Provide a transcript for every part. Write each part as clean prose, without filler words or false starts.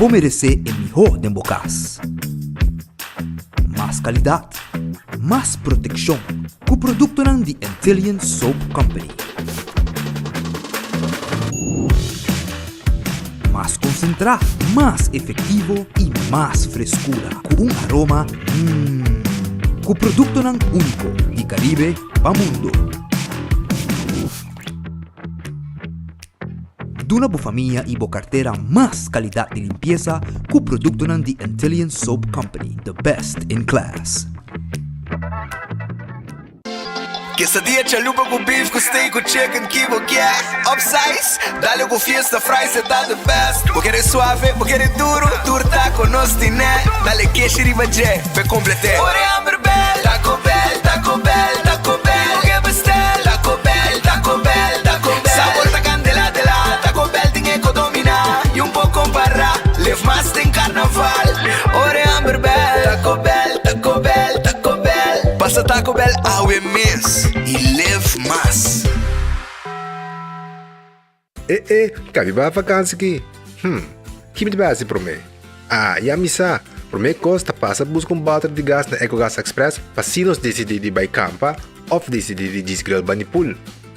Bo meresé e mihó den bo kas. Mas kalidat, mas protekshon ku produktonan di Antillian Soap Company. Mas konsentrá, mas efektivo i mas freskura ku un aroma mmm. Ku produktonan úniko di Karibe pa mundo. Duna bo famia i bo kartera mas kalidat di limpiesa ku produktonan di Antillian Soap Company, the best in class. Quesadilla chalupa cu beef cu steak cu chicken ki bo kier Upsize, dale cu fiesta fries e ta the best Bo kere suave, bo kere duro, tur taco nos tine Dale keshi riba dje, p'e complete Ora e hamber bel, Taco Bell, Taco Bell, Taco Bell Bo ke bestel, Taco Bell, Taco Bell, Taco Bell Sabor ta candela de la, Taco Bell tin e co domina Y un por compara, live mas den carnaval Ora e hamber bel, Taco Bell, Taco Bell, Taco Bell Pasa Taco Bell awe mes y live mas. E e, kabi bai vakansi ki? Hm, ki mi ta bai hasi promé? Ah, ya mi sa! Promé kos ta pasa buska un bòter di gas na Ecogas Express pa si nos disidí di bai kampa òf disidí di djis grill bani pool.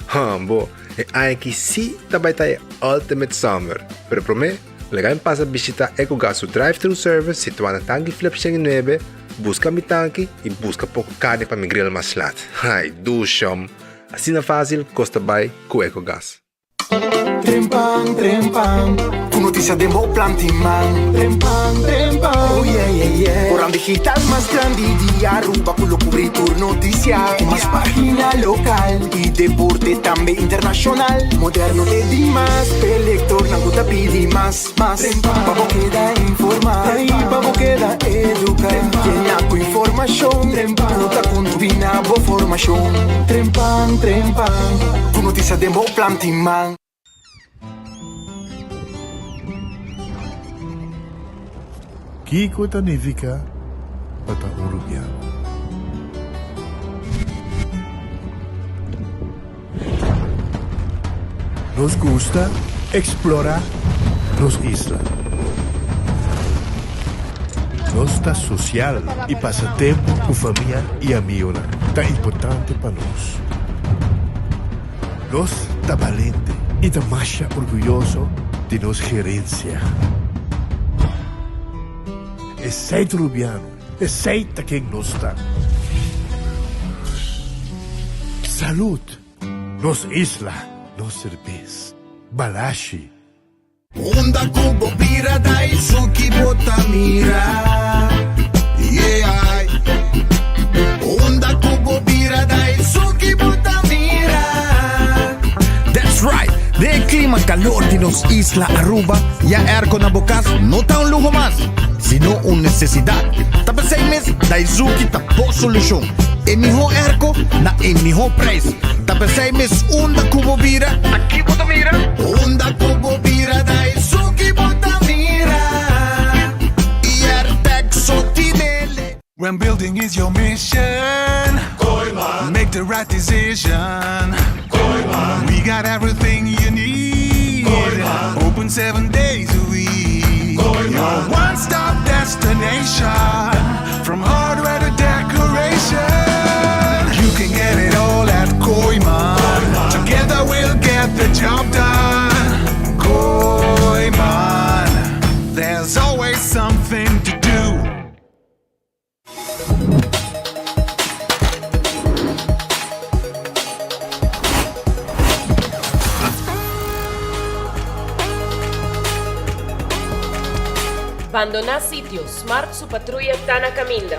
Hambo, e aña aki sí ta bai ta e ultimate summer! Pero promé, laga mi pasa bishitá Ecogas su drive-thru service situá na Tanki Flip 109, buska mi tanki i buska poko karni pa mi grill mas lat. Ai, dushom! Asina fásil kos ta bai ku Ecogas. Trempan, trempan, ku notisia den bo plan tin man. Trempan, trempan, oh yeah, yeah, yeah. Koran digital mas grandi di Aruba ku lo kubri tur notisia. Ku mas pagina lokal i deporte tambe internashonal. Moderno te dimas, p'e lektornan ku ta pidi mas, mas. Pa bo keda informa i pa bo keda eduka. Yena ku informashon ku ta kontribuí na bo formashon. Trempan, trempan, ku notisia den bo plan tin man. Kiko ta nifiká pa ta un rubiano? Nos gusta eksplorá nos isla. Nos ta sosial i pasa tempu ku famia i amionan ta importante pa nos. Nos ta balente i ta masha orguyoso di nos gerensia. Esei ta Rubiano, esei ta ken nos ta. Salud! Nos isla, nos serbes. Balashi. Unda ku bo bira da esun ki bo ta mira Yeah Unda ku bo bira da esun ki bo ta mira That's right! Den e klima kalor di nos isla Aruba, ya airco na bo kas no ta un luho mas, sino un nesesidat. Ta p'esei mes Daizuki ta bo solushon. E mihó airco na e mihó prijs. Ta p'esei mes unda ku bo bira, ta ki bo ta mira? Unda ku bo bira da esun ki bo ta mira Airtag so tinele. When building is your mission Make the right decision We got everything you need Open seven days a week Your one stop destination From hardware to decoration You can get it all at Kooiman Together we'll get the job done Kooiman There's always something to do Bandoná sitio, Smart su patruya ta na kaminda.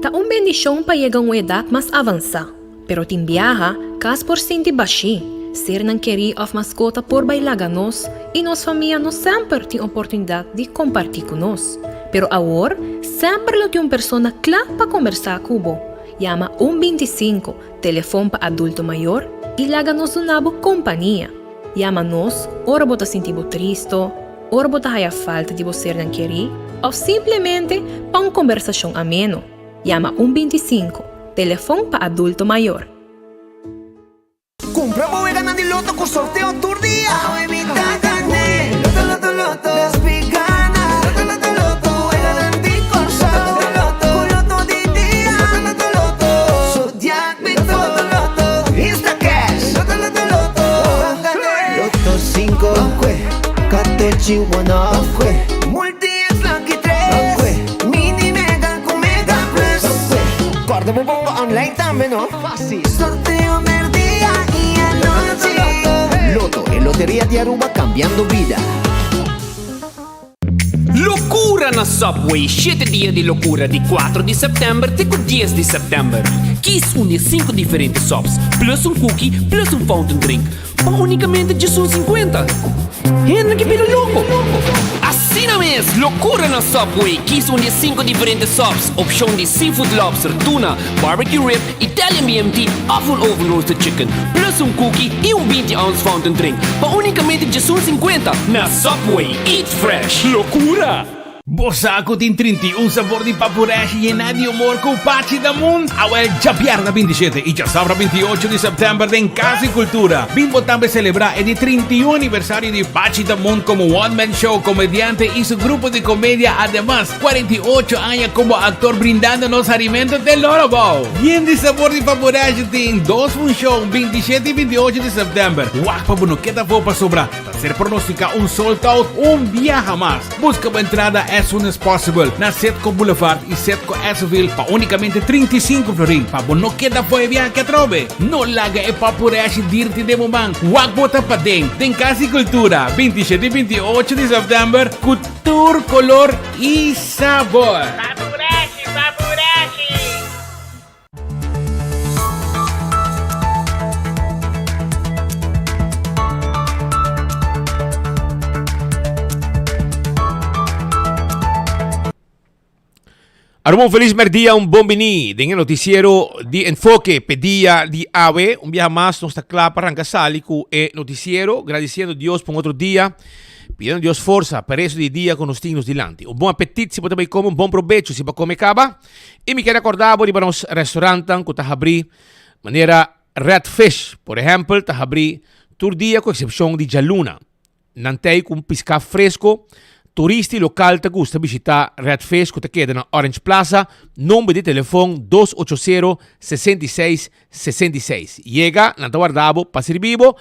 Ta un bendishon pa yega un edat mas avansá, pero tin biaha kas por sinti bashí, sernan kerí òf maskota por bai laga nos i nos famia no semper tin oportunidat di kompartí ku nos. Pero awor semper lo tin un persona kla pa kombersá ku bo. Yama un 25, telefon pa adulto mayor, i laga nos duna bo kompania. Yama nos ora bo ta sinti bo tristo, ora bo ta haya falta di bo sernan kerí. òf simplemente pa un kombersashon ameno. Yama un 25, telefon pa adulto mayor. Cumpra bo weganan di loto cu sorteo tur dia. Awe mi ta gane. Loto, loto, loto. Despi gana. Loto, loto, loto. Weganan di Corsou. Loto, loto, Cu loto di dia. Loto, loto, loto. Zodiac Big Loto, loto, loto. Instacash. Loto, loto, loto. Ban gane. Loto cinco. Ban Catechi one up. Multi X Lucky tres. Mini Mega cu Mega Plus. Corda bo bongo online tambe no. Fácil. Sorteo merdia y anochi. Lotto, e loteria di Aruba cambiando bida. Locura na Subway, shete dia di locura di cuatro di september te cu dies di september. Kies un di e cinco diferente subs, plus un cookie, plus un fountain drink. Pa unicamente djesun sinkuenta. Hende ke bira loko! Asina mes, lokura na Subway! Kies un di e sinku diferente subs, opshon di seafood lobster, tuna, barbecue rib, Italian BMT òf un oven roasted chicken, plus un cookie i un 20 ounce fountain drink, pa unicamente djesun sinkuenta na Subway! Eat fresh! Lokura! Bo sa ku tin 31 sabor di papureshi yená di humor ku Pachi Damun? Awel djabièrnè 27 i djasabra 28 di sèptèmber den Kas di Kultura bin bo tambe selebrá e di 31 aniversario di Pachi Damun komo one man show komediante i su grupo di komedia ademas 48 aña komo aktor brindando nos harimentu te loro bou. Yen di sabor di papureshi tin dos funshon 27 i 28 di sèptèmber. Wak pa bo no keda afó pasobra ta ser pronosticá un sold out un biaha mas. Busca bo entrada as soon as possible na Setco Boulevard y Setco Esseville pa unicamente 35 florin pa bo no keda fo'i viahe atrobe. No laga e papureshi dirti den bo man. Wak bo ta paden den Cas di Cultura 27 y 28 di september cu tur color y sabor. Papureshi, papureshi! Aruba un feliz merdia, un bon bini den e noticiero di Enfoke pe dia di awe. Un biaha mas nos ta kla pa ranka sali ku e noticiero, gradiciendo Dios pa un otro dia, pidiendo Dios forsa pa resto di dia ku nos tin nos dilanti. Un bon apetit si bo ta bai kome, un bon probecho si bo a kome kaba. I mi kier akorda bo riba nos restaurantnan ku ta habrí manera Red Fish, por ehèmpel, ta habrí tur dia ku eksepshon di djaluna. Nan ta ei ku un piská fresko. Turista i lokal ta gusta bishitá Red Fish ku ta keda na Orange Plaza. Nomber di telefon dos ocho sero, 66, 66. Yega, nan ta warda bo pa sirbi bo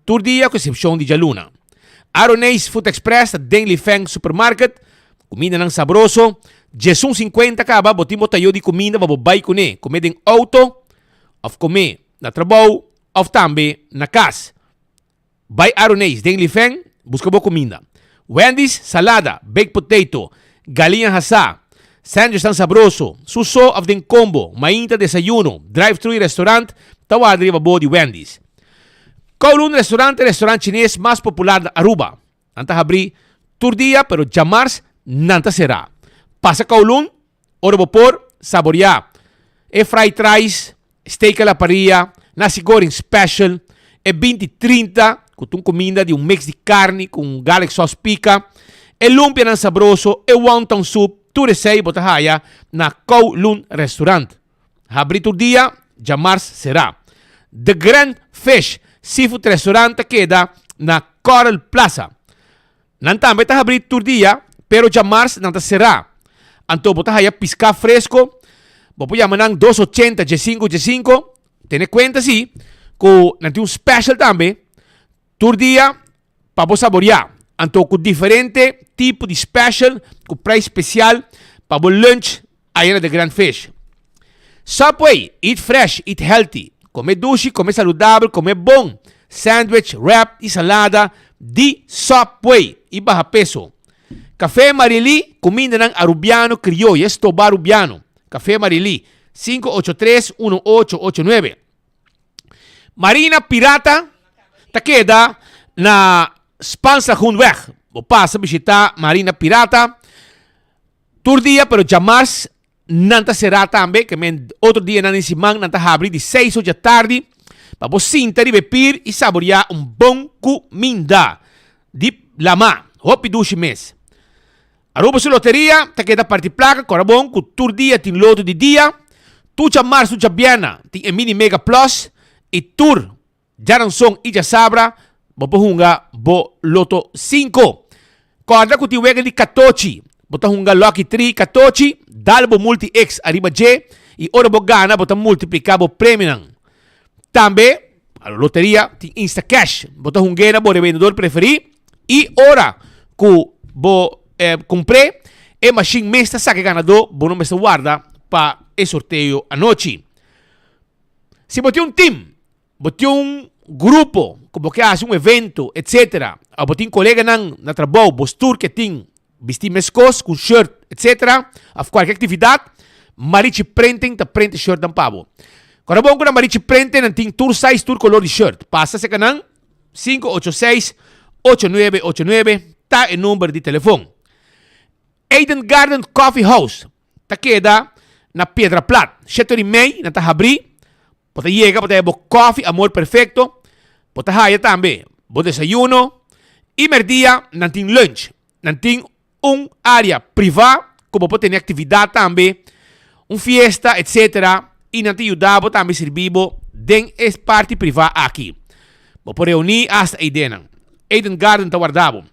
tur dia ku eksepshon di djaluna. Aroneis Food Express ta den Li Feng Supermarket. Kumindanan sabroso. Djesun sinkuenta kaba bo tin bo tayo di kuminda pa bo bai kuné. Kume den outo òf kume na trabou òf tambe na kas. Bai Aroneis den Lifen buska bo kuminda. Wendy's salada, baked potato, galiña hasá, sandwichnan sabroso, su so òf den kombo, mainta desayuno, drive thru i restaurant ta warda riba bo di Wendy's. Kowloon Restaurant ta e restaurant chines mas popular na Aruba. Nan ta habrí tur dia pero djamars nan ta será. Pasa Kowloon ora bo por saboriá e fried rice, steak a la parrilla, nasi goreng special, e 20 30 ku ta un kuminda di un mix di karni ku un garlic sauce pika, e lumpianan sabroso, e wonton soup, tur esei bo ta haya na Kowloon Restaurant. Habrí tur dia, djamars será. The Grand Fish Seafood Restaurant ta keda na Coral Plaza. Nan tambe ta habrí tur dia, pero djamars nan ta será. Anto bo ta haya piská fresko, bo por yama nan dos ochenta djesinku djesinku. Tene kuenta si ku nan tin un special tambe tur dia pa bo saboriá. Anto ku diferente tipo di special ku prijs spesial pa bo lunch Aya na The Grand Fish. Subway, eat fresh, eat healthy. Come dushi, come saludabel, come bon. Sandwich, wrap y salada di Subway y baha peso. Café Marily, cumindanan Arubiano crioyo, e stoba Arubiano. Café Marily, 583 1889. Marina Pirata ta keda na Spaanslagoenweg. Bo pasa bishita Marina Pirata. Tur dia pero djamars nan ta será tambe, ke men otro dianan den siman nan ta habri di seis or djatardi pa bo sinta riba e pir i saboriá un bon kuminda di lamá. Hopi dushi mes. Aruba su loteria ta keda parti plaka kora bon ku tur dia tin loto di dia, tur djamars tur djabièrna tin e mini mega plus i tur djaranson i djasabra bo por hunga bo loto sinku. Kòrda ku tin wega di katochi, bo ta hunga lucky tri katochi, dal bo multi X ariba dje i ora bo gana bo ta multipliká bo premionan. Tambe loteria tin Instacash, bo ta hung'é na bo rebendedor preferí i ora ku bo kumpr'é e mashin mes ta saka e ganadó, bo no mester warda pa e sorteo anochi. Si bo tin un tim, bo tin un grupo ku bo ke hasi un evento etsetera òf bo tin koleganan na trabou bo stur ke tin Bisti meskos ku shirt etc. Of kualke aktividat, Marichi Printing ta print e shirtnan pa bo. Kòrda bon ku na Marichi Printing nan tin tur size, tur kolor di shirt. Pasa serka nan, 586 8989 ta e number di telefon. Eden Garden Coffee House ta keda na Piedra Plat. Shete ora i mei nan ta habrí. Bo ta yega, bo ta haya bo koffie Amor Perfecto. Bo ta haya tambe bo desayuno i merdia nan tin lunch. Nan tin un área privá ku bo por tene aktividat tambe, un fiesta etcetera i nan ta yuda bo tambe sirbi bo den e parti privá aki. Bo por reuní asta eidenan. Eden Garden ta warda bo.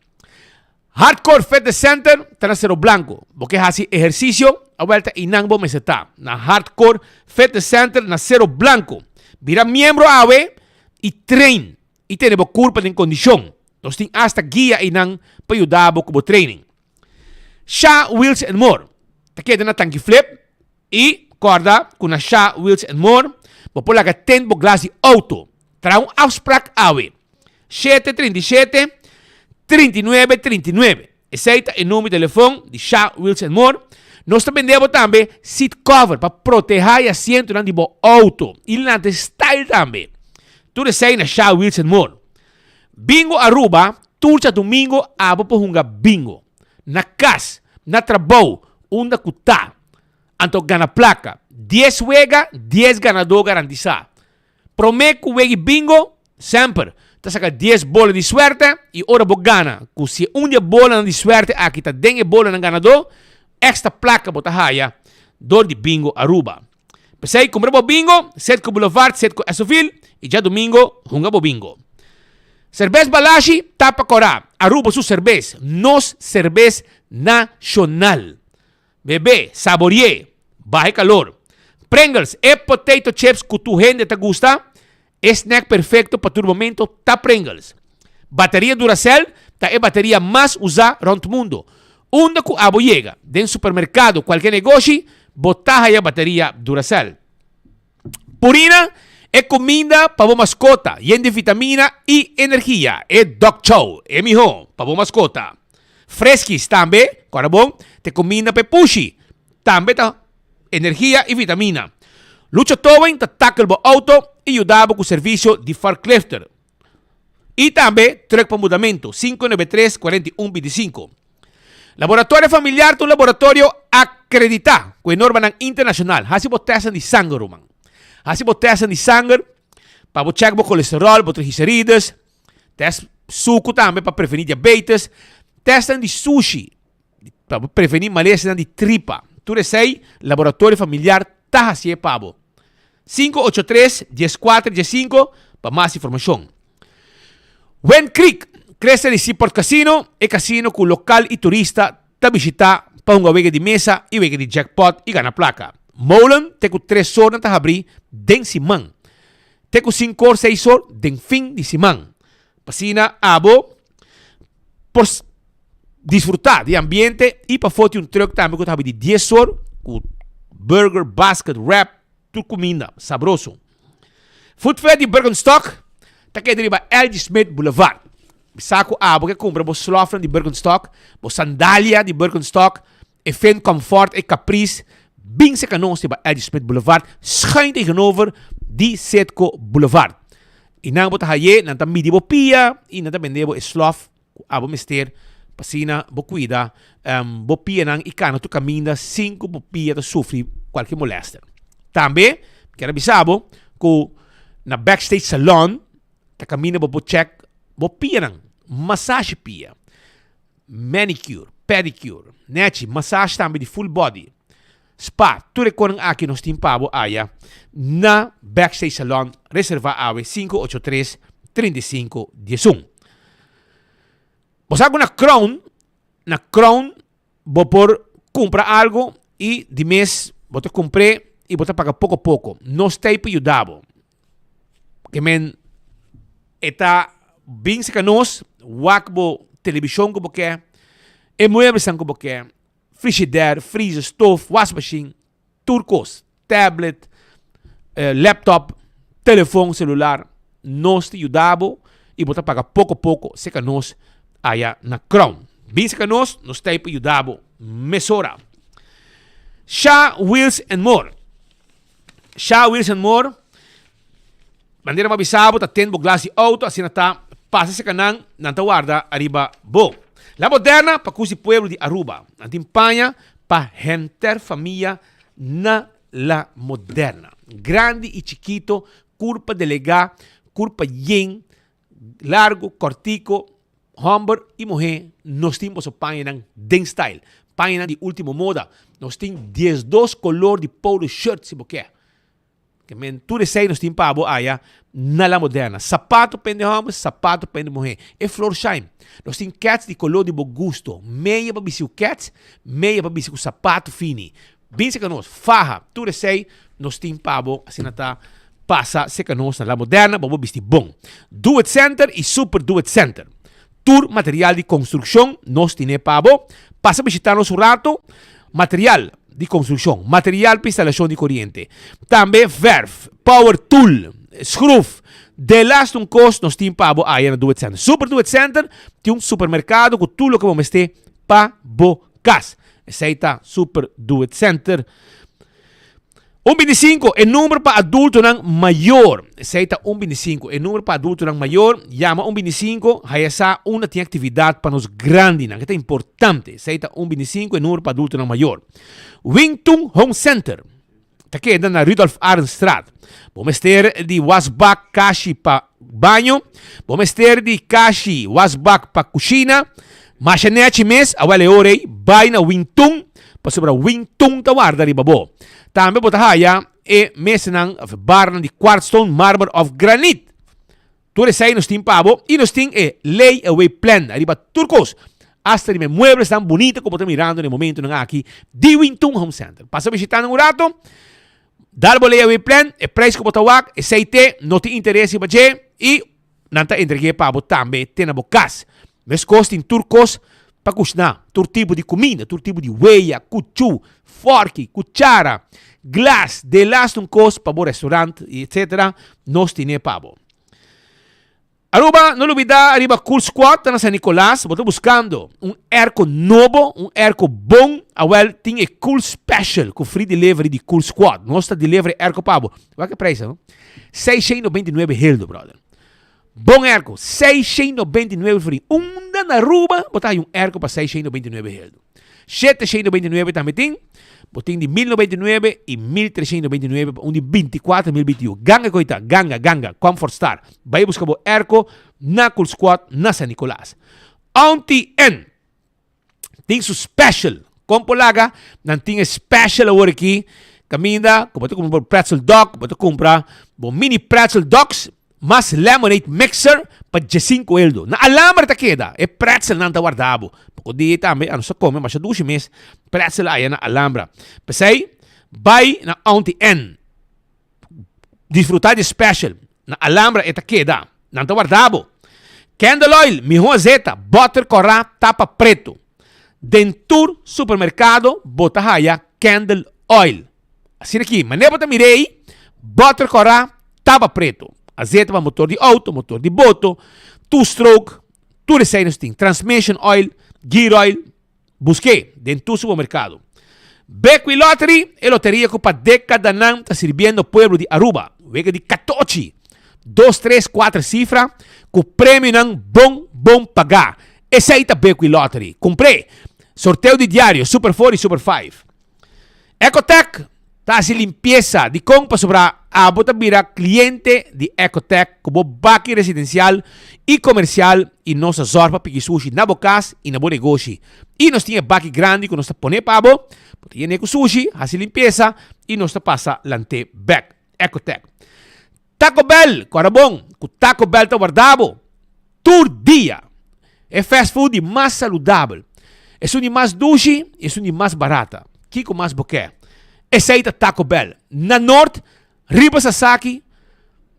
Hardcore Fitness Center ta na Cerro Blanco. Bo ke hasi ehersisio? Awel ta einan bo mester ta, na Hardcore Fitness Center na Cerro Blanco. Bira miembro awe i train i tene bo kurpa den kondishon. Nos tin asta guia einan pa yuda bo ku bo training. Sha Wheels and More ta keda na Tanki Flip i kòrda ku na Sha Wheels and More bo por laga tint bo glas di outo. Traha un afsprak awe. Shete 37 39 39. Esei ta e number di telefon di Sha Wheels and More. Nos ta bende bo tambe seat cover pa proteha e asientonan di bo auto i lanta style tambe. Tur esei na Sha Wheels and More. Bingo Aruba, tur djadumingo abo por hunga bingo. Na kas, na trabou, unda ku ta. Anto gana plaka. Dies wega, dies ganadó garantisa. Promé ku wegi bingo, semper ta saka dies bola di suerte i ora bo gana, ku si un di e bolanan di suerte aki ta den e bolanan ganadó, èkstra plaka bo ta haya dor di Bingo Aruba. P'esei kumpra bo bingo, Setco Boulevard, Setco Esovil i djadumingo hunga bo bingo. Serbes Balashi ta pa kòrá Aruba su serbes, nos serbes nashonal. Bebe, saborié, baha e kalor. Pringles, e potato chips ku tur hende ta gusta, e snack perfekto pa tur momento ta Pringles. Bateria Duracell ta e bateria mas usá rònt mundu. Unda ku abo yega, den supermerkado, kualke negoshi, bo ta haya bateria Duracell. Purina, e kuminda pa bo maskota, yen di vitamina i energia. E Dog Chow, e mihó pa bo maskota. Freskis tambe, kòrda bon, ta e kuminda pa e pushi. Tambe ta energia i vitamina. Lucha Towing ta tackle bo outo i yuda bo ku servisio di forklifter. I tambe trùk pa mudamentu, 593 41 25. Laboratorio Familiar ta un laboratorio akreditá ku e normanan internashonal. Hasi bo tèstnan di sanger, ruman. Hasi bo tèstnan di sanger pa bo chèk bo kolesteròl, bo triglicerides, tèst suku tambe pa prevení diabetes, tèstnan di sushi pa bo prevení malesanan di tripa. Tur esei Laboratorio Familiar ta hasié pa bo. 583 14 15 pa mas informashon. Wind Creek, Cresta di Seaport Casino, e casino cu local y turista ta bishita pa hunga wega di mesa y wega di jackpot y gana placa. Molen te cu tres or nan ta habri den siman. Te cu cinco or seis or den fin di siman. P'asina abo por disfruta di ambiente y pafo tin un truck tambe cu ta habri di dies or cu burger, basket, wrap, Tur kuminda sabroso. Food Fair di Birkenstock ta keda riba LG Smith Boulevard. Bisa ku abo ke kumpra bo slòfnan di Birkenstock, bo sandalia di Birkenstock, e Finn Comfort, e Caprice, bin seka nos riba LG Smith Boulevard, schuin tegenover di Citgo Boulevard. I nan bo ta haye, nan ta midi bo pia i nan ta bende bo e slòf Ku abo mester pa asina bo kuida bo pianan i kana tur kaminda sin ku bo pia ta sufri kualke molèster. Tambe mi kier a bisa bo ku na Backstage Salon ta kaminda bo por chèk bo pianan, masashi pia. Manicure, pedicure, nechi, massage tambe di full body, spa, tur e konan aki nos tin pa bo aya na Backstage Salon, reserva awe 583 35 11. Bo sa ku na Crown, na Crown bo por kumpra algo i di mes bo ta kumpr'é i bo ta paga poko poko. Nos ta ei pa yuda bo. Ke men e ta bin seka nos, wak bo televishon ku bo ke, e mueblesnan ku bo ke, frishider, freezer, stof, wasmashin, tur kos, tablet, laptop, telefon selular, nos ta yuda bo i bo ta paga poko poko seka nos aya na Crown. Bin seka nos, nos ta ei pa yuda bo mesora. Sha Wheels and More. Sha Wheels and More, manera bo a bisa bo ta ten bo glas di auto, asina ta pasa seka nan, nan ta warda ariba bo. La Moderna pa kusi pueblo di Aruba. Nan tin paña pa henter famia na La Moderna. Grandi y chikito, curpa delega, curpa yen, largo, cortico, homber y muher, nos tin boso pañanan den style. Pañanan di ultimo moda. Nos tin diesdos color di polo shirt si bo kier. Ke men tur esei nos tin pa bo aya na La Moderna. Sapato pa hende hòmber, sapato pa hende muhé. E Florsheim. Nos tin kèts di koló di bo gusto. Meya pa bisti ku kèts, meya pa bisti ku sapato fini. Bin seka nos, faha, tur esei nos tin pa bo. Asina ta pasa seka nos na La Moderna pa bo bisti bon. Do It Center i Super Do It Center. Tur material di konstrukshon nos tine pa bo. Pasa bishita nos un rato. Material di konstrukshon, material pa instalashon di koriente, tambe verf, power tool, skruf, delas un kos nos tin pa bo aya na Do It Center. Super Do It Center tin un supermerkado ku tur loke bo mester pa bo kas. Esei ta Super Do It Center. Un bintisinko, e number pa adultonan mayor. Esei ta un bintisinko, e number pa adultonan mayor. Yama un bintisinko, haya sa unda tin aktividat pa nos grandinan. Ke ta importante. Esei ta un bintisinko, e number pa adultonan mayor. Wingtung Home Center ta keda na Rudolf Arendstraat. Bo mester di wasbak kashi pa baño, bo mester di kashi wasbak pa kushina. Masha nechi mes, awel e ora ei, bai na Wingtung. Pasobra Wingtung ta warda riba bo. Tambe bo ta haya e mesanan of e barnan di kwartstone, marmer of granit. Tur esei nos tin pa bo i nos tin e lay away plan riba tur kos. Asta riba e mueblesnan bunita ku bo ta mirando na e momentunan aki di Wingtung Home Center. Pasa bishita nan un rato, dal bo lay away plan, e prijs ku bo ta wak, esei te, no tin interes riba dje i Nan ta entreg'é pa bo tambe te na bo kas. Meskos tin tur kos pa kushná, tur tipo di kuminda, tur tipo di weya, kuchú, fòrki, kuchara, glas, delas un kos pa bo restaurant i etsetera, nos tin'é pa bo. Aruba, no lubidá ariba Cool Squad ta na San Nicolas, bo ta buskando un airco nobo, un airco bon, awèl tin e Cool Special ku free delivery di Cool Squad. Nos ta deliver e airco pa bo. Wak e prijs no? 699 heldo, brother. Bon airco, 699 florin. Unda na Aruba bo ta haya un airco pa 699 heldo? 799 tambe tin. Bo tin di 1099 y 1399 pa un di 24 mil BTU. Ganga koe ta, ganga, ganga, Comfort Star. Bai buska bo airco na Cool Squad na San Nicolas. Auntie N. tin su special. Kon por laga? Nan tin e special awor aki. Kaminda ku bo ta kumpra bo pretzel dog, bo ta kumpra bo mini pretzel dogs mas lemonade mixer pa diesinko eldo. Na Alhambra ta keda. E pretzelnan ta warda bo. Poko dia tambe a nos a kome masha dushi mes pretzel aya na Alhambra. P'esei bai na Auntie Ann. Disfruta di special. Na Alhambra e ta keda. Nan ta warda bo. Candle oil, miho azeta, boter kòrá, tapa pretu. Den tur supermerkado bo ta haya candle oil. Asina ki, manera bo ta mira ei, boter kòrá, tapa pretu. Azeta pa motor di outo, motor di boto, two stroke, tur esei nos tin. Transmission oil, gear oil. Busk'é den tur supermerkado. Bequi Lottery, e loteria ku pa dekadanan ta sirbiendo pueblo di Aruba. Wega di katochi, dos, tres, kuater sifra ku premionan bon bon pagá. Esei ta Bequi Lottery. Kumpr'é! Sorteo di diario, Super Four i Super Five. Ecotec. Ta hasi limpiesa. Dikon? Pasobra abo ta bira kliente di Ecotech ku bo baki residensial i komersial i nos ta zòrg pa piki sushi na bo kas i na bo negoshi. I nos tin e baki grandi ku nos ta pone pa bo, bo ta yen'é ku sushi, hasi limpiesa i nos ta pasa lant'é bèk. Ecotech. Taco Bell, Kòrda bon ku Taco Bell ta warda bo tur dia. E fast food di mas saludabel, esun di mas dushi i esun di mas barata. Kiko mas bo ke? Esei ta Taco Bell. Na Noord, riba Sasaki,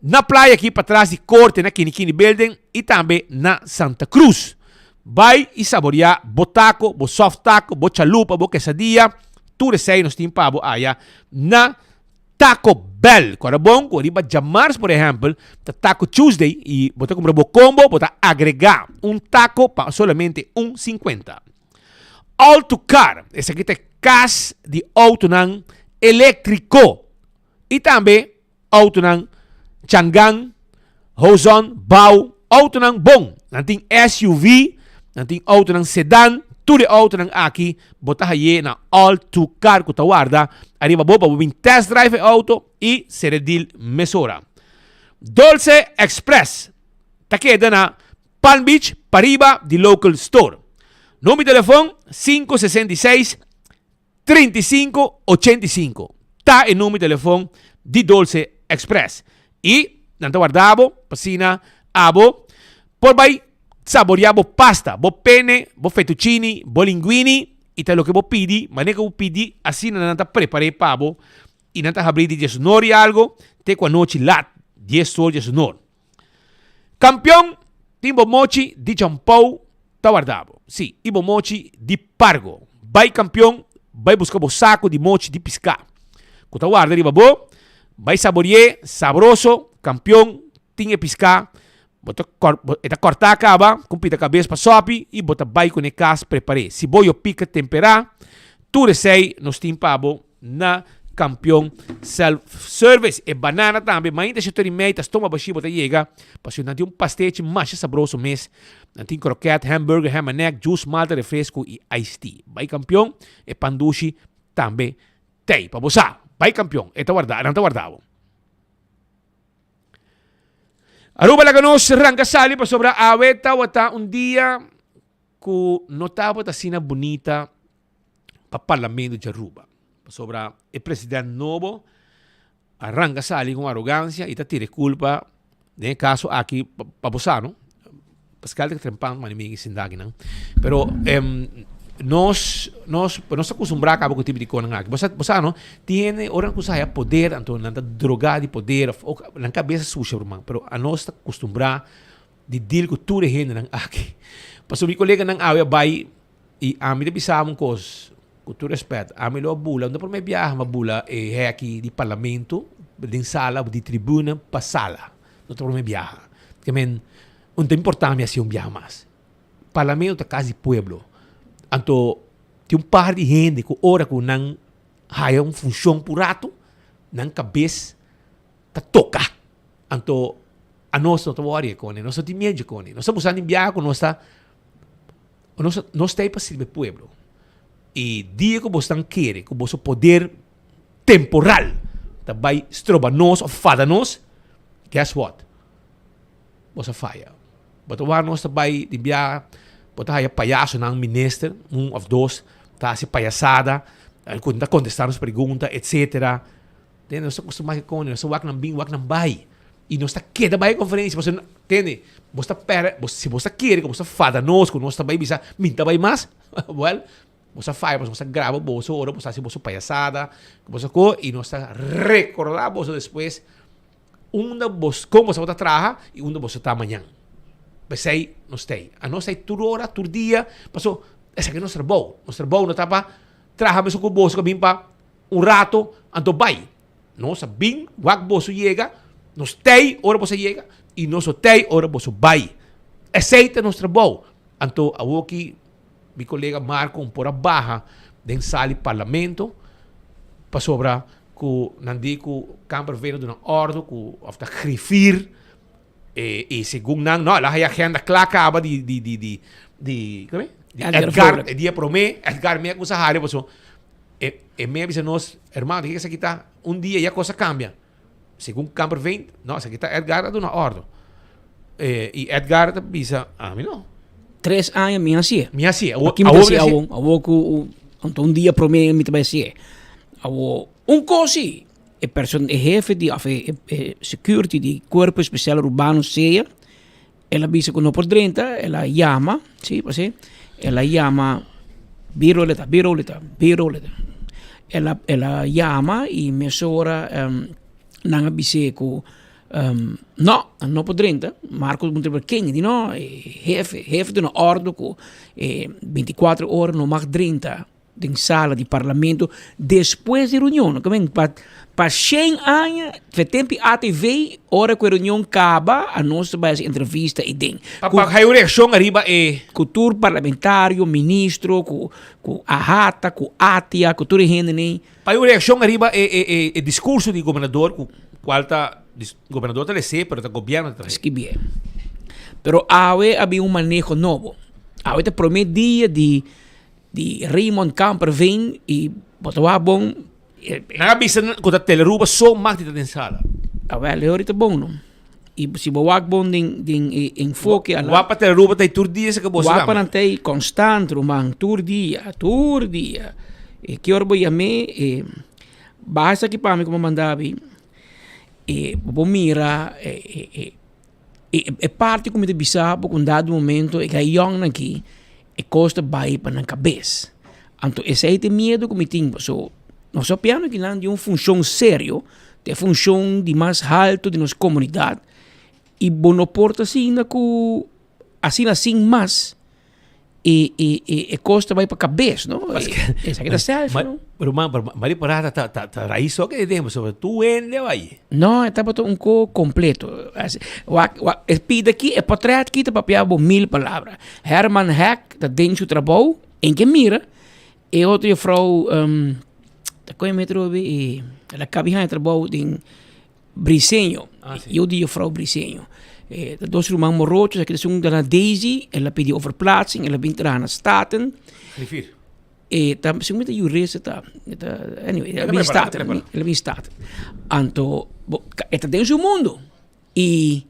na playa aki patras di Korte na Kinikini Building i tambe na Santa Cruz. Bai i saboreá bo taco, bo soft taco, bo chalupa, bo quesadilla, tur esei nos tin pa bo aya na Taco Bell. Ku ora bon ku riba djamars por ehèmpel ta Taco Tuesday i bo ta kumpra bo kombo bo ta agregá un taco pa solamente un sinkuenta. All to Car, esaki ta e kas di outonan eléktriko i tambe outonan Changan, Hozon, Bao, outonan bon. Nan tin SUV, nan tin outonan sedan, tur e outonan aki bo ta haye na All To Car ku ta warda ariba bo pa bo bin test drive e outo i sere deal mesora. Dolce Express ta keda na Palm Beach pariba di Local Store. Number di telefon 566 35 85 ta e number di telefon di Dolce Express y nan ta warda bo pa asina abo por bay saborea bo pasta, bo pene, bo fettuccini, bo linguini y ta loke bo pidi, manera cu bo pidi asina nan ta prepare pa bo y nan ta habri di diesunor y algo te cu anochi lat dies or diesunor. Campeon tin bo mochi di champou ta warda bo. Si, y bo mochi di pargo. Bay campeon, bay busca bo saco di mochi di pisca cu ta warda riba bo. Bay sabori'e sabroso. Campeon tin e pisca, bo ta e ta corta caba cu pita cabes pa sopi y bo ta bay cune cas prepar'e. Siboyo pica tempera, tur esey nos tin pa bo na Campeon Self Service. E banana tambe, mainta shetor y mei ta stoma bashi bo ta yega, pasobra nan tin un pastechi masha sabroso mes. Nan tin kroket, hamburger, ham and egg, juice, malta, refresco y iced tea. Bai Campeon, e pan dushi tambe tei. Pa bo sa, bai Campeon, e ta warda, nan ta warda bo. Aruba laga nos ranka sali pasobra awe tawata un dia ku no tabata asina bunita pa Parlamento di Aruba. Pasobra e president nobo a ranka sali con arogancia y ta tira e culpa den e caso aki pa bo sa no. Pascal ta trempan mani mi sinta akinan. Pero em, nos nos nos ta acostumbra caba cu tipo di conan aki. Bo sa bo sa no, tin hende ora nan cuminsa haya poder anto nan ta droga di poder of ook nan cabeza sucia ruman. Pero anos ta acostumbra di deal cu tur e hendenan aki. Pasobra mi coleganan awe a bay I ami ta bisa un kos, ku tur rèspèt, ami lo a bula, no ta promé biaha mi a bula e hèki di parlamento den sala di tribuna pa sala, no ta promé biaha. Ke men, un ta importá mi hasi un biaha mas. Parlamento ta kas di pueblo, anto tin un par di hende ku ora ku nan haya un funshon por rato, nan kabes ta toka. Anto anos no ta wòri e kone, nos no tin miedu dje kone. Nos ta busá di biaha ku nos ta Nos nos ta ei pa sirbi e pueblo. I dia ku bosnan kere ku boso poder temporal ta bai stroba nos òf fada nos, guess what? Bos a faya. Bo ta wak nos ta bai di biaha, bo ta haya payasonan minister, un òf dos, ta hasi payasada, ku no ta kontestá nos pregunta, etsetera. Tende, nos ta kustumá ke kone, nos ta wak nan bin, wak nan bai. I nos ta keda bai e konferensia, pasobra, tende, bos ta pèrdè, bos, si bos ta kere ku bos ta fada nos, ku nos ta bai bisa, mi ta bai mas, wèl, bos a faya, pasobra nos ta graba boso ora bos ta hasi boso payasada, ku boso ko, i nos ta rekordá boso despues unda bos, kon bos tabata traha i unda boso ta mañan. P'esei nos ta ei. Anos ta ei tur ora, tur dia, pasobra esaki ta nos trabou. Nos trabou no ta pa traha mesun ku boso ku a bin pa Un rato, anto bai. Nos a bin wak boso yega, nos tei ora boso a yega i nos lo tei ora boso bai. Esei ta nos trabou. Anto awoki mi kolega Marco un por a baha den sal di parlamento pasobra ku nan di ku Kamperveen a duna ordo ku of ta grifir i segun nan no el a haya agenda kla kaba di di di di di Edgar e dia prome Edgar mi a kusa hari pasobra. E e me a bisa nos, hermano, di esaki ta un dia ya cos a cambia. Segun Kamperveen, no, esaki ta Edgar a duna ordo. Eh, y Edgar ta bisa, ami no. Tres aña mi hasié. Mi hasié. Awo, Aki mi ta hasié awo, awo ku anto un dia promé mi ta bai hasié. Awo, un kos si, e person, e hefe di òf e e security di Cuerpo Especial Urbano sea, El a bisa ku no por drenta, el a yama, si pasé, el a yama Biroleta, Biroleta, Biroleta. El a el a yama i mesora nan a bis'é ku no, nan no por drenta. Marco a puntra pero ken? E di no, e hefe, hefe duna òrdu ku e bintikuater ora no mag drenta. Den sala di parlamento despues di reunion. Ke men pa pa shen aña fe tempi ATV ora ku e reunion kaba a nos ta bai hasi entrevista ei den. Pa pa hay un reakshon ariba e. Ku tur parlamentario, ministro, ku ku AHATA, ku ATIA, ku tur e hendenan. Pa hay un reakshon ariba e e e e diskurso di gobernador ku kual ta gobernador ta lese pero ta gobierno ta trahe. Skibié. Pero awe a bin un maneho nobo. Awe ta prome dia di. Di Raymond Kamperveen y bo ta wak bon. Nan a bisa cu ta Teleruba so mag di ta den sala. Awel, e ora ta bon no. Y si bo wak bon den den e enfoke ala. Wak pa Teleruba ta tur dia esaki bo Wak pa nan ta constant ruman, tur dia, tur dia. E ki ora bo yam'é e baha esaki pa mi ku bo manda abi e bo por mira e e e parti ku mi ta bisa bo ku un dado momento e gayònnan aki. E kos ta bai pa nan kabes. Anto esei ta e miedu ku mi tin paso nos a piano kinan di un funshon serio, ta e funshon di mas haltu di nos komunidat i bo no por ta asina ku asina sin mas e e e kos ta bai pa kabes no. Esaki ta selfie no. Ruman, pero Maria Parada ta ta ta rais so ke den pasobra tur hende a bai. No, e tabata un ko kompleto. Wak wak e pida aki, e portret aki ta papia bo mil palabra. Herman Hek ta den su trabou, en ke mira, e otro juffrouw ta koe mi atrobe e el a kabi haña trabou den Briseño, yu di juffrouw Briseño. E ta dos ruman morocho, esaki ta esun ta na Daisy, el a pidi overplaatsing, el a bin traha na Staten. Rivier. E ta segun mi ta jurista ta e ta anyway el a bin Staten el a bin Staten anto bo e ta den su mundo y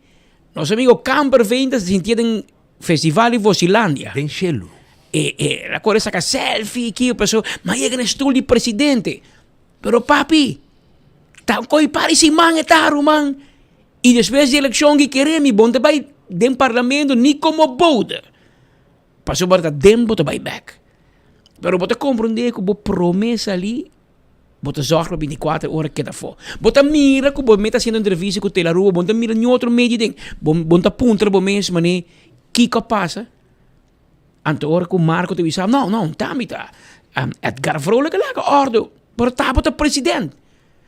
nos amigo Kamperveen ta sintié den festival di Vosilandia Den shelu. E e el a kore saka selfie kiko paso mi a yega na e stul di presidente pero papi ta koe par di siman e ta ruman y despues di elekshon ki kere mi bo no ta bai den parlamento ni komo bode. Pasobra ta den bo ta bai bek. Pero bo ta komprondé ku bo promé salí, bo ta zòrg pa bintikuater ora keda afó. Bo ta mira ku bo mes ta hasiendo entrevista ku Telaruba, bo no ta mira niun otro medio den. Bo bo no ta puntra bo mes manera kiko a pasa. Anto ora ku Marco ta bisa, no, no, ta mi ta Edgar Vrolijk a laga òrdu, pero ta bo ta president.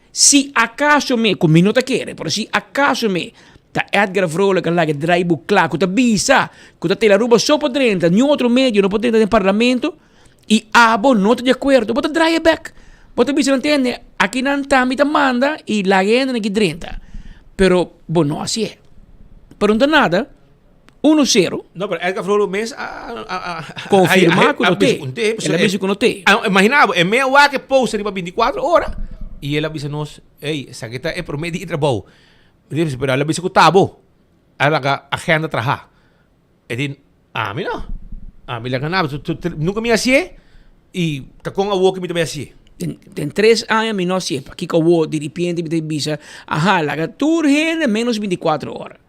Si akaso mi, ku mi no ta kere, pero si akaso mi ta Edgar Vrolijk a laga e draaiboek kla ku ta bisa ku ta Telaruba so por drenta, niun otro medio no por drenta den parlamento i abo no ta di akuerdo, bo ta draai e bek. Bo ta bisa nan tende, akinan ta mi ta manda i laga e hendenan aki drenta. Pero bo no hasié. Pero no ta nada. Uno sero. No, pero Edgar Vrolijk mes a a a Confirma cu no te. El a bisa cu no te. Imagina bo, e mea wak e post riba 24 ora y el a bisa nos, ey, esaki ta e prome di trabou. Pero el a bisa cu ta bo. A laga agenda traha. E di, ami no. Ami laga nada. Nunca mi hacié y ta con awor cu mi ta bay hacié. Den tres aña mi no hacié. Pakico awor diripiente mi ta bisa, aha, laga tur hende menos 24 ora.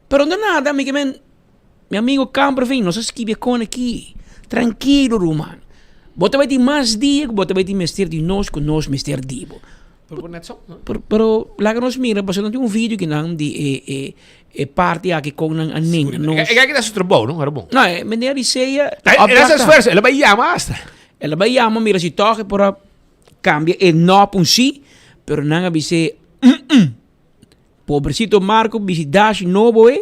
Pero no nada, mi ke men, mi amigo Kamperveen, nos a skibi e kon aki. Trankilo, ruman. Bo ta bai tin mas dia ku bo ta bai tin mester di nos ku nos mester di bo. Pero por net so, no? Pero, pero laga nos mira, pasobra nan tin un video kinan di e, e, e parti aki kon nan a nenga nos. E e ta su trabou, no? Ahora bon. No, e meneer di sea, El a haci esfuerzo, el a bai yama hasta. El a bai yama, mira si tòg e por a kambia e no pa un si, pero nan a bis'é, mm-mm. Pobrecito Marco bisti dashi nobo e,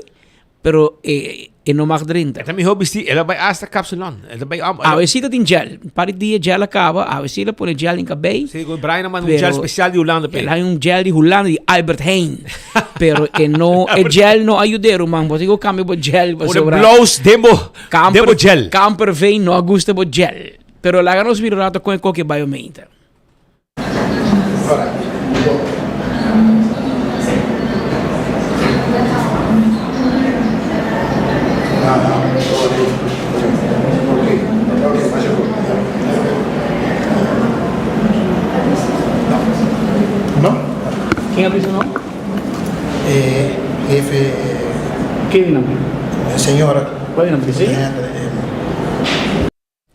pero e e no mag drenta. E ta mihó bisti, el a bai hasta Kapsalon. El ta bai am. Awe si ta tin gel. Un par di dia gel a kaba, awe si el a pone gel den kabei. Si, ku Brian a manda un gel spesial di Hulanda p'e. El haña un gel di Hulanda di Albert Heijn. Pero e no, e gel no a yud'é ruman. Bo tin ku kambia bo gel pasobra. Pone blouse den bo, den bo gel. Kamperveen no a gusta bo gel. Pero laga nos mira un rato kon e koke bai omeita. Ken a bisa no? E hefe. Ken nan? E señora. Cual nan? Sí.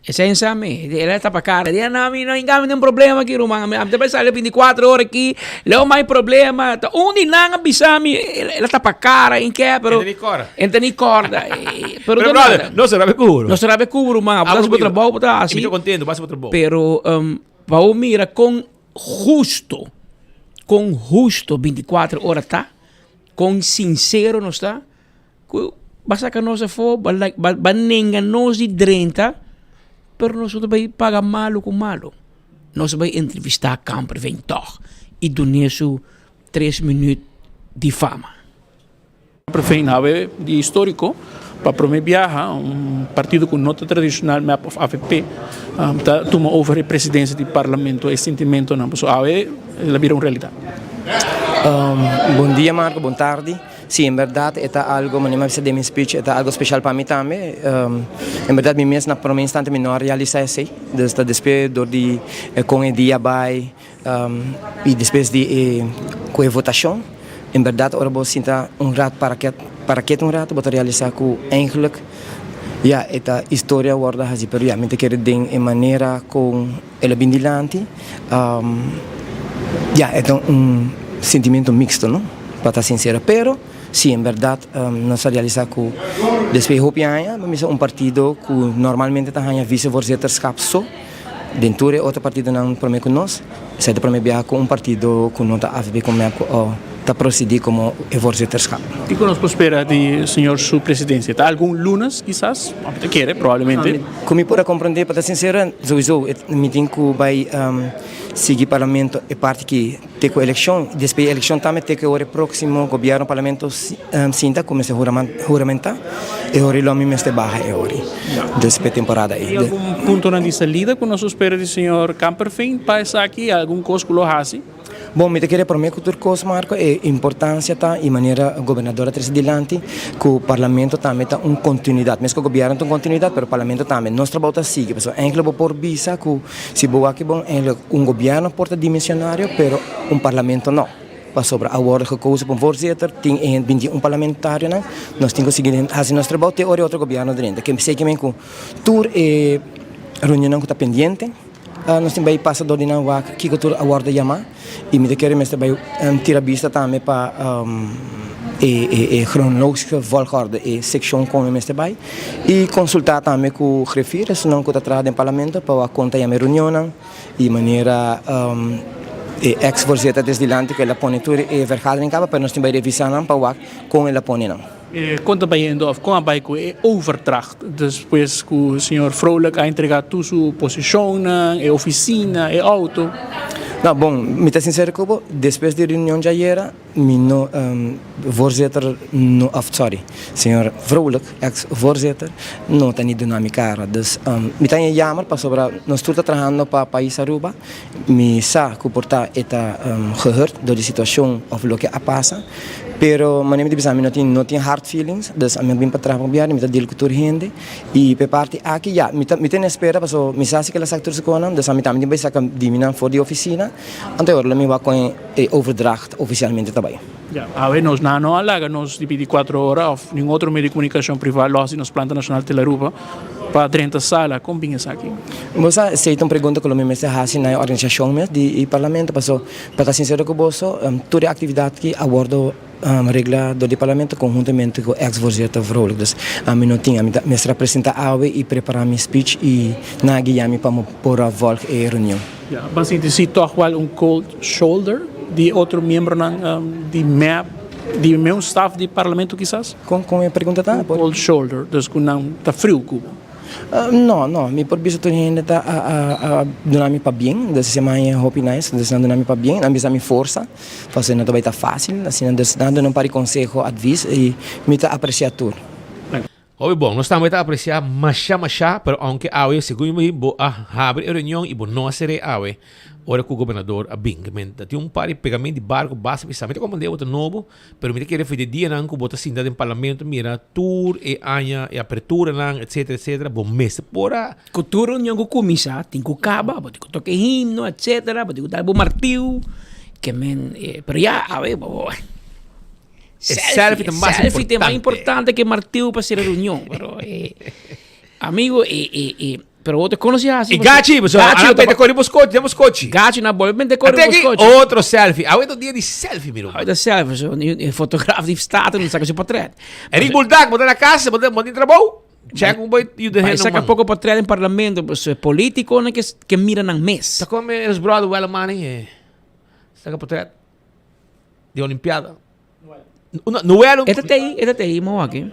Esei sa mi, el a tapa cara, di no, mi no hinga mi den problema aki ruman, mi ta bai sali 24 ora aki, leo mai problema, ta un di nan a bisa mi, el a tapa cara en ke, pero En teni corda. En teni corda, pero Pero brother, no se rabe cubro. No se rabe cubro ruman, abo ta hasi bo trabou, bo ta hasi. Y mi ta contento, bo hasi bo trabou. Pero pa bo mira con husto, con husto 24 ora ta, con sincero nos ta, Ku ba saka nos afó, ba like ba ba nenga nos di drenta, pero nos no ta bai paga malu ku malu. Nos a bai entrevistá Kamperveen tòg i dun'é su tres minüt di fama. Kamperveen hawe di históriko pa promé biaha un partido ku no ta tradishonal mep òf avp ta tuma over e presidensia di parlamento e sentimentonan pasobra awe el a bira un realidat. Bon dia Marco, bon tardi. Sí, en berdad e ta algo, manera mi a bisa den mi speech, e ta algo special pa mi tambe. En berdad mi mes na prome instante mi no a realisa esey. Dus ta despues dor di con e dia bay y despues di e cu e votacion, en berdad ora bo sinta un rat para ket para ket un rato bo ta realisa cu eigenlijk ya e ta historia wordo haci. Pero ya mi ta kere den e manera con el a bin dilanti. Ya, e ta un sentimiento mixto, no? Pa ta sincero. Pero, si, en berdad nos a realisa cu despues di hopi aña, bo misa un partido cu normalmente ta haña vicevoorzitter-schap so, den tur e otro partidonan prome cu nos, esei ta prome biaha cu un partido cu no ta avp cu mep ta procedi como e voorzitterschap. Kico nos por spera di señor su presidencia? Ta algun lunes kisas? Bo ta kere probablemente. Cu mi por a comprende, pa ta sincero, souiso mi tin cu bay sigui parlamento e parti ki te cu eleccion, despues di eleccion tambe te cu e ora e proximo gobierno parlamento sinta cu mester huramenta, e ora lo mi mester baha e ora des pe temporada ey. Tin algun puntonan di salida cu nos por spera di señor Kamperveen pa esaki? Algun cos cu lo haci? Bon, mi ta kere promé ku tur kos, Marco, e importansia ta i manera gobernador a trese dilanti ku parlamento tambe ta un kontinuidat. Mes ku gobièrnu ta un kontinuidat, pero parlamento tambe. Nos trabou ta sigui. Pasobra enkele bo por bisa ku si bo wak bon, enkele un gobièrnu por ta dimisionario, pero un parlamento no. Pasobra a wòrdu gekozen pa un voorzitter, tin e hende binti un parlamentarionan, nos tin ku sigui hasi nos trabou te ora e otro gobièrnu drenta. Ke esei ke men ku tur e reunionnan ku ta pendiente. Nos tin bai pasa dor di nan wak kiko tur a wordo yama y mi ta kere mester bai tira bista tambe pa e cronologische volgorde, e seccion con mi mester bai y consulta tambe cu griffier, esunnan cu ta traha den parlamento pa wak con ta yama e reunionnan y manera e ex voorzitter des dilanti cu el a pone tur e vergadering caba pero nos tin bai revisa nan pa wak con el a pone nan. Kon ta bayendo of kon a bai ku e overdracht despues ku señor Vrolijk a entrega tur su posishonnan, e ofisina, e auto? No, bon, mi ta sincero ku bo, despues di reunion djayera mi no, voorzitter no, of sorry, señor Vrolijk, ex voorzitter, no ta ni duna mi kara. Dus mi ta haña jammer pasobra nos tur ta trahando pa pais Aruba, mi sa ku por ta e ta gehurt dor di situashon of loke a pasa. Pero manera mi ta bisa mi no tin no tin hard feelings, dus ami a bin pa traha pa gobièrnu, mi ta deal ku tur hende i pa e parti aki ya mi ta mi ta en espera pasobra mi sa si kila sak tur su konan, dus ami tambe tin bai saka di mi nan for di ofisina, anto e ora lo mi wak kon e overdracht ofisialmente ta bai. Ya, awe nos nan no a laga nos di binticuatro ora of ningun otro medio di komunikashon priva los di nos planta nashonal Telaruba pa drenta sala, kon bin esaki? Bo sa, esei ta un pregunta ku lo mi mester hasi na e organisashon mes di e parlamento pasobra Pa ta sincero cu boso, tur e actividad ki a wordo regla door di Parlamento conhuntamente cu ex voorzitter Vrolijk. Dus ami no tin, ami ta mester a presenta awe y prepara mi speech y nan a guia mi pa mi por a volg e reunion. Ya, bo a sinti si toch wel un cold shoulder di otro miembronan di mep, di meun staf di Parlamento kisas? Con, con e pregunta ta? Un cold shoulder, dus cu nan ta friu cu bo. No, no, mi por bisa tur hende ta a duna mi pabien, dus esei maña hopi nice, dus nan duna mi pabien, nan bisa mi forsa, pasobra no ta bai ta facil, asina, dus nan duna un par di conseho, advies, y mi ta aprecia tur. Hopi bon, nos tambe ta aprecia masha masha, pero aunke awe segun mi bo a habri e reunion y bo no a cer'e awe ora cu gobernador a bin. Men ta tin un par di pegamento di barco basta bisa. Mi ta comprende bo ta nobo, pero mi ta kere for di dianan cu bo ta sinta den parlamento mira tur e aña e aperturanan etcetera etcetera bo mester por a Cu tur reunion cu cuminsa tin cu caba, bo tin cu toca e himno etcetera, bo tin cu dal bo martiu, ke men pero ya awe bo. E selfie ta mas importante. Selfie ta mas importante que martiu pa hacer reunión. Pero, eh, amigo, eh, eh, eh, pero vos te conoces así. Y Gachi, pues, Gachi, ahora te corri bos coche, bos coche. Gachi, na bolbe te corri bos coche. Otro selfie. Ahora estos días de selfie, miro. Ahora selfie, so, el fotógrafo de staten, saca su portret. Eric Buldak, bota na casa, bota bota trabalho. Check un boy you de Pai saca poco portret en parlamento, pues político que que miran ang mes. Sa come los brother well money, eh. Saca portret. Di Olimpiada. Noel. E ta tei, e ta tei, mo aki.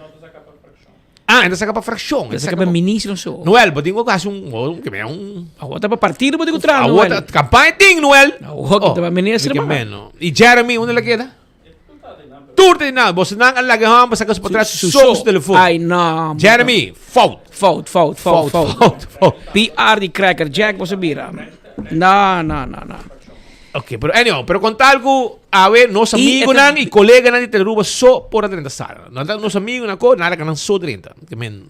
Ah, e ta saka pa frakshon. E ta saka pa ministro so. Noel, bo tin ku hasi un, un, ke un. Awor ta pa partido bo tin ku traha, Noel. Awor ta kampaña tin, Noel. Awor ki ta pa ministro ma. Meno. I Jeremy, unda la keda? Tur ta nan, boso nan a laga hom saka su patras su so su telefon. Ai no. Jeremy, fout. Fout, fout, fout, fout. Fout, fout. PR di Cracker Jack boso bira. No, no, no, no. Ok, pero anyhow, pero con tal cu awe nos amigonan y coleganan di Teleruba so por a drenta sala. No ta nos amigonan ko, nada kanan so drenta. Ke men,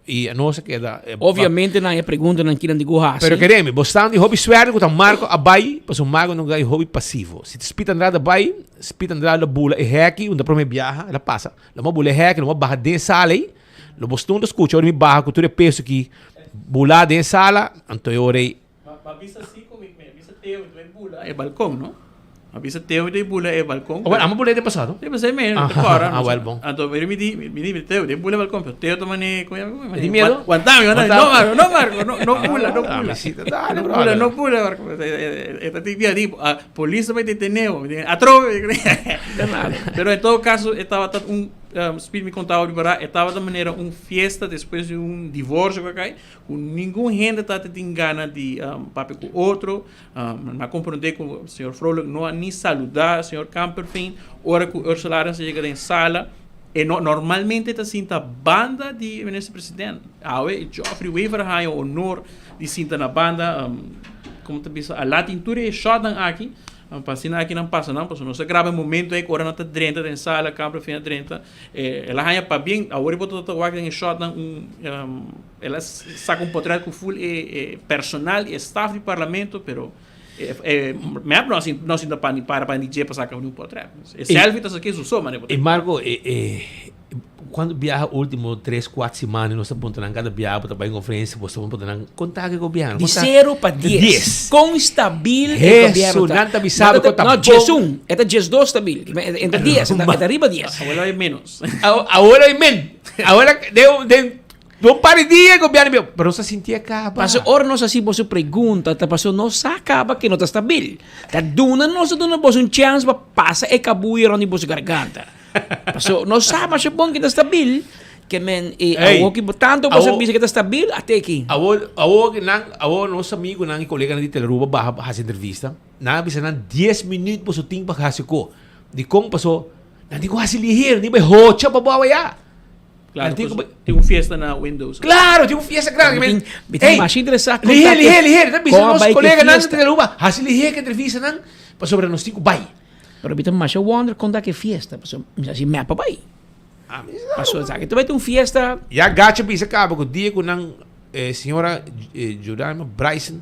y nos a keda. Eh, Obviamente nan e preguntanan kinan di ku hasi. Pero keremi, bo stan di hopi suerte ku ta Marco a bai, paso Marco no gai hopi pasivo. Si Speed Andrade a bai, Speed Andrade lo bula e heki, unda prome biaha, el a pasa. Lo mo bula e heki, lo mo baha den sala ei. Lo bo stond a skucha ora mi baha ku tur e peso ki bula den sala, anto e ora ei Ma bisa si ku mi bisa Teo mi ta bula e balkon no. Ma bisa Teo mi ta bula e balkon. Oh, amo bula den pasado? Sí, pensei me, no te kora. Ah, wel bon. Anto mi di mi di Teo, de bula e balkon, pero Teo ta mane ku ya. Di miedo? Wantami, wantami. No Marco, no Marco, no no bula, no bula. Dale, No bula, no bula Marco. E ta tin di polis ta bai deteneo. Atrobe. Pero en todo caso e tabata un Speed mi contaba riba e tabata manera un fiesta despues di un divorcio ku a kai. Ku ningun hende ta tin gana di papia ku otro. Mi a komprondé ku señor Vrolijk no a ni saludá señor Kamperveen ora ku Ursula Arends a yega den sala. E no normalmente ta sinta banda di minister president. Awe Geoffrey Wever a haña honor di sinta na banda, komo ta bisa, a latin tur e shotnan aki. Pa asina aki nan pasa nan, pasobra nos a graba e momento ei ku ora nan ta drenta den sala, Kamperveen a drenta. El a haña pabien, awor bo ta wak den e shotnan un el a saka un potret ku ful e personal i e staf di parlamento pero e mep no a no a sinta pa ni para pa ni dje pa saka un potret. E selfie ta sake su so manera E Marco e e kuantu biaha ultimo tres kuat simana nos ta puntra nan kada biaha bo ta bai konferensia bo ta puntra nan kon ta e gobièrnu Di sero pa dies. Kon stabil e gobièrnu ta. Nan ta bisa bo ku ta bon. No, diesun. E ta diesdos stabil. E ta dies, e ta riba dies. Awor hay menos. Awor hay men. Awor den un par di dia e gobièrnu bia. Pero nos a sinti e kaba. Paso ora nos hasi boso pregunta ta paso nos sa kaba ke no ta stabil. Ta duna nos ta duna boso un chèns pa pasa e kabuya rònt di boso garganta. Paso nos sa masha bon ke ta stabil. Ke men e awor ki tanto boso bisa ke ta stabil a teki. Awor awor nan awor nos amigunan i koleganan di Teleruba baha hasi entrevista. Nan a bisa nan dies minuut boso tin pa hasi ko. Dikon? Paso nan tin ku hasi liher, ni bai hocha pa bo awaya. Claro, tin, tin un fiesta na Windows. Claro, tin un fiesta grandi. Mi tin, mi tin masha interesá kon liher, liher, liher. Nan bisa nos koleganan di Aruba, hasi liher ke entrevista nan, pasobra nos tin ku bai. Pero mi ta masha wonder kon ta ke fiesta, pasobra mi sa si mep a bai. Pasobra sa ke ta bai tin un fiesta. Ya Gacho bisa kaba ku dia ku nan señora Juraima Bryson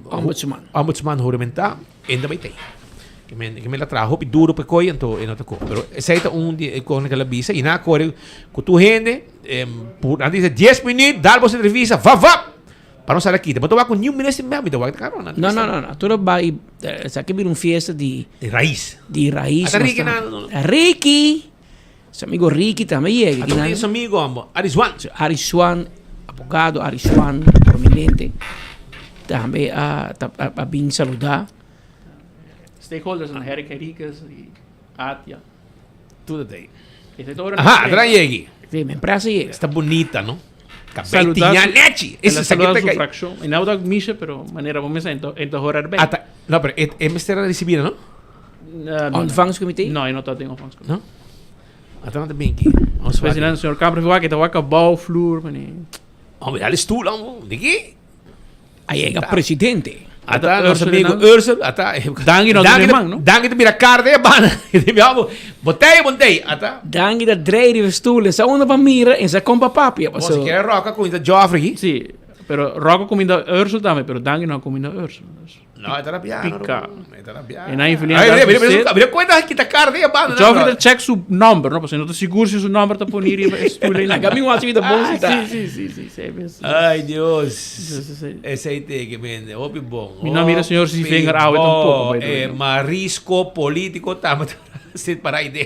Ombudsman. Ombudsman huramentá, e no ta bai tei. Ke men, ke men la traha hopi duro pa e koi, anto e no ta ko. Pero esei ta un di e kosnan ke el a bisa i nan a kore ku tur hende, pur, nan ta bisa dies minüt, dal boso entrevista, vap vap! Pa no sali a kita. Bo ta wak ku niun minister mei, mi ta wak ta karo nan. No, no, no, no. Tur a bai, esaki bira un fiesta di. Di rais. Di rais. Ata Ricky nan. Ricky! Su amigo Ricky tambe yega. Ata un su amigo ambo, Aris Swan. Aris Swan, abogado Aris Swan, prominente, tambe a, a, a bin saluda. Stakeholders nan Herrick Henriquez y Atia. Tur ta ei. Aha, atra yegi. Sí, mi empresa yega. Esta bunita, no? Cabey tiña lechi. Ese sa saluda su fracción. Y no da misha, pero manera bo mesa ento ento horar ben. Ata, no, pero e, e mester a recibir, no? Ontvangscomité? No, e no ta den ontvangscomité. No? Ata nan ta bin aki. Nos wak. President, señor Camper, wak, ta wak abou vloer, mani. Hombre, dale stoel, hombre. De ki? A yega presidente. Ata nos amigo Ursel, ata. Dangi no Dangi ta man, no? Dangi ta mira cara de bana. Botei, botei, ata. Dangi ta drei riba stoel, en sa unda pa mira, en sa kon pa papia. Bo si kere roca cuminda Joffrey ki? Si, pero roca cuminda Ursel tambe, pero Dangi no a cuminda Ursel. No, e ta rabiá. Pica. E ta rabiá. E na infeliz. Ay, mira, mira, mira, mira cuenta kita cara de banda. Joffrey ta check su number, no? Pasobra no ta sigur si su number ta poni riba e stoel ei. Laga mi wak si mi ta bon si ta. Si, si, si, si, si. Ay, Dios. Si, si, si. Esei te ke mende, hopi bon. Mi no mira señor Hopi Sievinger awe tampoco, bon. by the way, Eh, no. marisco politico tambe ta zit para idea.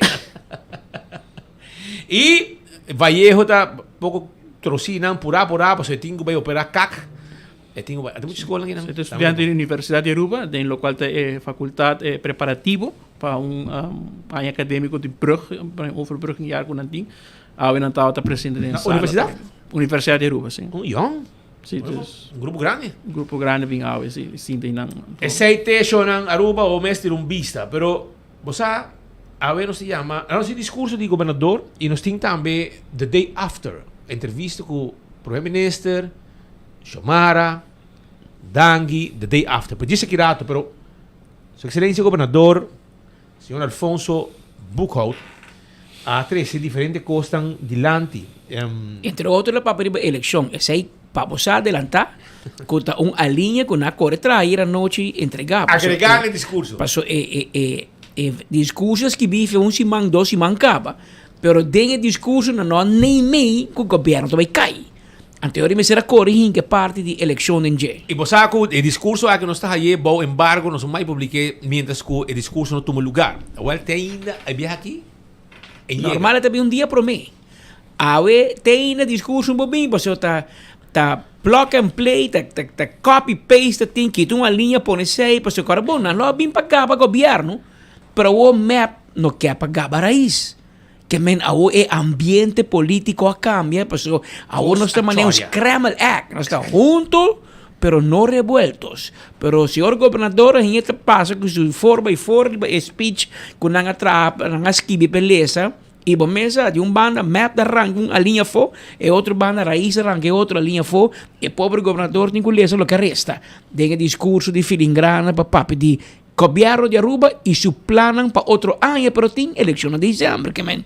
I Vallejo ta poko trosinan purá purá pasobra e tin ku bai operá kak. E tin ku bai, ata mucha skol akinan. E ta studiante di Universidad di Aruba, den lokual ta e fakultat e preparativo pa un aña akademiko di brug, pa un overbruggingjaar ku nan tin. Awe nan tabata presente den Na sala. universidad? Universidad di Aruba, si. Un yòn. Si, dus. Un grupo grandi. Un grupo grandi bin awe, si, sinta einan. Esei te shownan Aruba o mester un bista, pero bo sa awe nos ta yama, nos tin discurso di gobernador y nos tin tambe the day after, entrevista cu Prome Minister, Xiomara, Dangui, the day after. Pero djis aki rato, pero Su Excelencia Gobernador, Señor Alfonso Boekhoudt, a trece diferente cosnan dilanti. Entre otro lo papia riba eleccion. Esey pa bo sa adelanta cu ta un alinea cu na core traha ayer anochi entrega. Agrega na e discurso. Paso e e e discurso a skibi fe un siman dos siman caba. Pero den e discurso nan no a neimei cu gobierno ta bay cay. Anto ora mester a kore hinka e parti di elekshon den dje. I bo sa ku e diskurso aki nos ta haye bou embargo, nos no mai publik'é miéntras ku e diskurso no tuma lugar. Awèl te ainda e biaha aki e yega. Normal e ta bin un dia promé. Awe te ainda diskurso no por bin pasobra ta ta plug and play, ta ta ta copy paste ta tin kita un aliña pone esei pasobra kòrda bon nan lo a bin pa gaba gobièrnu pero awor mep no ke pa gaba rais. Ke men awor e ambiente politico a cambia, pasobra awor nos ta manera un scramble egg, nos ta hunto pero no revueltos. Pero señor gobernador a hende ta pasa cu su forma y for riba e speech cu nan a traha, nan a skibi pa e lesa, y bo mes sa di un banda mep ta ranca un alinea afo, e otro banda Raiz ta ranca e otro alinea afo, e pobre gobernador tin cu lesa loke a resta den e discurso di filingrana pa papia di Gobierno di Aruba y su plannan pa otro aña pero tin eleccion na december ke men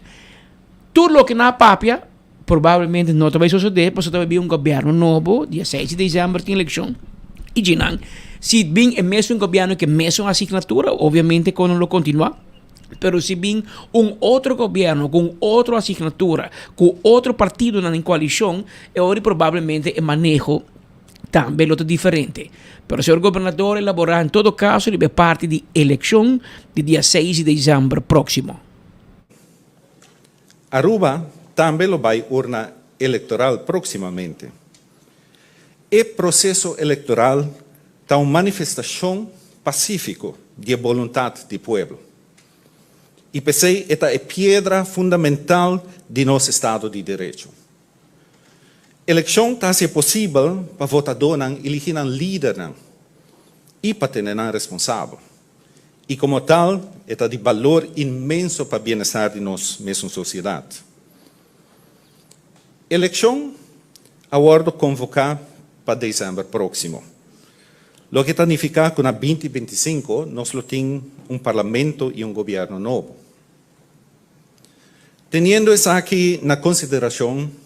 tur loke nan a papia probablemente no ta bay sosode pasobra ta bay bin un gobierno nobo dia seis di december tin eleccion y djinan si bin e mesun gobierno ke mesun asignatura obviamente kono lo continua pero si bin un otro gobierno ku un otro asignatura ku otro partidonan den coalicion e ora probablemente e maneho Tambe lo ta diferente. Pero señor Gobernador a elabora en todo caso riba e parti di eleccion di dia seis di december proximo. Aruba tambe lo bai urna electoral proximamente. E proceso electoral ta un manifestacion pacifico di e boluntad di pueblo. Y p'esey e ta e piedra fundamental di nos estado di derecho. Elekshon ta hasi e posibel pa votadónan eligi nan lidernan i pa tene nan responsabel. I komo tal e ta di balor inmenso pa bienestar di nos mesun sosiedat. Elekshon a wòrdu konvoká pa desèmber próksimo, loke ta nifiká ku na binti 25 nos lo tin un parlamento i un gobièrnu nobo. Teniendo esaki na konsiderashon,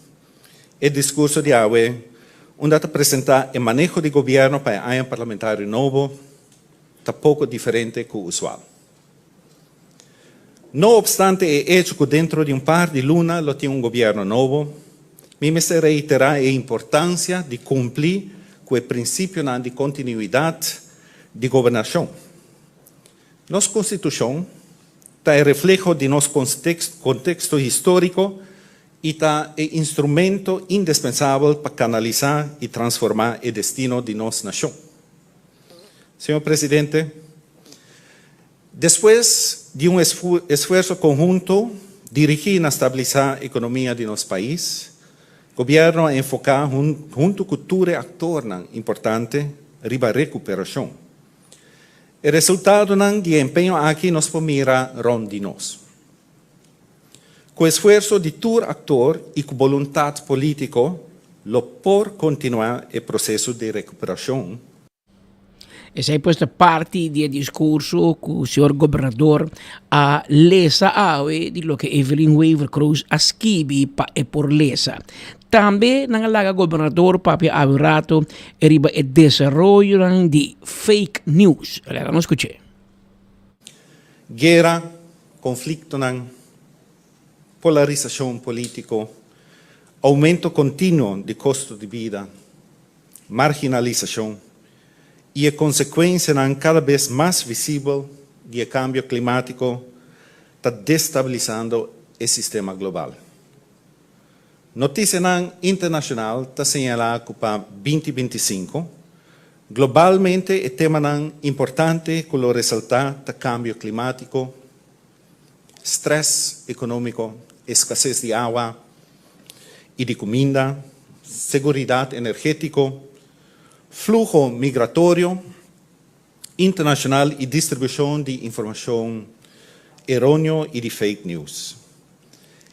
e diskurso di awe, unda ta presentá e maneho di gobièrnu pa e aña parlamentario nobo, ta poko diferente ku usual. No opstante e echo ku dentro di un par di luna lo tin un gobièrnu nobo, mi mester reiterá e importansia di kumpli ku e prinsipionan di kontinuidat di gobernashon. Nos Konstitushon ta e refleho di nos konteksto históriko i ta e instrumento indispensabel pa kanalisá i transformá e destino di nos nashon. Señor Presidente, despues di un esfuerso konhunto dirigí na stabilisá ekonomia di nos pais, Gobièrnu a enfoká huntu ku tur e aktornan importante riba rekuperashon. E resultadonan di e empeño aki nos por mira rond di nos. Ku esfuerso di tur aktor i ku boluntat polítiko lo por kontinuá e proseso di rekuperashon. Esei pues ta parti di e diskurso ku señor gobernador a lesa awe di loke Evelyn Wever-Croes a skibi pa e por lesa. Tambe nan a laga gobernador papia awe un rato riba e desaroyonan di fake news. Laga nos skuch'é. Guera, konfliktonan, polarisashon polítiko, oumento kontinuo di kosto di bida, marginalisashon i e konsekuensianan kada bes mas visibel di e kambio klimátiko ta destabilisando e sistema global. Notisianan internashonal ta señalá ku pa binti 25, globalmente e temanan importante ku lo resaltá ta kambio klimátiko, strès ekonómiko, eskases di awa i di kuminda, seguridat energétiko, fluho migratorio internashonal i distribushon di informashon eróneo i di fake news.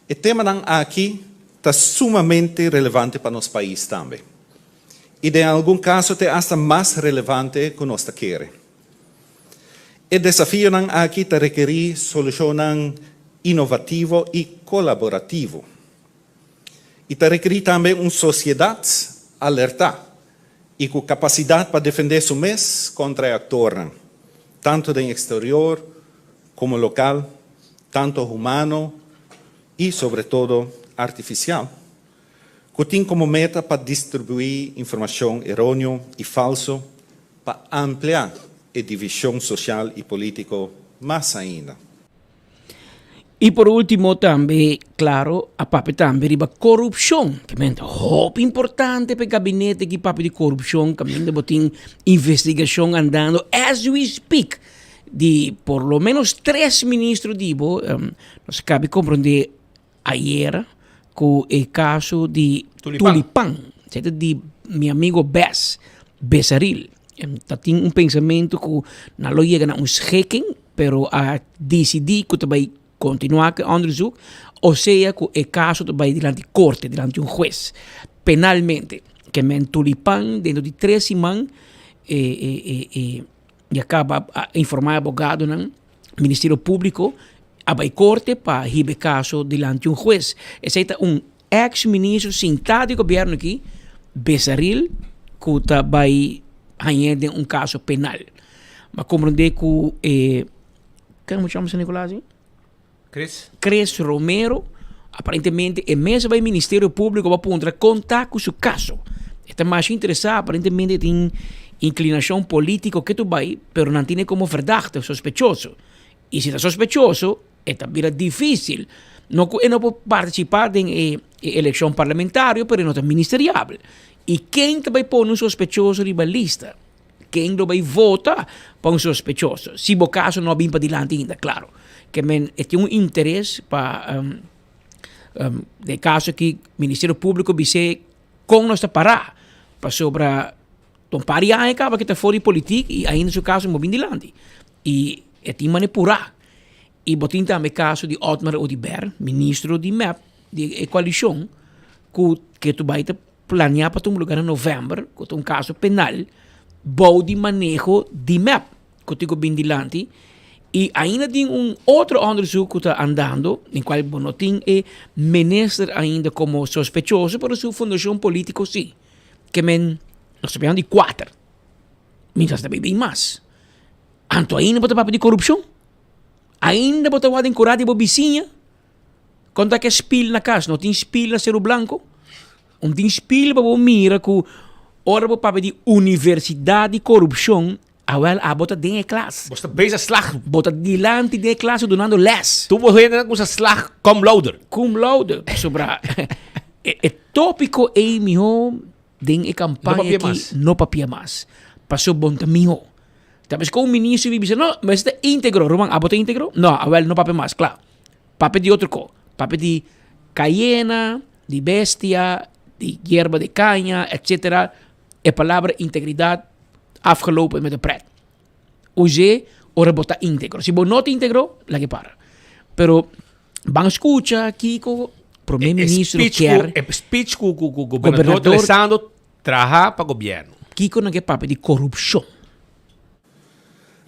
E temanan aki ta sumamente relevante pa nos pais tambe i den algun kaso te asta mas relevante ku nos ta kere. E desafionan aki ta rekerí solushonnan inovativo i kolaborativo. I ta rekerí tambe un sosiedat alertá i ku kapasidat pa defendé su mes kontra e aktornan, tantu den eksterior komo lokal, tantu humano i sobre todo artifisial, ku tin komo meta pa distribuí informashon eróneo i falso pa amplia e divishon sosial i polítiko mas ainda. I por último tambe, klaro, a papia tambe riba korupshon. Ke men ta hopi importante pa e gabinete ki papia di korupshon, kaminda bo tin investigashon andando as we speak di por lo menos tres ministro di bo. Nos a kabi komprondé ayera ku e kaso di Tulipan, esei ta di mi amigo Bes, Besaril. Ta tin un pensamentu ku nan lo yega na un schikking, pero a disidí ku ta bai kontinuá ku e onderzoek, osea ku e kaso ta bai dilanti korte, dilanti un hues, penalmente. Ke men Tulipan dentro di tres siman e e e ya kaba a informá e abogadonan, Ministerio Públiko a bai korte pa hiba e kaso dilanti un hues. Esei ta un eks ministro sintá di gobièrnu aki, Besaril, ku ta bai hañ'é den un kaso penal. M'a komprondé ku e, ken mu chama San Nicolas ei? Chris. Chris Romero, aparentemente e mes a bai Ministerio Públiko pa puntra kon ta ku su kaso. E ta masha interesá, aparentemente e tin inklinashon polítiko ke tur bai, pero nan tine komo verdachte, sospechoso. I si ta sospechoso, e ta bira difísil. No ku e no por partisipá den e elekshon parlamentario, pero e no ta ministeriabel. I ken ta bai pone un sospechoso riba lista? Ken lo bai vota pa un sospechoso? Si bo kaso no a bin padilanti ainda, klaro. Ke men e tin un interes pa den e kaso aki Ministerio Públiko bis'é kon nos ta pará pasobra ta un par di aña kaba ke ta for di politik i ainda su kaso no bin dilanti. I e tin manera purá. I bo tin tambe kaso di Otmar Oduber, ministro di mep di e koalishon ku ke tu bai ta Planea pa tuma lugar na november, ku ta un kaso penal bou di maneho di mep ku tin ku bin dilanti. I ainda tin un otro onderzoek ku ta andando, den kual bo no tin e minister ainda komo sospechoso, pero su fundashon politiko si. Ke men, nos ta papia di kuater, mientras ta bin mas. Anto ainda bo ta papia di korupshon? Ainda bo ta wak den kura di bo bisiña? Kon ta ke spil na kas? No tin spil na Seru Blanco? Un tin spil pa bo mira ku ora bo papia di universidat di korupshon, awel abo ta den e klas. Bo sta bezig slag. Bo ta dilanti den e klas dunando les. Tur bo hendenan kusa slag cum laude. Cum laude. Pasobra e topiko ei miho den e kampaña aki no papia mas. Pasobra bo no ta miho. Ta bes ku un ministro bi bisa no, mester ta integro. Ruman, abo ta integro? No, awel no papia mas, kla. Papia di otro ko. Papia di kayena, di bestia, di yerba di kaña, etcetera. E palabra integridad afgelopen met de pret. Us'é ora bo ta integro. Si bo no ta integro, laga e para. Pero. Ban scucha kico Prome Ministro kier. E speech cu gobernador ta lesando traha pa gobierno. Kico nan ke papia di corupcion.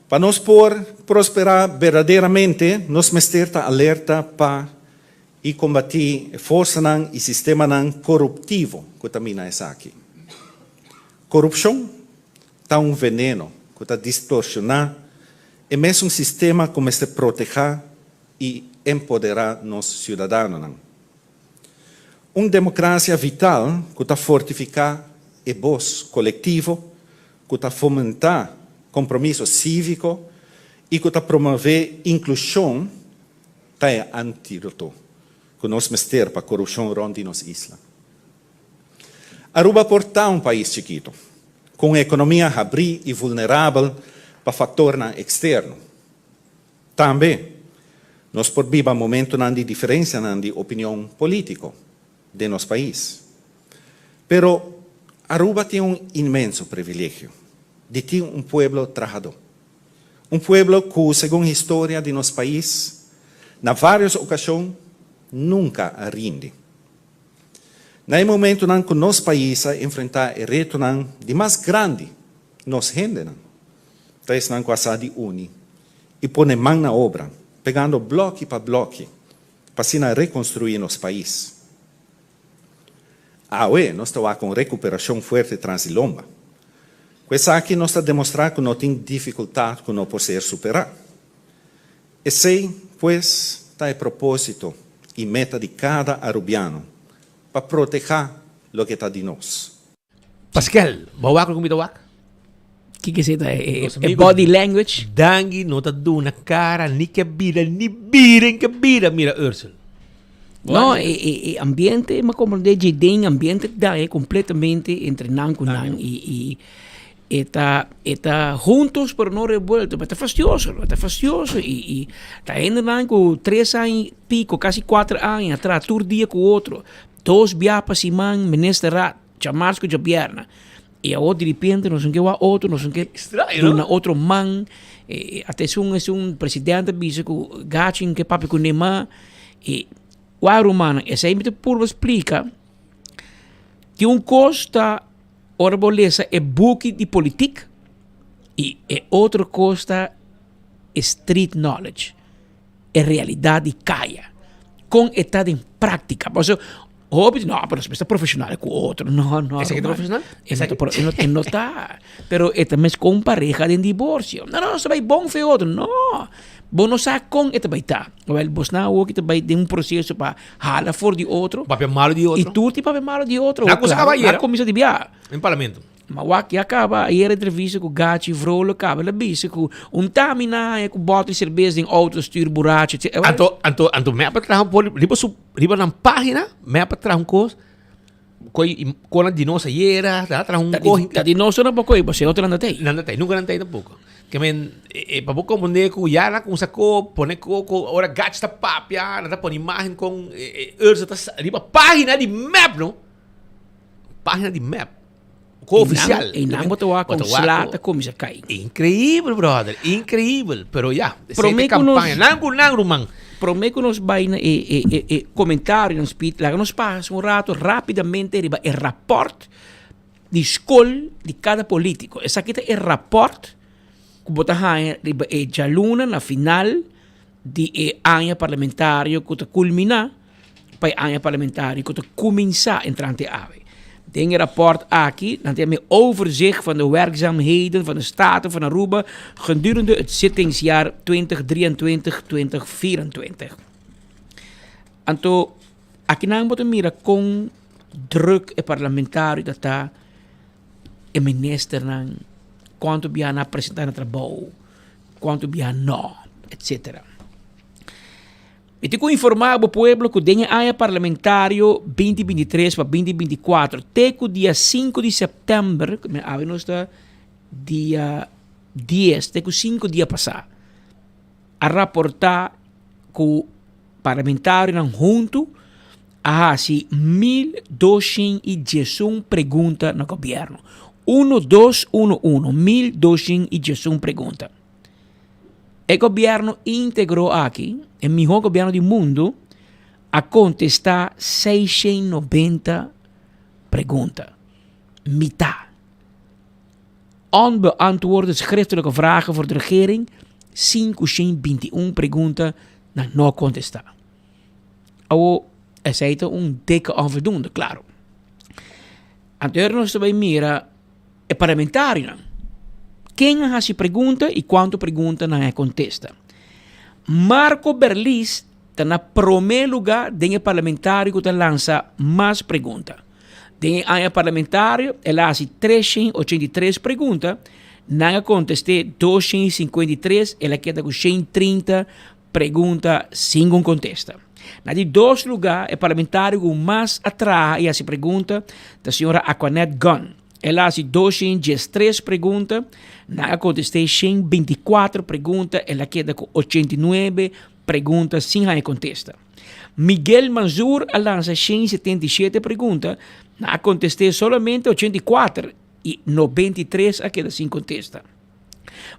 Pa nos por prosperá berdaderamente, nos mester ta alerta pa i kombatí e forsanan i sistemanan koruptivo ku ta mina esaki. Korupshon ta un veneno ku ta distorshoná e mesun sistema ku mester protehá i empoderá nos siudadanonan. Un demokrasia vital ku ta fortifiká e bos kolektivo, ku ta fomentá kompromiso síviko i ku ta promové inklushon ta e antídoto ku nos mester pa korupshon rònt di nos isla. Aruba por ta un pais chikito, ku un ekonomia habrí i vulnerabel pa faktornan eksterno. Tambe, nos por biba momentonan di diferencianan di opinion politico den nos pais. Pero Aruba tin un inmenso privilegio di tin un pueblo trahador. Un pueblo cu, segun historia di nos pais, na varios ocasion nunca a rindi. Na e momentonan cu nos pais a enfrenta e retonan di mas grandi, nos hendenan ta esnan cu a sa di uni i pone man na obra, pegando bloki pa bloki, pa asina rekonstruí nos pais. Awe nos ta wak un rekuperashon fuerte tras di lomba. Ku esaki nos ta demostrá ku no tin difikultat ku no por ser superá. Esei, pues, ta e propósito i meta di kada arubiano, pa protehá loke ta di nos. Paskel, bo wak loke mi ta wak? Kiko esei ta? E body language? Dangui no ta duna kara ni ke bira ni bira en ke bira mira Ursel. No, e ambiente, mi a comprende dje den ambiente daña completamente entre nan ku nan i i e ta e ta juntos pero no revueltos, pero ta fastioso, ta fastioso i i ta hendenan ku tres aña i pico, casi cuater aña a traha tur dia ku otro, dos bia pa siman minister raad. Djamars ku djabierna. I awor diripiente nos no ke wak otro, nos no ke duna otro man. Ata esun esun presidente a bisa ku Gachi no ke papia ku Neymar. I wak rumannan, esei mi ta purba splika. Tin un kos ta ora bo lesa e buki di politik i e otro kos ta e street knowledge, e realidat di kaya. Kon e ta den práktika. Pasobra Hopi di, no, pero nos mester profesional cu otro. No, no. Esaki ta profesional? E no ta, e no, e no ta. Pero e ta mes con pareha den divorcio. No, no, nos ta bay bon fe otro. No. Bo no sa con e ta bay ta. Wel, bosnan awo ki ta bay den un proceso pa hala for di otro. Papia malo di otro. Y tur tin papia malo di otro. Na cosa Claro, caba ayer. Na cuminsa di bia. Den parlamento. Ma wak ya caba ayer entrevista cu Gachi Vrolijk caba. El a bisa cu un tami na haya cu bote di cerveza den auto stuur buracho. Anto, anto, anto me a traha un poli riba su Riba nan página, me a traha un kos, koi kona di nos ayera, ta traha un kos. Ta di nos no poko, pasobra otro nan ta tei. Nan ta tei, nunka nan tei tampoko. Ke men, pa bo komprende ku ya nan kumsa ko pone koko, ora Gach ta papia, nan ta pone imagen kon Ursa ta riba página di mep no. Página di mep. Ko oficial. E nan bo ta wak kon sla ta kuminsá kai. Increíbel, brother. Increíbel. Pero ya, esei ta campaña. Nan ku nan, ruman. Promé ku nos bai na e e e e comentarionan, Speed, laga nos pasa un rato rápidamente riba e rapòrt di skol di kada polítiko. Esaki ta e rapòrt ku bo ta haña riba e djaluna na final di e aña parlamentario ku ta kulminá pa e aña parlamentario ku ta kuminsá entrante awe. Den e rapòrt aki nan ta yama e overzicht van de werkzaamheden van de Staten van Aruba gedurende het zittingsjaar 2023, 2024. Anto akinan bo ta mira kon druk e parlamentario ta ta, e ministernan, kuantu bia nan a presentá na trabou, kuantu bia no, etcetera. Mi tin ku informá bo pueblo ku den e aña parlamentario 2023 pa 2024 te ku dia 5 di sèptèmber, awe nos ta dia 10, te ku 5 dia pasá, a raportá ku parlamentarionan huntu a hasi 1211 pregunta na gobièrnu. Uno dos uno uno, 1211 pregunta. E gobièrnu íntegro aki, e mihó gobièrnu di mundu. A kontestá 690 pregunta. Mitá. Onbeantwoorde schriftelijke vragen voor de regering, 521 pregunta nan no a kontestá. Awo, esei ta un dikke onvoldoende, klaro. Anto nos ta bai mira e parlamentarionan. Ken a hasi pregunta i kuantu pregunta nan a kontesta. Marco Berlis ta na promé lugá den e parlamentario ku ta lansa mas pregunta. Den e aña parlamentario el a hasi 383 pregunta, nan a kontest'é 253, el a keda ku 130 pregunta sin un kontesta. Na di dos lugá e parlamentario ku mas a traha i hasi pregunta ta señora Aquanette Gunn. El a hasi 213 pregunta, nan a kontest'é 124 pregunta, el a keda ku 89 pregunta sin haña kontesta. Miguel Manzur a lansa 177 pregunta, nan a kontest'é solamente 84 i 93 a keda sin kontesta.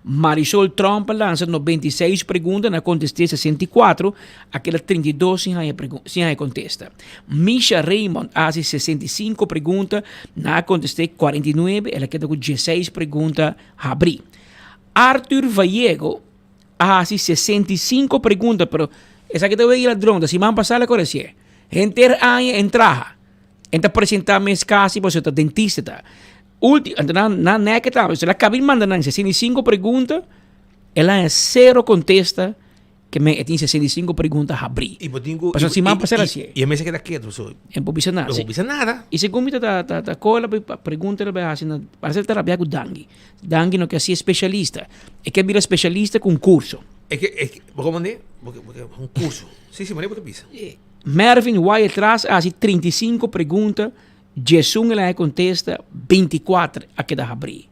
Marisol Tromp a lansa 96 pregunta, nan a kontest'é 64, a keda 32 sin haña sin haña kontesta. Misha Raymond a hasi 65 pregunta, nan a kontest'é 49, el a keda ku 16 pregunta habrí. Arthur Vallego a hasi 65 pregunta, pero esaki ta wega ladron, ta siman pasá la koresé. Henter aña en traha. En ta presentá mes kasi pasobra ta dentista ta. Ulti, anto nan, nan nèk ta, pasobra la kabi manda nan 65 pregunta, el haña sero kontesta ke men e tin 65 pregunta habrí. I bo tin ku Pasobra siman pasá la hasié. I e mes a keda ketu, so. E no por bisa nada. No por bisa nada. I segun mi ta ta ta ta kola pa pregunta el a bai hasi na, parese el ta rabia ku Dangui. Dangui no ke hasi especialista. E ke bira especialista ku un curso. E ke, e ke, bo komand'é? Bo ke, bo ke un curso. Si, si, manera bo ta bisa. Mervin Wyatt-Ras a hasi 35 pregunta, 11 el a haña kontesta, 24 a keda habrí.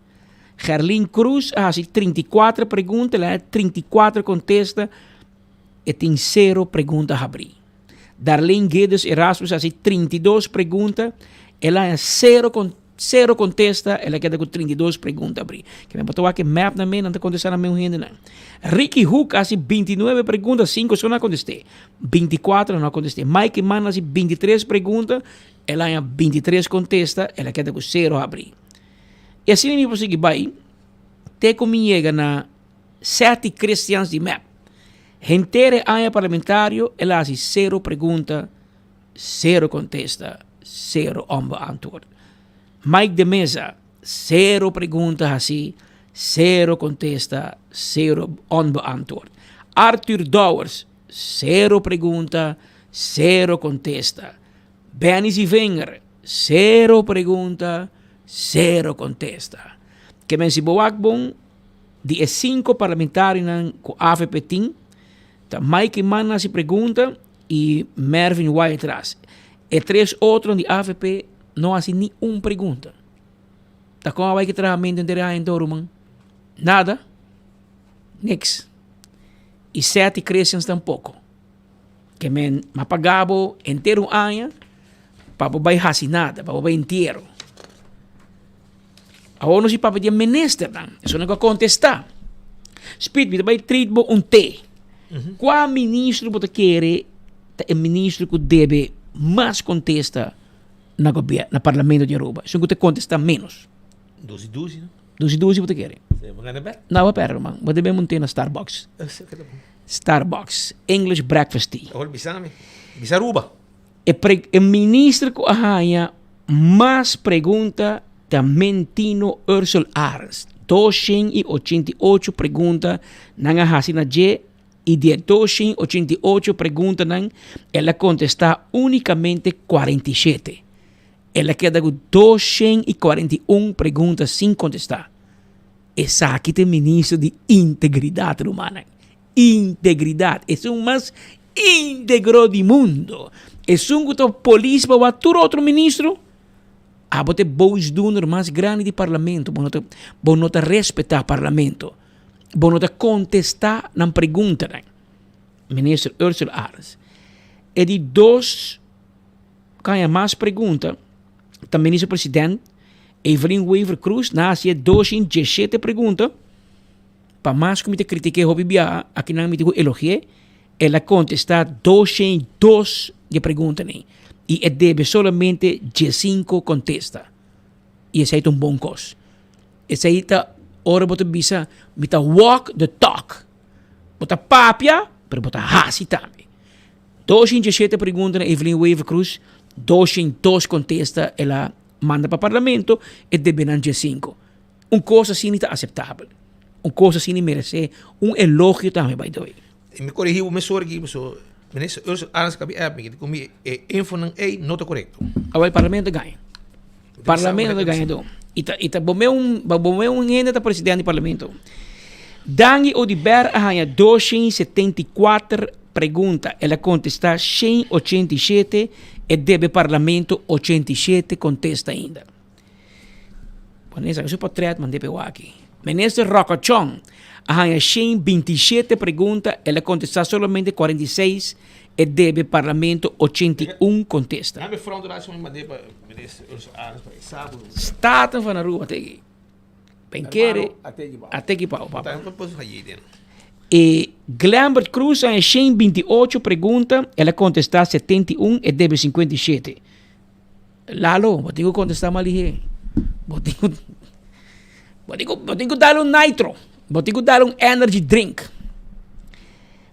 Gerlin Cruz a hasi 34 pregunta, el a haña 34 kontesta, e tin sero pregunta habrí. Darlene Geddes Erasmus a hasi 32 pregunta, el a haña sero kon sero kontesta, el a keda ku 32 pregunta habrí. Ke men por ta wak e map nan men, nan ta kontestá nan men hendenan. Ricky Hoek a hasi 29 pregunta, 5 so nan a kontest'é, 24 no a kontest'é. Mike Mann a hasi 23 pregunta, el a haña 23 kontesta, el a keda ku sero habrí. I asina mi por sigui bai te ku mi yega na Seti Christians di mep. Henter e aña parlamentario el a hasi sero pregunta, sero kontesta, sero onbeantwoord. Mike de Meza, sero pregunta hasi, sero kontesta, sero onbeantwoord. Arthur Dowers, sero pregunta, sero kontesta. Benny Zivinger, sero pregunta, sero kontesta. Ke men si bo wak bon, Di e cinco parlamentarionan cu avp tin, ta Mike Eman a haci pregunta y Mervin Wyatt-Ras. E tres otronan di avp no a haci ni un pregunta. Ta con a bay ki trahamento henter e aña anto ruman? Nada. Niks. Y Seth y Christians tampoco. Ke men a paga bo henter un aña pa bo bay haci nada, pa bo bay entiero. Awor nos i papia di e ministernan. Esun nan ku a kontestá. Speed, mi ta bai treat bo un te. Kua ministro bo ta kere ta e ministro ku debe mas kontesta na gobier na parlamento di Aruba? Esun ku ta kontestá ménos. Dusi dusi no? Dusi dusi bo ta kere? Sí, bo gana bèt. No, bo pèrdè ruman. Bo debe un te na Starbucks. Starbucks, English breakfast tea. Awor bisa mi. Bisa Aruba. E pre e minister ku a haña mas pregunta ta Mentino Ursel Arends. 288 pregunta nan a hasi na dje i di e 288 preguntanan el a kontestá únikamente 47. El a keda ku 241 pregunta sin kontestá. Esaki ta e minister di integridat rumannan. Integridad. Esun mas integro di mundo. Esun ku ta polis pa wak tur otro ministro. Abo ta e boosdoener mas grandi di parlamento. Bo no ta, bo no ta respeta parlamento. Bo no ta contesta nan preguntanan. Minister Ursula Arends. E di dos kaña mas pregunta ta minister president Evelyn Wever Croes. Nan hasi e 217 pregunta. Pa mas ku mi ta kritik'é hopi biaha, akinan mi tin ku elogi'é, el a kontestá 202 di e preguntanan i e debe solamente diesinco contesta. I esei ta un bon kos. Esei ta ora bo ta bisa mi ta walk the talk. Bo ta papia, pero bo ta hasi tambe. 207 pregunta na Evelyn Wever Croes, 202 contesta el a manda pa parlamento, e debe nan 15. Un kos asina ta aceptabel. Un kos asina merece un elogio tambe by the way. Mi coregi bo mesora aki paso minister Ursula Arends kabi app mi ku mi e infonan ei no ta korekto. Awel parlamento ta gaña. Parlamento ta gaña do. I ta i ta bo me un bo me un hende ta presidente di parlamento. Dangui Oduber a haña 274 pregunta. El a kontestá 187, e debe parlamento 87 kontesta ainda. Pone esaki su potret manda e waki. Minister Rocco Chong a haña 127 pregunta, el a kontestá solamente 46, e debe parlamento 81 kontesta. Staten van Aruba teki. Penkere a teki pao papa. E Glembert Cruz a haña 128 pregunta, el a kontestá 71, e debe 57. Lalo, bo tin ku kontestá mas lihé. Bo tin ku, bo tin ku, bo tin ku dal un nitro. Bo tin ku dal un energy drink.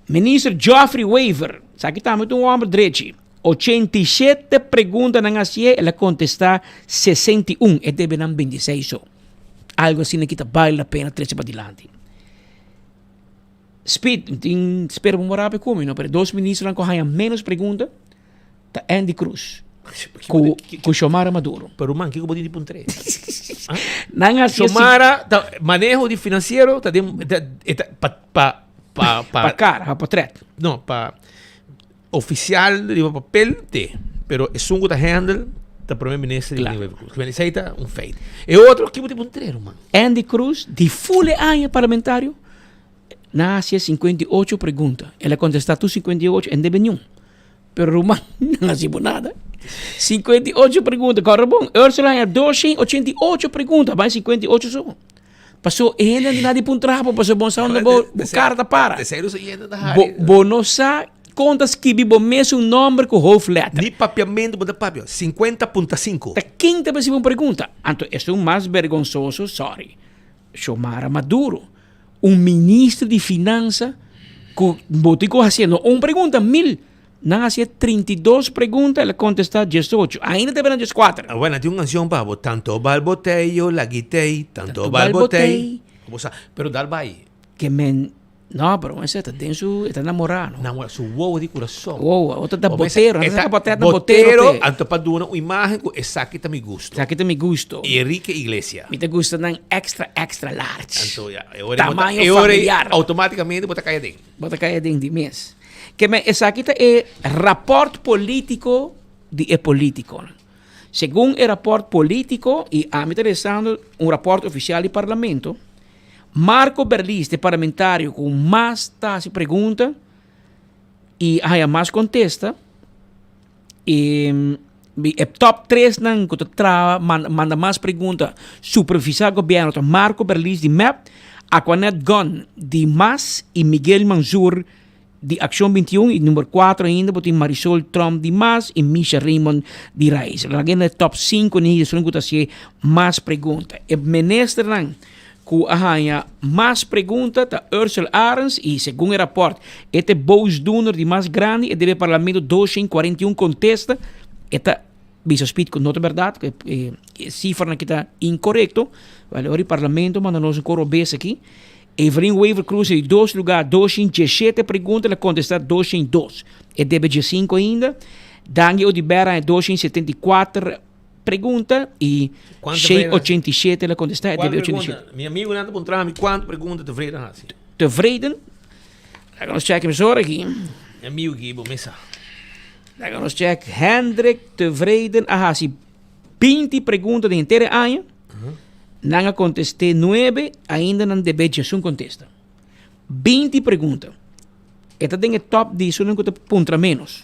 Minister Geoffrey Wever, esaki tambe ta un hòmber drechi. 87 pregunta nan hasié, el a kontestá 61, e debe nan 26 so. Algu asina ki ta bale la pena trese padilanti. Speed, mi tin spera bo mora ku mi, no? Pero e dos ministernan ku a haña ménos pregunta Ta Andy Cruz ku ku Xiomara Maduro. Pero man, kiko bo tin di puntr'é? Nan hasi así. Xiomara ta maneho di finansiero ta den ta e ta pa pa pa pa Pa kara, pa potret. No, pa ofisial riba papel te, pero esun ku ta handle ta prome minister di Nueva Cruz. Esei ta un feit. E otro, kiko bo tin puntr'é ruman? Andy Cruz di ful e aña parlamentario nan hasi e 58 pregunta. El a kontestá tur 58 en debe niun. Pero ruman, nan hasi bo nada. 58 pregunta, kòrda bon. Ursula haña 288 pregunta, bai 58 so. Paso e hende di nadi puntra bo, paso bon sa unda bo, bo kara ta para. Bo, bo no sa kon ta skibi bo mesun nomber ku hoofdletter. Ni papiamentu bo ta papia, 50.5. Ta ken ta basiba un pregunta? Anto esun mas bergonsoso, sorry. Xiomara Maduro, un ministro di finansa ku bo tin ku hasié no un pregunta, mil. Nan hasié 32 pregunta, el a kontestá 18. Ainda ta bira 14. Ah, bueno, tin un kanshon pa bo, Tanto balbotei, yo la guitei, tanto balbotei. Bo sa, pero dal bai. Ke men No, pero ese ta den su, e ta namorá, no? Namorá, su wowo di kurason. Wowo, otro ta botero, e ta botero, anto pa duna un imagen ku esaki ta mi gusto. Esaki ta mi gusto. Enrique Iglesias. Mi ta gusta nan extra, extra large. Anto ya, e ora Tamaño e ora familiar. Automáticamente bo ta kai aden. Bo ta kai aden di mes. Ke men esaki ta e rapport politico di e politiconan. Segun e rapport politico, y ami ta lesando un rapport oficial di parlamento, Marco Berlis ta e parlamentario ku mas ta hasi pregunta i a haña mas kontesta. E e top tresnan ku ta traha manda mas pregunta supervisá gobièrnu ta Marco Berlis di mep, Aquanet Gunn di mas i Miguel Manzoor di Accion 21 i number kuater ainda bo tin Marisol Tromp di mas i Misha Raymond di Raiz. Laga na e top sinku ni esun ku ta hasié mas pregunta. E ministernan ku a haña mas pregunta ta Ursel Arends i segun e rapòrt e ta e boosdoener di mas grandi e debe parlamento 241 kontesta. E ta bisa Speed ku no ta bèrdat ku e sifranan aki ta inkorekto. Wèl ora di parlamento manda nos un koro bes aki. Evelyn Wever Croes e di dos lugar, 217 pregunta, el a contesta 202. E debe 15 ainda. Dangui Oduber a 274 pregunta y 187 el a contesta, e debe 87. Mi amigo nan ta puntra mi cuanto pregunta Tevreden haci. Tevreden? Laga nos check mesora aki. Mi amigo aki bo mesa. Laga nos check. Hendrik Tevreden a haci 20 pregunta den henter e aña. Nan a kontest'é nuebe, ainda nan debé djesun kontesta. 20 pregunta. E ta den e top di esunnan ku ta puntra ménos.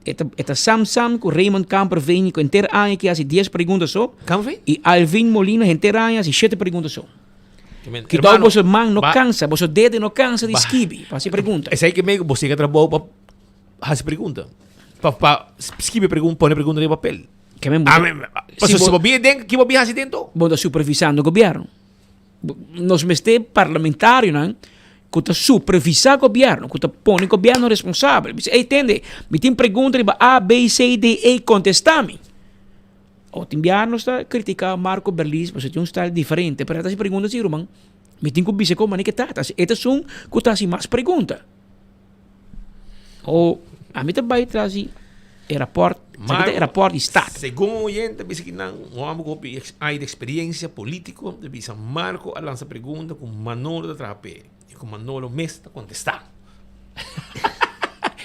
E ta, e ta sam sam ku Raymond Kamperveen ku henter aña ki hasi dies pregunta so. Kamperveen? I Alvin Molina henter aña hasi shete pregunta so. Kitau boso man no kansa, boso dede no kansa di skibi pa hasi pregunta. Esei ke mei ku bo siga trabou pa. hasi pregunta. Pa pa skibi pregunta, pone pregunta riba papel. Ke men Ah, me- Paso si bo bia den, ki bo bia hasi den to? Bo ta supervisando gobierno. Nos mester parlamentarionan ku ta supervisá gobierno, ku ta pone gobierno responsabel. Bisa, ey tende, mi tin pregunta riba A, B, C, D, E, kontestá mi. O tin biaha nos ta kritiká Marco Berlis pasobra e tin un style diferente, pero e ta hasi pregunta si ruman. Mi tin ku bisa kon manera ke ta. E ta esun ku ta hasi mas pregunta. O ami ta bai tras di e raport, esaki ta e raport di Staten. Segun un oyente bisa ki nan un homber ku hopi aña di eksperiencia politico ta bisa Marco a lansa pregunta ku Manolo ta traha p'e i ku Manolo mes ta kontestá.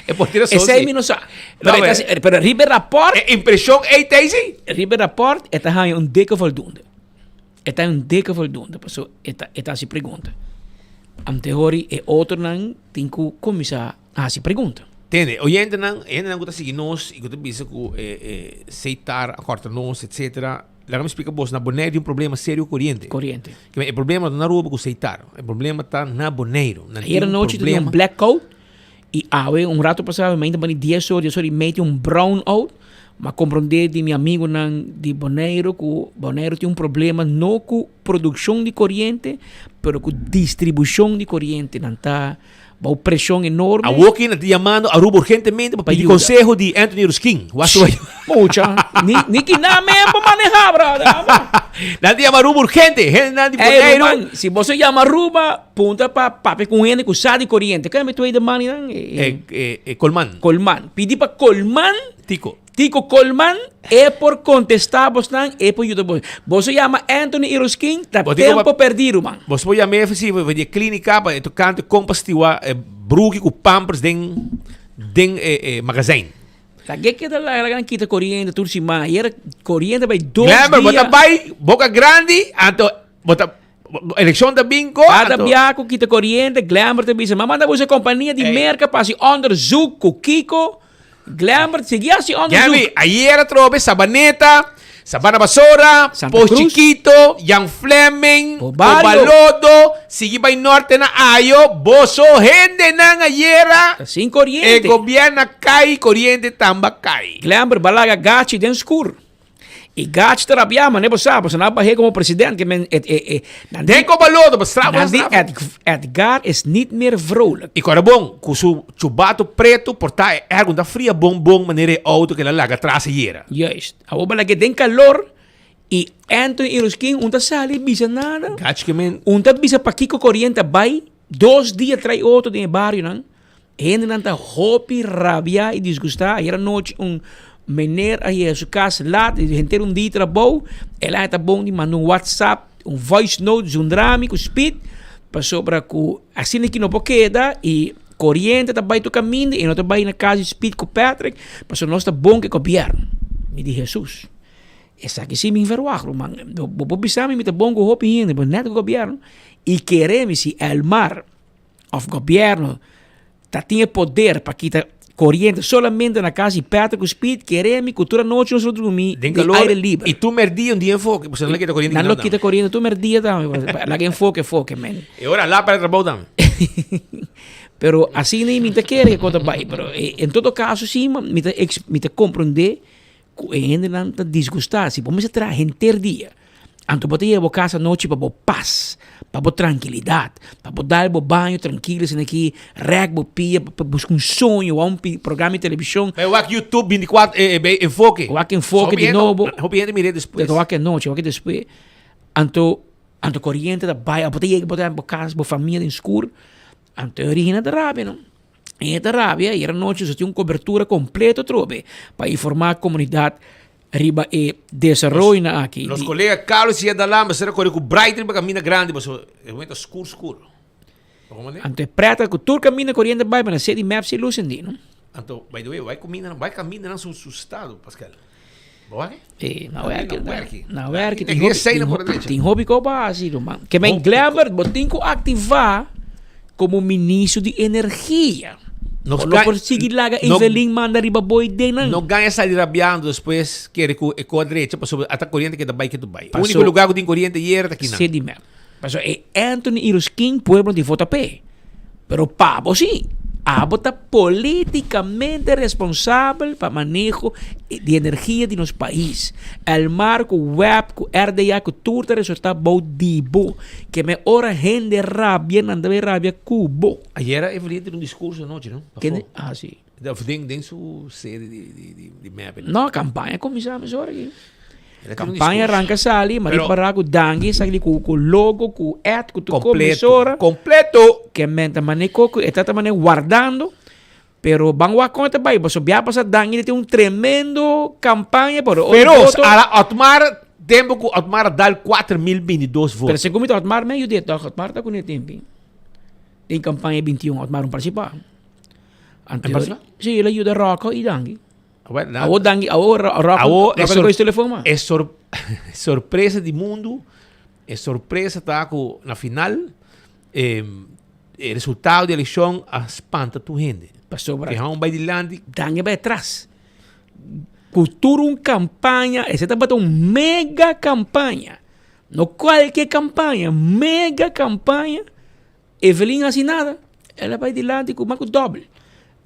E por tin rason Esei si. mi no sa. Pero e ta si, pero riba e raport. E impreshon ei ta ei si. Riba e raport e ta haña un dikke voldoende. E ta un dikke voldoende paso e ta e ta hasi pregunta. Antehori e otronan tin ku kuminsá hasi pregunta. Tende, oyentenan, e hendenan ku ta sigui nos i ku ta bisa ku e e Seitar a kòrta nos etsetera, laga mi splika bos, na Boneiru tin un problema serio ku koriente. Koriente. E problema no ta na Aruba ku Seitar, e problema ta na Boneiru. Nan tin Ayer un anochi tin un problema. blackout i awe un rato pasá mi ta bani dies or, dies or i mei tin un brownout. M'a komprondé di mi amigunan di Boneiru ku Boneiru tin un problema no ku produkshon di koriente, pero ku distribushon di koriente. Nan ta bou preshon enorme. Awoki nan ta yamando Aruba urgentemente pa pidi konseho di Anthony Ruskin. Mucha, ni ni kina men por maneha, brother. Nan ta yama Aruba urgente, hendenan di Ey, Boneiru. ruman, si boso yama Aruba, puntra pa papia ku un hende ku sa di koriente. Ken mi tweede man nan? Colman. Colman. Pidi pa Colman. Tico. Tico Colman, e por contesta bosnan, e por yuda bos. Boso yama Anthony Iroskin, ta Bo tin tempo perdi, ruman. Boso por yama e si di e clinica pa e tocante con pa stiwa e bruki cu pampers den den e e magazijn. Ta ke keda laga nan kita coriente tur siman. Ayer coriente bay dos Glenber, bo dia. ta bay Boca Grandi, anto bo ta Elekshon ta bin ko. Cada bia ku kita koriente, Glenbert ta bisa, Ma manda boso kompania di Merka pa hasi onderzoek ku kiko. Glenbert sigui hasi onderzoek. Gaby, ayer atrobe Sabaneta, Sabana Basora, Pos Chikito, Jan Fleming, Obalodo, sigui bai norte na Ayo, boso hendenan ayera. Ta sin koriente. E gobierno a kai, koriente tamba kai. Glenbert balaga gachi den skur. I Gach ta rabiá, ma ne bo sa, pasobra nan a bah'é komo president, ke men et e e nan di Den koba lodo, pa straf, nan di straf. Ed Edgar is niet meer vrolijk. I kòrda bon, ku su chubato pretu por ta e ergo ta fria bon bon manera e outo ke el a laga tras ayera. Juist. Awor bo lag'é den kalor i Anthony Iroskin un ta sali bisa nada. Gach ke men. Un ta bisa pakiko koriente a bai dos dia trai otro den e barionan. Hendenan ta hopi rabiá i disgustá. Ayer anochi un meneer a yega su kas lat, henter un dia trabou, el a ta bon di manda un whatsapp, un voice note zundra mi ku speed, pasobra ku asina ki no por keda i koriente ta bai tur kaminda i no ta bai na kas di speed ku Patrick, pasobra nos ta bon ku e gobièrnu. Mi di Hesus, esaki si mi verwagt ruman, bo por bisa mi mi ta bon ku hopi hende, pero nèt ku gobièrnu, i kere mi si Elmar. of gobierno ta tin e poder pa kita coriente solamente na cas di Patrick cu Speed, kere mi cu tur anochi nos lo drumi Den den calor aire liber. y tur merdia un dia enfoke, pasobra nan lo kita coriente Nan lo kinan kita coriente tur merdia tambe, laga enfoke enfoke men. E ora la para trabou tambe. Pero asina mi ta kere cu ta bay, pero en todo caso si mi ta mi ta comprende cu e hendenan ta disgusta, si bo mester traha henter dia. Anto bo ta yega bo kas anochi pa bo pas, pa bo trankilidat, pa bo dal bo baño trankilo asina aki, rèk bo pia, pa buska un soño, wak un programa di televishon. Bai wak YouTube binticuatro, bai Enfoke. Wak Enfoke di nobo. Hopi hende mir'é despues. Ta wak anochi, wak despues. Anto, anto koriente ta bai, abo ta yega bo ta bo kas, bo famia den skur, anto e origina ta rabia no. E ta rabia, ayera nochi nos a tin un kobertura kompleto atrobe pa informá komunidat riba e desaroyonan aki. Nos kolega Carlos y Eda Lambert ser a kore ku Bright riba kaminda grandi pasobra e momento ta skur skur. Anto e preta ku tur kaminda koriente bai pa na sedi mep si lus endi no. Anto by the way bai kuminda bai kamindanan su su stado Pascal. Bo wak? E na werki na werki tin hopi tin hopi ko pa hasi ruman. Ke men Glembert bo tin ku aktivá komo ministro di energia. Nos Bo no por sigui laga Evelyn manda riba bo idenan. No gaña sali rabiando despues kere ku e ko a drecha pasobra ata koriente keda bai ketu bai. Uniko lugar ku tin koriente yera ta kinan. Sedi mep. Pasobra e Anthony Iroskin pueblo di vota p'e. Pero pa bo si. Abo ta politicamente responsabel pa maneho di energia di nos pais. Elmar cu web cu RDA cu tur ta resulta bou di bo. Ke me ora hende rabia nan ta bay rabia cu bo. Ayera Evelyn tin un discurso anochi no? Kende? Ah si. Of den den su sede di di di di mep. No, campaña cuminsa mesora aki. Campaña arranca sali, ma riba para cu danki esaki cu cu logo, cu ad, cu tur cos mesora. Completo. Ke men ta mane coco, e ta mane guardando, pero ban wak con e ta bay, pasobra bia pasa danki tin un tremendo campaña, pero ora Feroz, voto. ala Otmar, tempo cu Otmar a dal 4022 voto. Pero segun mi ta Otmar medio di e toch, Otmar ta cune tempi. Den campaña 21 Otmar no participa. Anto, participa? Si, el a yuda Rocco y Danki. Well, na, Awo danki, awo Rocco, awo Rocco sor, telefon ma. E sor, sorpresa di mundo, e sorpresa ta ku na final eh, e resultado di eleccion a spanta tu hende. Pasobra. Que han bay dilanti. Danki bay atrás. Cultura un campaña, ese tabata un mega campaña. No cualquier campaña, mega campaña. Evelyn hasi nada, el a bai dilanti ku mas ku dòbel.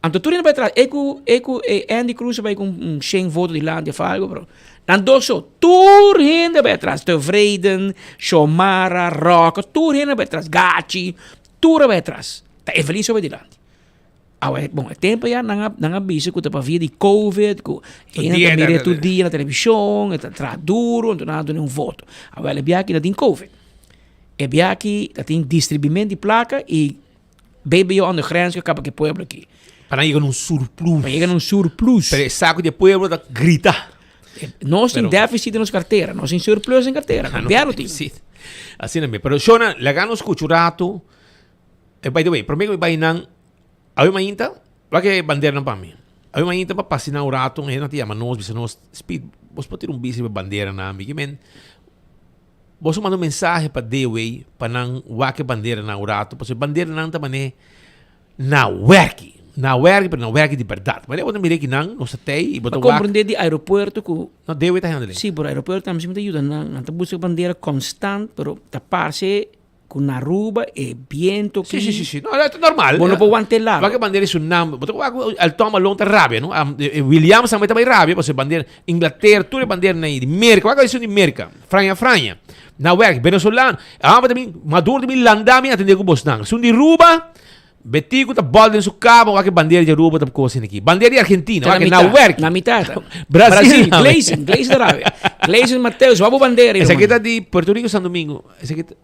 Anto tur hende bai atras, e ku e ku e Andy Cruz a bai ku un shen voto dilanti of algo, pero nan dos so, tur hende a bai atras, Tevreden, Xiomara, Roque, tur hende a bai atras, Gachi, tur a bai atras. Ta Evelyn so a bai dilanti. Awe, bon, e tempo ya nan a nan a bisa ku ta pa via di covid, ku hende ta mira tur dia na televishon, e ta traha duro, anto nan a duna un voto. Awel e biaha aki no tin covid. E biaha aki ta tin distribuiment di plaka i BBO aan de grens ku kaba ku e pueblo aki. Pa nan yega na un surplus. Pa yega na un surplus. Pero e saku di e pueblo ta grita. Nos tin deficit den nos kartera, nos tin surplus den kartera, gobierno tin. Asina mi. Pero shona, laga nos skucha un ratu. By the way, prome ku mi bai nan, awe mainta, wak e banderanan pa mi. Awe mainta pa pasa nan un ratu, hende ta yama nos, bisa nos, Speed, bos por tira un bista riba e banderanan? Mi ki men, Boso manda un mensahe pa DW pa nan wak e banderanan un rato, pasobra e banderanan ta man'é na werki, na werki, pero na werki di bèrdat. Manera bo ta mira kinan, nos ta tei i bo ta Bo wak. komprendé di aeropuerto ku. No, DW ta handle. Sí, pero aeropuerto tambe ta yuda nan, nan ta buska bandera konstant, pero ta parse Cu na Aruba e biento Sí, sí, sí, sí. No, ta normal. Bo no por wanta e largo. Wak e bandera di Surinam. Bo ta wak el Tom Malone ta rabia, no? Williams tambe ta bay rabia pasobra e bandera Inglaterra, tur e bandera nan di Merca. Wak esun di Merca. Franja, franja. Na werk, Venezolano. Aba ta bin, Maduro ta bin landa mi atende cu bosnan. Esun di Aruba, Betico ta bol den su cama, wak e bandera di Aruba ta cos aki. Bandera di Argentina, wak na werk. Na mitad. Brasil. Brasil, Gleison, Gleison ta rabia. Gleison Mateus, wak bo bandera. Esaki ta di Puerto Rico, San Domingo. Esaki ta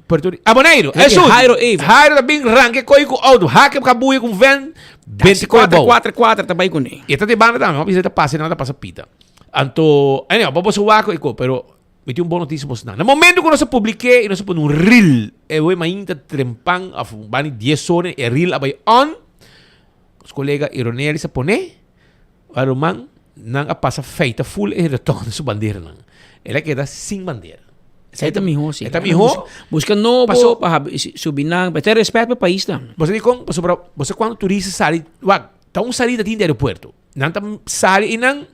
Puerto Rico. Ah, Boneiru. Esun. Jairo Eva. Jairo ta bin ranke koi ku auto. Hake kabuya ku ven. Bente koi 4 bou. 4 4 ta bai kuné. E ta di banda tambe. Ma bisa ta pasa, nan ta pasa pita. Anto, anyhow, bo boso wak e ko, pero mi tin un bon notisia boso nan. Na momento ku nos a publiké i nos a pone un reel, e wei mainta trempan of bani dies ora e reel a bai on. Nos kolega Ironelis a pone. A ruman nan a pasa feita full e rotonde su banderanan. El a keda sin bandera. Esei ta mihó, sí. E ta mihó. Buska nobo Paso- pa habi- subi nan, pa ten respet pa e pais nan. Bo sa dikon? Pasobra bo sa kuantu turista sali, wak, ta un salida tin di aeropuerto. Nan ta sali i nan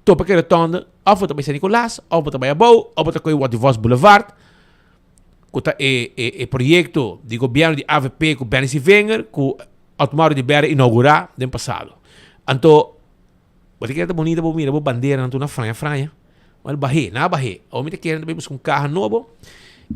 topa ku e rotonde, òf bo ta bai San Nicolas, òf bo ta bai abou, òf bo ta kohe Walter Vos Boulevard, ku ta e e e proyekto di gobièrnu di avp ku Benny Sevinger ku Otmar Oduber a inougurá den pasado. Anto, bo ta kere ta bonita bo mira bo banderanan tur na fraña fraña. Wèl bah'é, nan a bah'é. Awor mi ta kere nan ta bai buska un kaha nobo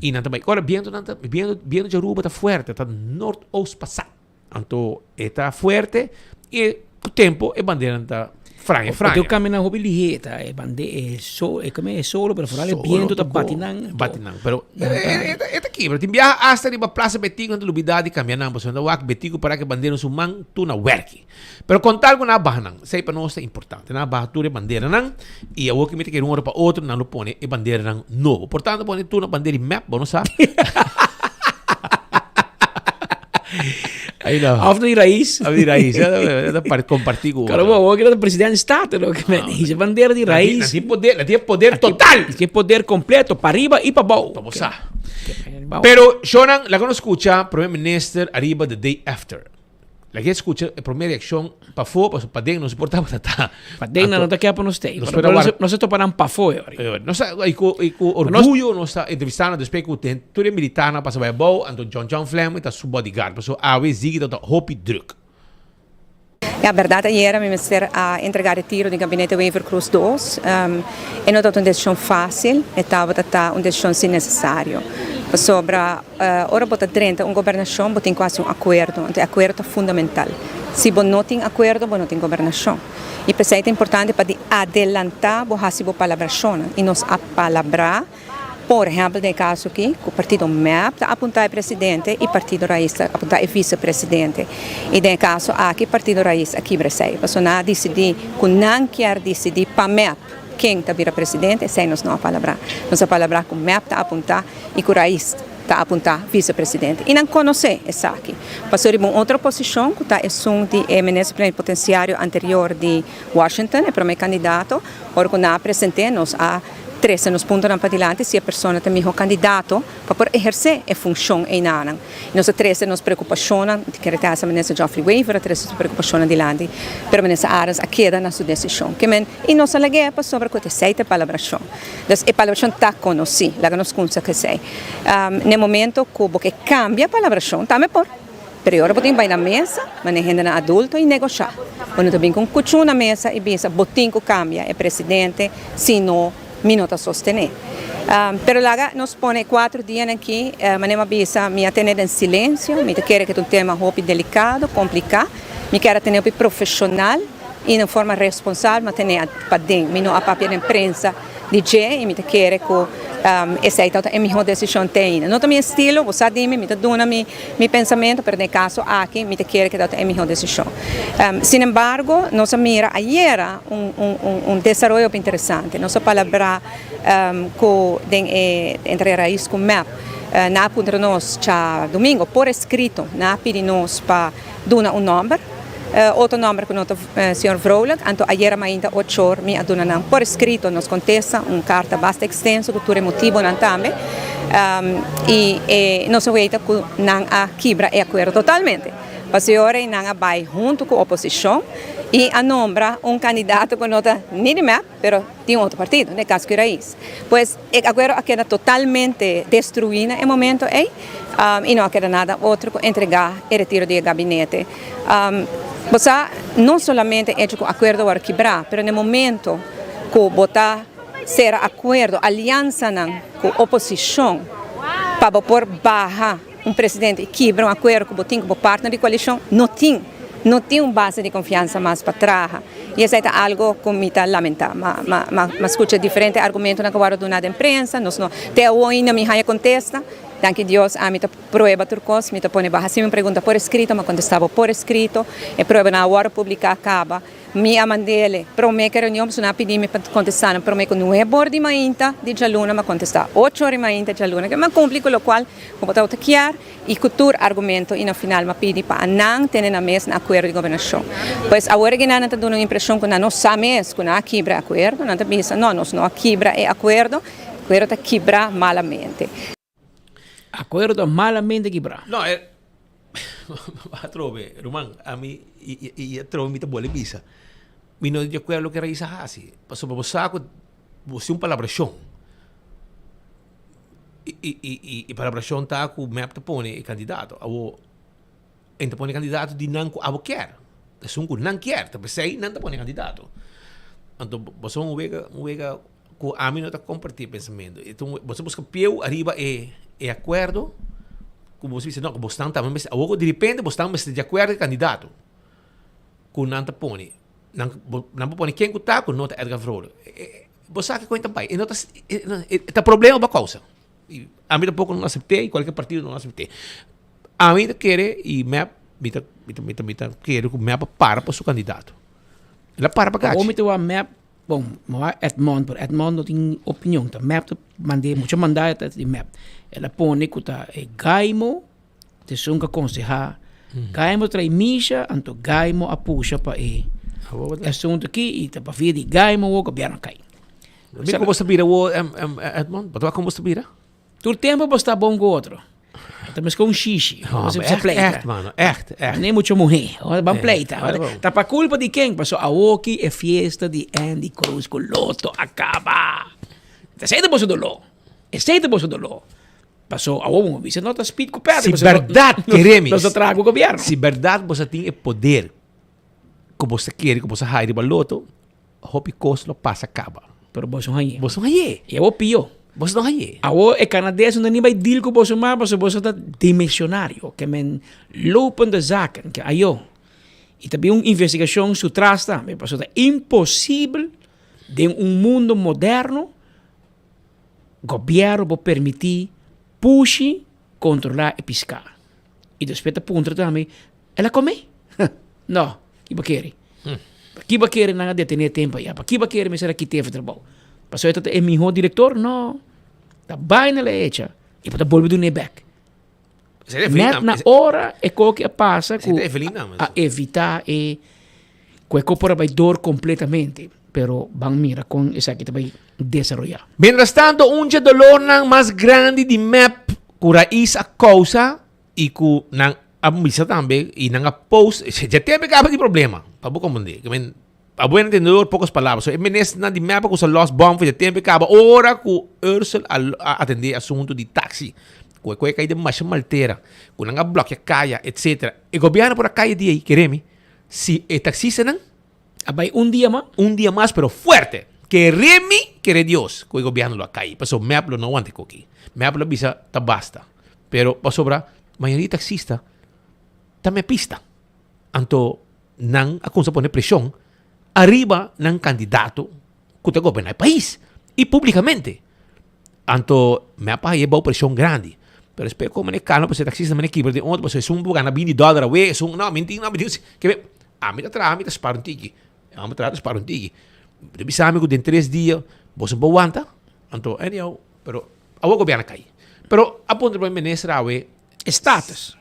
i nan ta bai. Ora bientonan ta, biento biento dje Aruba ta fuerte, ta noordoost pasá. Anto e ta fuerte i ku tempu e banderanan ta fraña fraña. Bo ta kamina hopi lihé ta e bande e so e kome e solo pero foral e biento ta bati nan. Bati nan pero e ta kibra. Tin biaha asta riba Plaza Betico nan ta lubida di kambia nan pasobra nan ta wak Betico para ku e bandera su man tur na wèrki. Pero kontal ku nan a baha nan esei pa nos ta importante. Nan a baha tur e banderanan i awor ku mi ta kere un ora pa otro nan lo pone e banderanan nobo. Por tanto pone tur na bandera di mep bo no sa. Ahí no. Of di raíz. Of di raíz. Para compartir con Claro, vos que presidente de Estado, lo que me dice bandera di raíz. Tiene poder, tiene poder total. Tiene poder completo, para arriba y para abajo. Vamos a. Pero, Shonan, la que nos escucha, Primer Minister arriba the day after. Laga e skucha e promé reakshon pafó, pasobra paden nos por tabata ta. Paden nan no ta ke pa nos tei. Nos por a warda. Nos a topa nan pafó e ora. Nos ta, i ku, i ku orguyo nos ta entrevistá nan despues ku ten tur e militarnan a pasa bai abou, anto John John Fleming ta su bodyguard, pasobra awe Ziggy tabata hopi druk. Ya berdad ayera mi mester a entrega retiro di Gabinete Wever Croes dos. E no tabata un decision facil, e tabata ta un decision si necesario. Pasobra ora bo ta drenta un gobernacion bo tin cu haci un acuerdo, anto e acuerdo ta fundamental. Si bo no tin acuerdo bo no tin gobernacion. Y p'esey ta importante pa di adelanta bo haci bo palabracionnan y nos a palabra. Por ehèmpel den e kaso aki ku partido mep ta apuntá e presidente i partido Raiz ta apuntá e visepresidente. I den e kaso aki partido Raiz a kibra esei. Pasobra nan a disidí ku nan kier disidí pa mep ken ta bira presidente, esei nos no a palabrá. Nos a palabrá ku mep ta apuntá i ku Raiz ta apuntá visepresidente. I nan konosé esaki. Pasobra riba un otro posishon ku ta esun di e minister plenipotensiario anterior di Washington, e promé kandidato, ora ku nan a present'é nos a Trese nos puntonan padilanti si e persona ta miho kandidato pa por ehersé e funshon einanan. Nos a trese nos preokupashonnan, kere ta hasta Minister Geoffrey Wever a trese su preokupashonnan dilanti, pero Minister Arends a keda na su desishon. Ke men, i nos a lag'é pasobra ku esei ta e palabrashon. Dus e palabrashon ta konosí, laga nos kunsa ku esei. Na e momento ku bo ke kambia palabrashon tambe por. Pero e ora bo tin bai na mesa, manera hendenan adulto i negoshá. Bo no ta bin ku un kuchú na mesa i bisa bo tin ku kambia e presidente, si no mi no ta sostené. Pero laga nos pone e kuater dianan aki, manera mi a bisa, mi a tene den silensio, mi ta kere ku ta un tema hopi delikado, kompliká. Mi kier a tene hopi profeshonal i na un forma responsabel mi a tene paden. Mi no a papia den prensa di dje i mi ta kere ku esei tabata e mihó desishon te ainda. No ta mi estilo, bo sa di mi, mi ta duna mi mi pensamentu, pero den e kaso aki mi ta kere ku tabata e mihó desishon. Sin embargo, nos a mira ayera un un un desaroyo hopi interesante. Nos a palabrá ku den e entre Raiz ku mep nan a puntra nos djadumingu por eskrito, nan a pidi nos pa duna un nòmber. Otro nòmber ku no ta señor Vrolijk, anto ayera mainta ochor mi a duna nan por eskrito nos kontesta, un karta basta ekstenso ku tur e motibonan tambe, i e nos a weta ku nan a kibra e akuerdo totalmente. Pasobra e ora nan a bai huntu ku oposishon i a nombra un kandidato ku no ta ni di mep, pero di un otro partido, den e kaso ku Raiz. Pues e akuerdo a keda totalmente destruí na e momento ei i no a keda nada otro ku entregá e retiro di e gabinete. Bo sa, no solamente e hecho ku akuerdo a wòrdu kibrá, pero na e momento ku bo ta sera akuerdo, aliansanan ku oposishon pa bo por baha un presidente i kibra un akuerdo ku bo tin ku bo partner di koalishon, no tin, no tin un base di konfiansa mas pa traha. I esei ta algo ku mi ta lamentá. Ma, ma, ma, ma skucha diferente argumentonan ku a wòrdu duná den prensa, nos no, te awor ainda mi haña kontesta. Danki Dios ami ta prueba tur kos, mi ta pone bo hasi mi pregunta por eskrito, mi a kontestá bo por eskrito, e pruebanan a wòrdu publiká kaba. Mi a mand'ele promé ku e reunion, pasobra nan a pidi mi pa kontestá nan promé ku nuebe or di mainta di djaluna, mi a kontestá ocho or di mainta djaluna, ke mi a kumpli ku lokual ku bo tabata kier i ku tur argumento i na final mi a pidi pa nan tene nan mes na akuerdo di gobernashon. Pues awor aki nan ta duna un impreshon ku nan no sa mes ku nan a kibra e akuerdo, nan ta bisa no, nos no a kibra e akuerdo, akuerdo ta kibra malamente. Akuerdo malamente kibrá. No, e atrobe, ruman, ami i i atrobe mi ta bole bisa. Mi no di akuerdo loke Raiz a hasi, pasobra bo sa ku bo si un palabrashon. I i i i palabrashon ta ku mep ta pone e kandidato. Awor E ta pone kandidato di nan ku abo kier. Esun ku nan kier, ta p'esei nan ta pone kandidato. Anto boso un wega, un wega ku ami no ta kompartí e pensamentu. E ta un, boso buska pieu ariba e e akuerdo ku boso bisa no, ku bosnan tambe mester, awor ku direpente bosnan mester di akuerdo e kandidato ku nan ta pone. Nan bo nan por pone ken ku ta ku no ta Edgar Vrolijk. Bo sa ke kon e ta bai. E no ta, e ta problema pa kousa. Ami tampoco no acepté y cualkier partido no acepté. Ami ta kere y mep mi ta mi ta mi ta mi ta kere cu mep a para pa su candidato. El a para pa Awor gachi. mi ta wak mep, bon, mi wak Edmond, pero Edmond no tin opinion, ta mep ta mand'é, mucha manda ta di mep. El a pone cu ta e Gaimo ta esun cu a conseha, Gaimo trae Misha, anto Gaimo a pusha pa e asunto aki y ta pa via di Gaimo awor gobierno a cay. Mira como bo ta bira awor, Edmond, bo ta wak como bo ta bira? Tur tempo bo sta bon cu otro. Ta mes con shishi. No, Se echt, pleita. echt, mano. Echt, echt. Nee mucho mujer. Ban Eh, pleita. waarom? Ta pa culpa di ken? Paso awoki e fiesta di Andy Cruz cu Lotto a caba. Esey ta boso dolor. Esey ta boso dolor. Paso awo bo bisa no ta speed cu perde. Si paso no- berdad no- keremi. Nos ta traha cu gobierno. Si berdad boso tin e poder cu boso ta kere cu boso haya riba Lotto, Hopi kos lo pasa kaba. Pero boso hañ'é. Boso hañ'é. I awor pió. Boso no hañ'é. Awor e Canades no ta ni bai deal ku boso mas pasobra boso ta dimisionario, ke men lopende zaken, ke ayo. I ta bin un investigashon su tras tambe, pasobra ta imposibel den un mundo moderno gobièrnu por permití pushi kontrolá e piská. I despues ta puntra tambe, El a come? No, ki bo kere? Pa ki bo kere nan a detene tempo aya? Pa ki bo kere mester a kit'e for trabou? Pasobra e ta e miho director? No. Ta baina el a echa y bo ta bolbe dun'e bek. Net na ora e koki a pasa ku a evita e ku e ko por a bai door completamente. Pero ban mira kon esaki ta bai desaroya. Mientras tanto un dje dolornan mas grandi di mep ku Raiz a kousa Y cu nan a bisa tambe y nan a post, ya tempo e caba di problema, pa bo comprende. Ke men, a buen entendedor pocas palabras. So e ministernan di MEPA cu sa los bom ya tempo e caba ora cu Ursel a a atende asunto di taxi, cu e cu e cay den masha maltera, cu nan a blokea caya, etcetera. E gobierno por a caya di ey, keremi, si e taxistanan A bay un dia mas? Un dia mas, pero fuerte. Keremi, kere Dios, cu e gobierno lo a cay. Pasobra MEP lo no wanta e coki. MEP lo bisa ta basta. Pero pasobra mayoria taxista ta mepista. Anto nan a cuminsa pone presion ariba nan candidato cu ta goberna e pais y publicamente. Anto mep a haye bao presion grandi. Pero despues como e calma pasobra e taxista mane kibra den otro pasobra esun bo gana binti dollar awe esun no mi tin no mi tin ke ami ta traha mi ta spara un tiki. Ami ta traha ta spara un tiki. Bo ta bisa mi cu den tres dia boso por wanta? Anto anyhow pero Awor gobierno a kai. Pero a puntra prome minister awe. E status.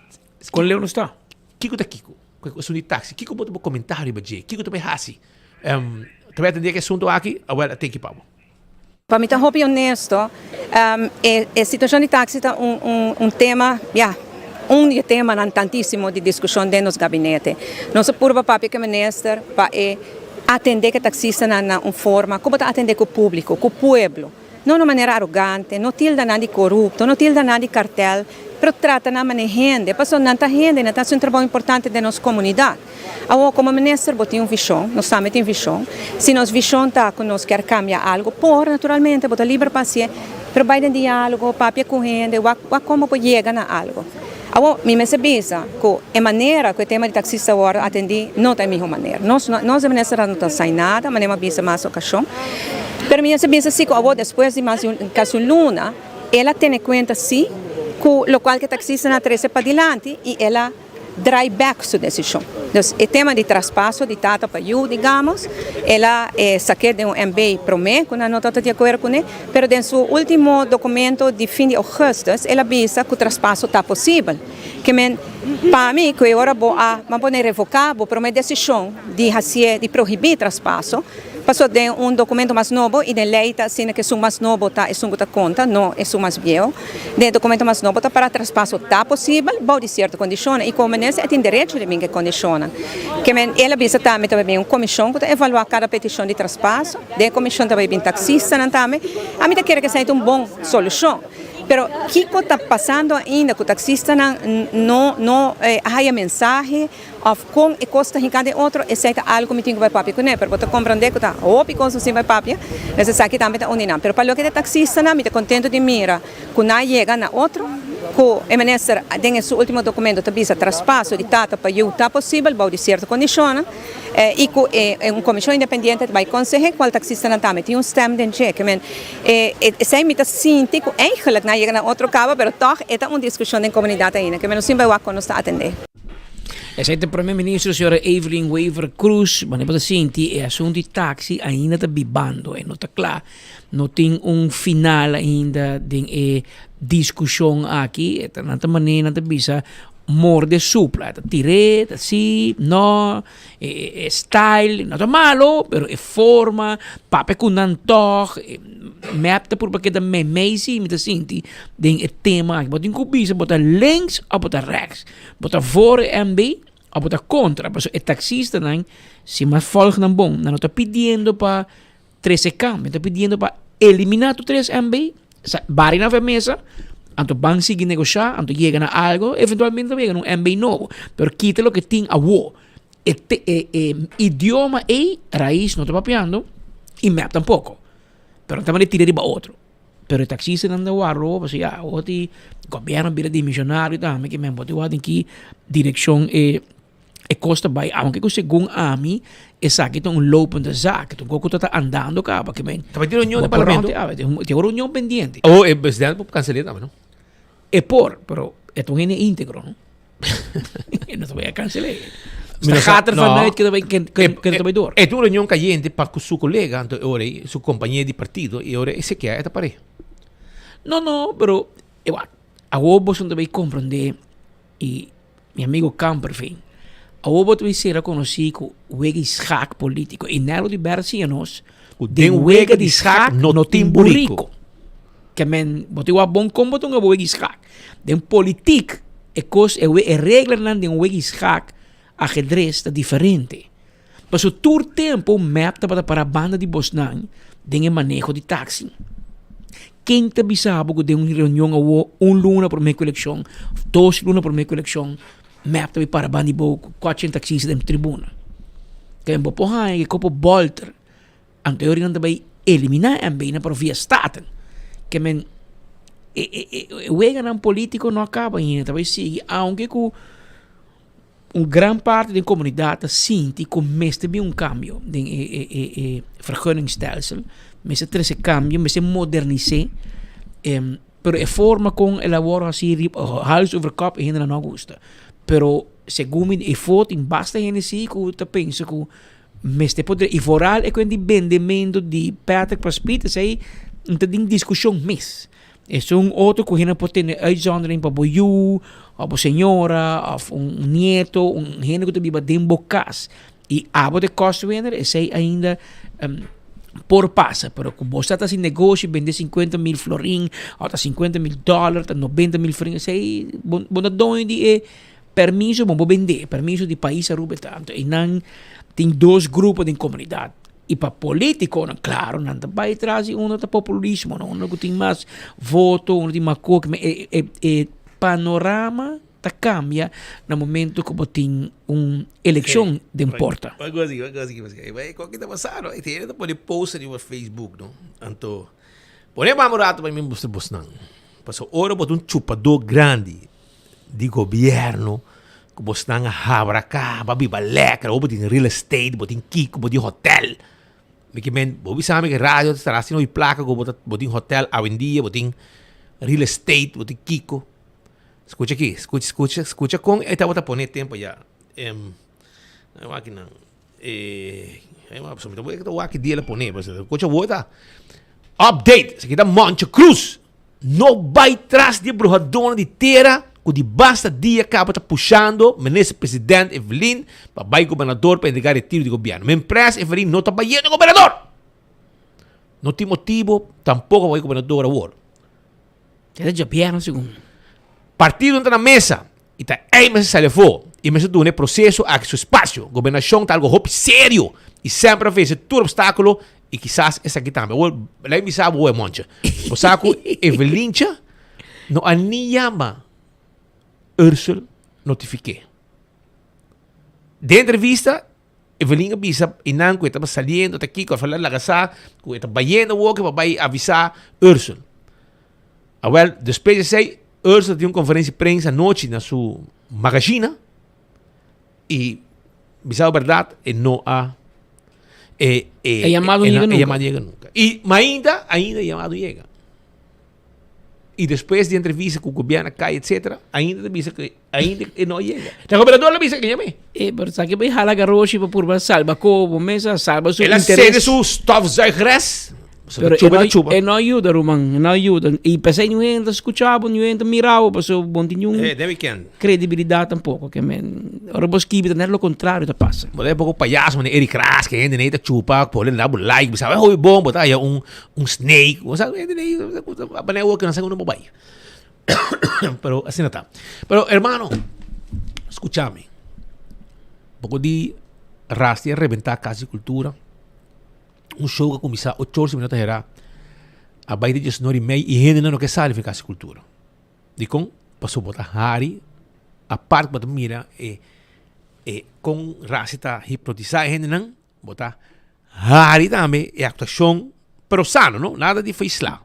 Kon leu no sta. Kiko ta kiko? Ku e asuntu di taxi. Kiko bo ta bo komentario riba dje? Kiko ta bai hasi? Ta bai atende e asuntu aki? Awel a teki pa bo. Pa mi ta hopi honesto, e e situacion di taxi ta un un un tema, ya, un di e temanan tantisimo di discusion den nos gabinete. Nos a purba papia ku e minister pa e atende ku e taxistanan na un forma ku bo ta atende ku publico, ku pueblo. No na manera arogante, no tilda nan di korupto, no tilda nan di kartel, pero trata nan manera hende, pasobra nan ta hende, nan ta hasi un trabou importante den nos komunidat. Awor, komo minister bo tin un vishon, nos tambe tin vishon. Si nos vishon ta ku nos kier kambia algu, por, naturalmente, bo ta liber pa hasié, pero bai den diálogo, papia ku hende, wak wak kon bo por yega na algu. Awor, mi mester bisa ku e manera ku e tema di taksista wòrdu atendí no ta e mihó manera. Nos no, nos e ministernan no ta sai nada, manera mi a bisa mas okashon. Pero mi mester bisa si ku awor despues di mas di un, kasi un luna, el a tene kuenta si ku lokual ku e taksistanan a trese padilanti i el a draai bek su desishon. Dus e tema di traspaso di tata pa yu, digamos, el a sak'é den un MB promé ku nan no tabata di akuerdo kuné, pero den su último dokumento di fin di ougùstùs el a bisa ku traspaso ta posibel. Ke men, pa mi ku e ora bo a, bo a pone revoká bo promé desishon di hasié, di prohibí traspaso, Pasobra den un documento mas nobo, y den ley ta asina cu esun mas nobo ta esun cu ta conta, no esun mas bieu. Den e documento mas nobo ta para traspaso ta posibel bou di cierto condicionnan y como minister e tin derecho di bin cu e condicionnan. Ke men el a bisa tambe ta bay bin un comision cu ta evalua cada peticion di traspaso. Den e comision ta bay bin taxistanan tambe. Ami ta kere cu esey ta un bon solucion. Pero kico ta pasando ainda cu taxistanan no no a haya mensahe? Of kon e kos ta hinká den otro, esei ta algu ku mi tin ku bai papia kuné. Pero bo ta komprondé ku ta hopi kos nos tin bai papia, mes esaki tambe ta un di nan. Pero pa loke ta e taksistanan, mi ta kontentu di mira ku nan a yega na otro, ku e minister den e su último dokumento ta bisa traspaso di tata pa yu ta posibel bou di sierto kondishonnan, i ku e un komishon independiente ta bai konseh'é kual taksistanan tambe tin un stèm den dje. Ke men esei mi ta sinti ku eigentlik nan a yega na otro kaba, pero tòg e ta un diskushon den komunidat ainda. Ke men nos tin bai wak kon nos ta atendé. Esei ta Prome Ministro señora Evelyn Wever Croes. Wanneer bo ta sinti e asunto di taxi ainda ta bibando, e no ta cla. No tin un final ainda den e discusion aki. E ta nan ta manera nan ta bisa. morde supla, e ta tir'é, ta si, no, e e style no ta malo, pero e forma, papia ku nan tòg, e mep ta purba keda meimei si mi ta sinti den e tema aki. Bo tin ku bisa bo ta links òf bo ta rèks, bo ta voor e MB òf bo ta kontra, pasobra e taksistanan si mas vòlg nan bon, nan no ta pidiendo pa Trese cambio, ta pidiendo pa elimina tur tres MB, sa bari nan for e mesa, anto ban sigui negosha, anto yega na algo, eventualmente ta yega na un MB nobo, pero kita loke tin awo. E te e e idioma ey Raiz no ta papiando y mep tampoco, pero nan ta manda tira riba otro. Pero e taxistanan ta wak robo pasobra ya awor ti gobierno bira dimisionario tambe ke men bo tin wak den ki direccion e E kos ta bai, aunke ku segun ami esaki ta un lopende zaak, ta un kos ku ta andando kaba, ke men. Ta bai tin reunion den parlamento? Tin un reunion pendiente. Oh, e presidente por kansel'é tambe, no? E por, pero e ta un hende íntegro, no? E no ta bai a kansel'é. Ta gaat ervan uit ku e ta bai door. E tin un reunion kayente pa ku su kolega, anto e ora ei, su kompañé di partido, i e ora ei se kea e ta par'é. No, no, pero, e wak, awor boso ta bai komprondé i. Mi amigo Kamperveen, awor bo ta bin sera konosí ku wega di schaak polítiko i Nelo di Ber siña nos ku den wega di schaak no tin buriko. Ke men bo ta wak bon kon bo ta hunga bo wega di schaak. Den politik e kos e e reglanan den wega di schaak ahedres ta diferente. Pasobra tur tempu mep tabata para banda di bosnan den e maneho di taksi. Ken ta bisa bo ku den un reunion awo un luna promé ku elekshon, dos luna promé ku elekshon, mep ta bin para banda di bo ku kòche taksista den tribuna? Ken bo por haña ke kopo bòlter, anto e ora nan ta bai eliminá MB na por via Staten. Ke men e e weganan polítiko no a kaba ainda, ta bai sigui aunke ku. Un gran parti den komunidat ta sinti ku mester bin un kambio den e e e e vergunningstelsel, mester trese kambio, mester modernis'é, pero e forma kon el a wòrdu hasi riba hals over kòp e hendenan no a gusta. Pero segun mi e for tin basta hende si ku ta pensa ku mester por i vooral e kuent di bendementu di Patrick pa Speed esei no ta den diskushon mes. Esun otro ku hende por tene uitzondering pa bo yu òf bo señora òf un nieto, un hende ku ta biba den bo kas i abo ta e kòstwinner, esei ainda por pasa. Pero ku bo sa ta hasi negoshi bende sinkuenta mil florin òf ta sinkuenta mil dòler, ta nobenta mil florin, esei bo bo ta doño di e permiso bo por bende, permiso di pais Aruba e ta. Anto einan tin dos grupo den komunidat. I pa politiconan, claro, nan ta bai tras di uno ta populismo, no? Uno cu tin mas voto, uno tin mas koki, ma e, e, e panorama ta cambia na momento cu bo tin un eleccion den porta. Bai gozi, bai gozi, bai gozi. Bai, koki ta pasando? E tiene ta pone post riba Facebook, no? Anto, pone bam un rato pa mi mustra bosnan. Paso ora bo ta un chupador grandi di gobierno ku bosnan a habra kaba biba lekker awor bo tin real estate bo tin kiko bo tin hotel mi ke men bo bisa mi ke radio ta stara haciendo hopi plaka ku bo ta bo tin hotel awendia bo tin real estate bo tin kiko skucha aki skucha skucha skucha kon e tabata pone tempo ya wak nan wak ki dia el a pone skucha awor ta update esaki ta Moncho Cruz. No bai tras di e bruhadónan di tera ku di basta dia kaba ta pushando Minister President Evelyn pa bai Gobernador pa entregá retiro di gobièrnu. Mempres Evelyn no ta bayendo Gobernador! No tin motibo tampoko pa bai Gobernador awor. E ta djabièrnu segun. Partidonan ta na mesa i ta ei mester sali afó i mester duna e proseso aki su espasio. Gobernashon ta algo hopi serio i semper a vense tur opstákulo I kisas esaki tambe. Awor, laat mi bisa bo e monche. Bo sa ku Evelintje no a ni yama Ursel notifiké. Den entrevista, Evelyn a bisa einan ku e tabata saliendo ta kiko, a laga sa ku e ta bayendo awor ke pa bai avisá Ursel. Awel, despues di esei, Ursel tin un konferensia di prensa anochi na su magazina. I bisa bo berdad, e no a e e E yamado e yega e nunca. yamado yega nunca. I ma ainda, ainda e yamado yega. I despues di entrevista ku gobierno a kai etcetera, ainda ta bisa ku ainda e no a yega. Ta gobernador lo bisa ku yam'é. E pero sa ke bai hala garoshi pa purba salba kobo mesa, salba su El a interes. sende su stofzuigeres. Pero chupa e ta chupa. E no ayuda, ruman, e no ayuda. Y p'esei niun hende ta scucha bo, niun hende ta mira bo, pasobra bo no tin niun Eh, den weekend. credibilidad tampoco. Ke men, ora bo skibi ta net lo contrario ta pasa. Bo ta poco payaso, mane Eric Ras, ke hende nei ta chupa, pone na bo like, bisa, hopi bon, bo ta haya un, un snake. Bo sa, hende nei, bane awor ke nan sa ku no bo bai. Pero asina ta. Pero hermano, scuchami. Poco di Rasti a rebenta Cas di Cultura. Un show ku a kuminsá ocho ora si mi no ta herá, a bai te diesnuebe i mei i hendenan no ke sali for Kas di Kultura. Dikon? Pasobra bo ta hari apart bo ta mira e e kon Rasi ta hipnotisá e hendenan, bo ta hari tambe e aktuashon, pero sano no, nada di feislá.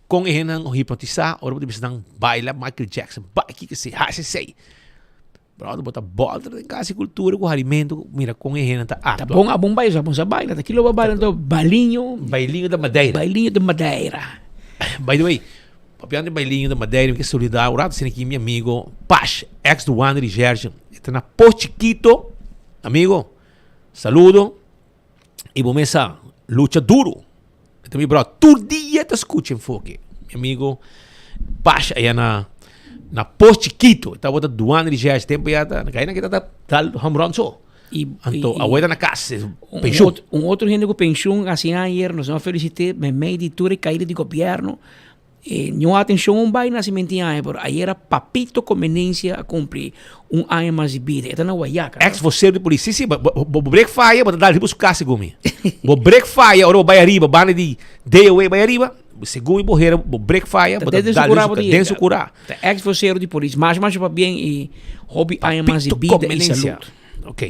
Kon e hendenan hipnotisá ora bo ta bisa nan baila Michael Jackson, bai kiko esei, hasi esei. Brother, bo ta bolter den Kas di Kultura ku harimentu, mira kon e hende ta Ta aktua. bon, a bon baila, bon sa baila. Ta kilo bo baila anto? Bailinho. Bailinho da Madeira. Bailinho de Madeira. By the way, papiando di Bailinho da Madeira, mi ke saludá un rato asina aki mi amigo Pash, ex douane di Jerge. E ta na Pos Chikito. Amigo, saludo. I bo mes sa, lucha duro. E ta mi bro, tur dia ta scucha Enfoke. Mi amigo Pash allá na na Pos Chiquito. E tabata douane di Jerge tempo ya ta, na kaina kita ta dal home run so. I, Anto, i, awor ta na cas, un pensioen. otro, un otro hende ku pensioen hasi ayer, nos a felicité meimei di tur e kaida di gobierno. E no atencion un bai nacimento aña, pero ayera Papito Comenencia a cumpli un aña mas di bida. E ta na Guayaca. Ex vocero di polis. Si, si, bo, bo, bo break faya, bo ta dal riba su casa segun mi. Bo break faya, ora bo bai ariba, banda di DOA bai ariba, segun mi bo hera, bo break faya, bo ta Den su dal cura riba bo su ta ca, den su yega. cura. Ta ex vocero di polis. Mas masha pabien y hopi aña mas di Papito bida y Comenencia. salud. Ok.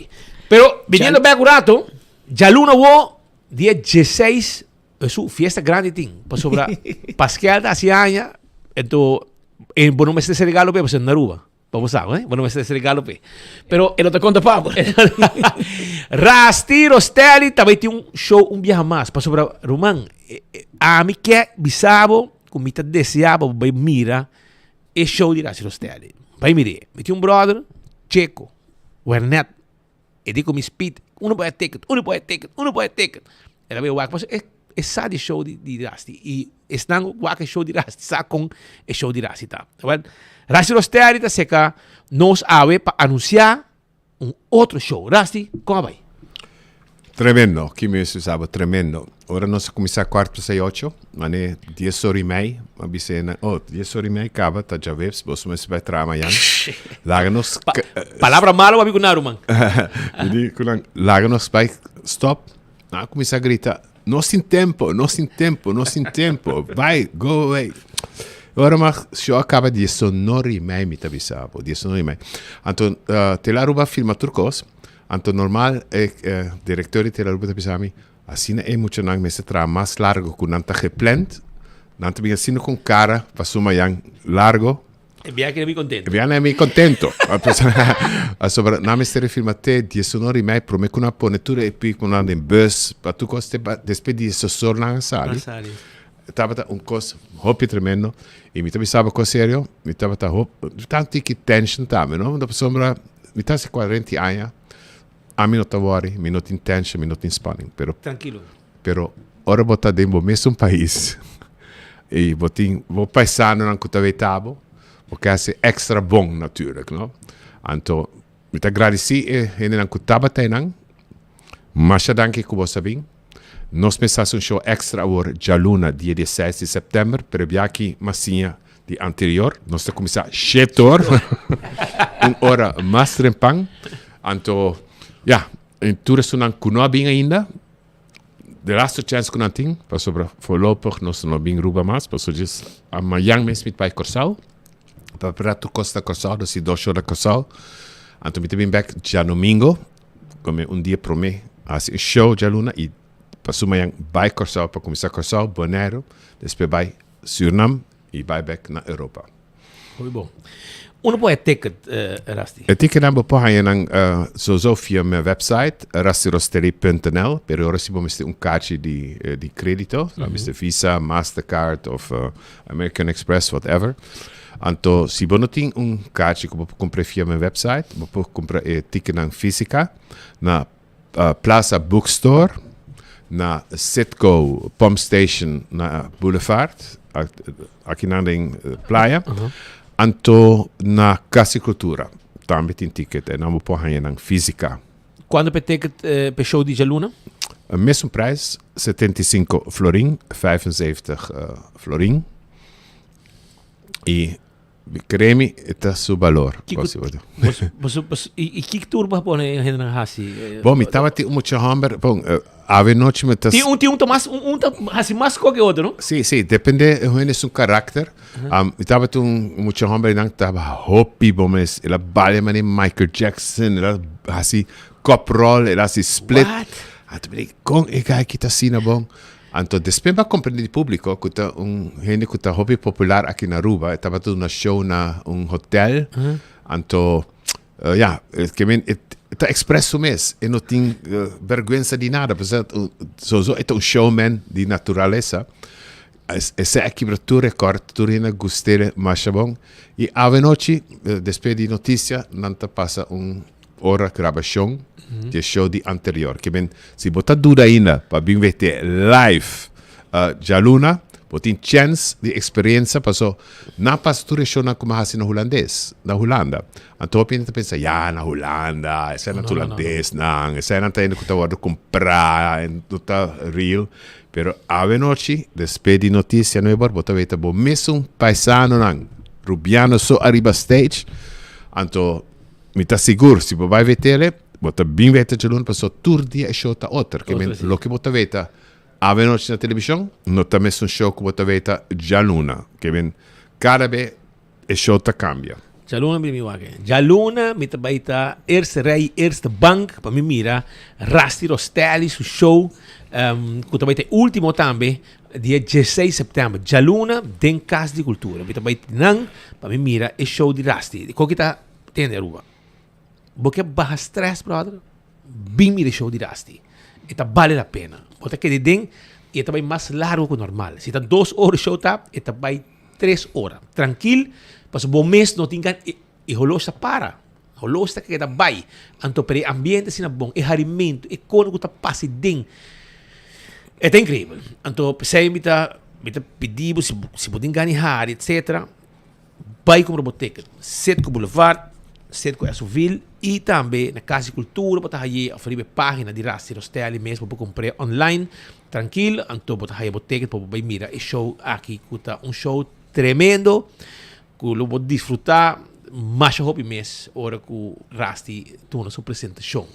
Pero, viniendo back un rato, djaluna wo, dia 16 Su fiesta grandi tin, pasobra Paskel ta hasi aña, ento e bo no mester hasi regalo p'e, pasobra na Aruba, pa bo sa, eh, bo no mester hasi regalo p'e. Pero E no ta konta pa bo. Rasti Rostelli ta bai tin un show un biaha mas, pasobra ruman, ami ke bisa bo ku mi ta desea pa bo bai mira e show di Rasti Rostelli. Bai mir'é. Mi tin un brother, Checo, Wernet, E di ku mi speed, uno por e ticket, uno por e ticket, uno por e ticket. El a bay wak, pasobra e e sa di show di di Rasti i esnan ku wak e show di Rasti sa kon e show di Rasti ta. Awel, Rasti Rosterry ta seka nos awe pa anunsiá un otro show. Rasti, kon a bay? Tremendo, ki mi mester bisa bo, tremendo. Ora nos a kuminsá kuart pasá i ocho, mane dies ora i mei, a bisa e nan, oh, dies ora i mei kaba, ta djaweps, boso mester bai traha mañan. Laga nos. Pa, palabra malo papi ku nan, ruman. Mi di ku nan, laga nos bai stop. Nan a kuminsá grita, nos tin tempo, nos tin tempo, nos tin tempo, bai, go away. Ora mas show a kaba diesonora i mei, mi ta bisa bo, diesonora i mei. Anto, Tele Aruba a filma tur kos. Anto normal e director di Tele Aruba ta bisa mi, asina e muchanan mester traha mas largo cu nan ta gepland, nan ta bin asina con cara pa su mayan largo. E biaha keda mi contento. E biaha na mi contento. Pasobra nan mester firma te diesun ora y mei prome cu nan pone tur e equiponan den bus pa tur cos te despues di diesdos or nan a sali. Tabata un cos hopi tremendo y mi ta bisa bo cos serio, mi tabata hop, tanto tiki tension tambe no, pasobra mi ta hasi cuarenta aña, ami no ta worry, mi no tin tension, mi no tin spanning, pero Trankilo. pero ora bo ta den bo mesun pais y bo tin bo paisanonan cu ta weta bo, bo ke hasi extra bon natuurlijk no, anto mi ta gradeci e hendenan cu tabata einan, masha danki cu bo sa bin. Nos mester hasi un show extra awor djaluna dia di e seis di september, pero e biaha aki mas siña di anterior. Nos ta kuminsá shete or, un ora mas trempan. Anto, ya, en tur esunnan ku no a bin ainda, de laatste chance ku nan tin, pasobra voorlopig nos no bin Ruba mas, pasobra djis mañan mes mi ta bai Kòrsou, pa prepara tur kos na Kòrsou, nos tin dos show na Kòrsou. Anto mi ta bin bèk djadomingo. Come un dia prome hasi un show djaluna y pasu mañan bai Kòrsou pa kuminsá Kòrsou, Boneiru, despues bai Surinam y bai bek na Europa. Hopi bon. Unda por haya ticket, Rusty? E ticketnan bo por haya nan sowieso via mi website rustyrostelli.nl, pero ora si bo mester un kaartje di di credito, dan mester Visa, Mastercard of American Express, whatever. Anto si bo no tin un kaarchi ku bo por kumpra via mi website, bo por kumpra e ticketnan físika na Plaza Bookstore. na Citgo Pump Station na Boulevard, aki nan den Playa. Anto na Cas di Cultura tambe tin ticket en nan bo por haña nan fisica. Cuanto p'e ticket p'e show di djaluna? Mesun prijs, 75 florin, 75 florin. Y Kere mi e ta su balor. Kiko, boso, boso, i, i kiko tur bo a pone e hendenan hasi? Bon, mi tabatin un mucha homber, bon, awe nochi mi ta... Tin un, tin un ta mas, un, un ta hasi mas ko ke otro, no? Si, si, depende e hende su karakter. Um, mi tabatin un mucha homber einan taba hopi bon mes. El a balia manera Michael Jackson, el a hasi kop rol, el a hasi split. What? Anto mi di, kon e guy ki ta asina bon? Anto despues mi a comprende di publico cu ta un hende cu ta hopi popular aki na Aruba. E tabata duna show na un hotel. Anto, ya, ke men e ta express su mes. E no tin berguensa di nada. Pasobra soso e ta un showman di naturalesa. Esei a kibra tur record. Tur hende a gust'e masha bon. Y awenochi, despues di noticia, nan ta pasa un Ora grabashon di e show di anterior. Ke men, si bo ta duda ainda pa bin wete live djaluna, bo tin chèns di eksperensia paso nan pasa tur e shownan ku mi a hasi na hulandes, na Hulanda. Anto hopi hende ta pensa, ya, na Hulanda, esei nan ta hulandesnan, esei nan ta hende ku ta wòrdu kumprá, no ta real. Pero awenochi, despues di Noticia Nuevo, bo ta weta bo mesun paisanonan rubiano so ariba stage. Anto Mi ta sigur si bo bai wet'ele, bo ta bin weta djaluna pasobra tur dia e show ta oter. Ke men loke bo ta weta avenochi na televishon no ta mesun show ku bo ta weta djaluna. Ke men kada be e show ta kambia. Djaluna mi wak e. Djaluna mi ta bai ta eerste rij, eerste bank pa mi mira Rusty Rostelli su show ku ta bai ta e ultimo tambe dia dieseis september. Djaluna den Kas di Kultura. Mi ta bai nan pa mi mira e show di Rusty. Koki ta Tende Aruba. Bo ke baha stress brother, bin mira e show di Rusty. E ta bale la pena. Bo ta keda den y e ta bay mas largo cu normal. Si ta dos ora e show ta, e ta bay tres ora. Trankil, pasobra bo mes no tin gan e holosh ta para. Holosh ta keda bay. Anto pero e ambiente asina bon, e harimento, e kono cu ta pasa den. E ta increibel. Anto p'esey mi ta mi ta pidi bo si si bo tin gana di hari etcetera. Bai kumpra bo ticket. Citgo Boulevard, Citgo Esoville y tambe na Cas di Cultura bo ta haye of riba e pagina di Rusty Rostelli mes bo por compr'e online trankil. Anto bo ta haya bo ticket pa bo bai mira e show aki cu ta un show tremendo cu lo bo disfruta masha hopi mes ora cu Rusty duna su presentacion.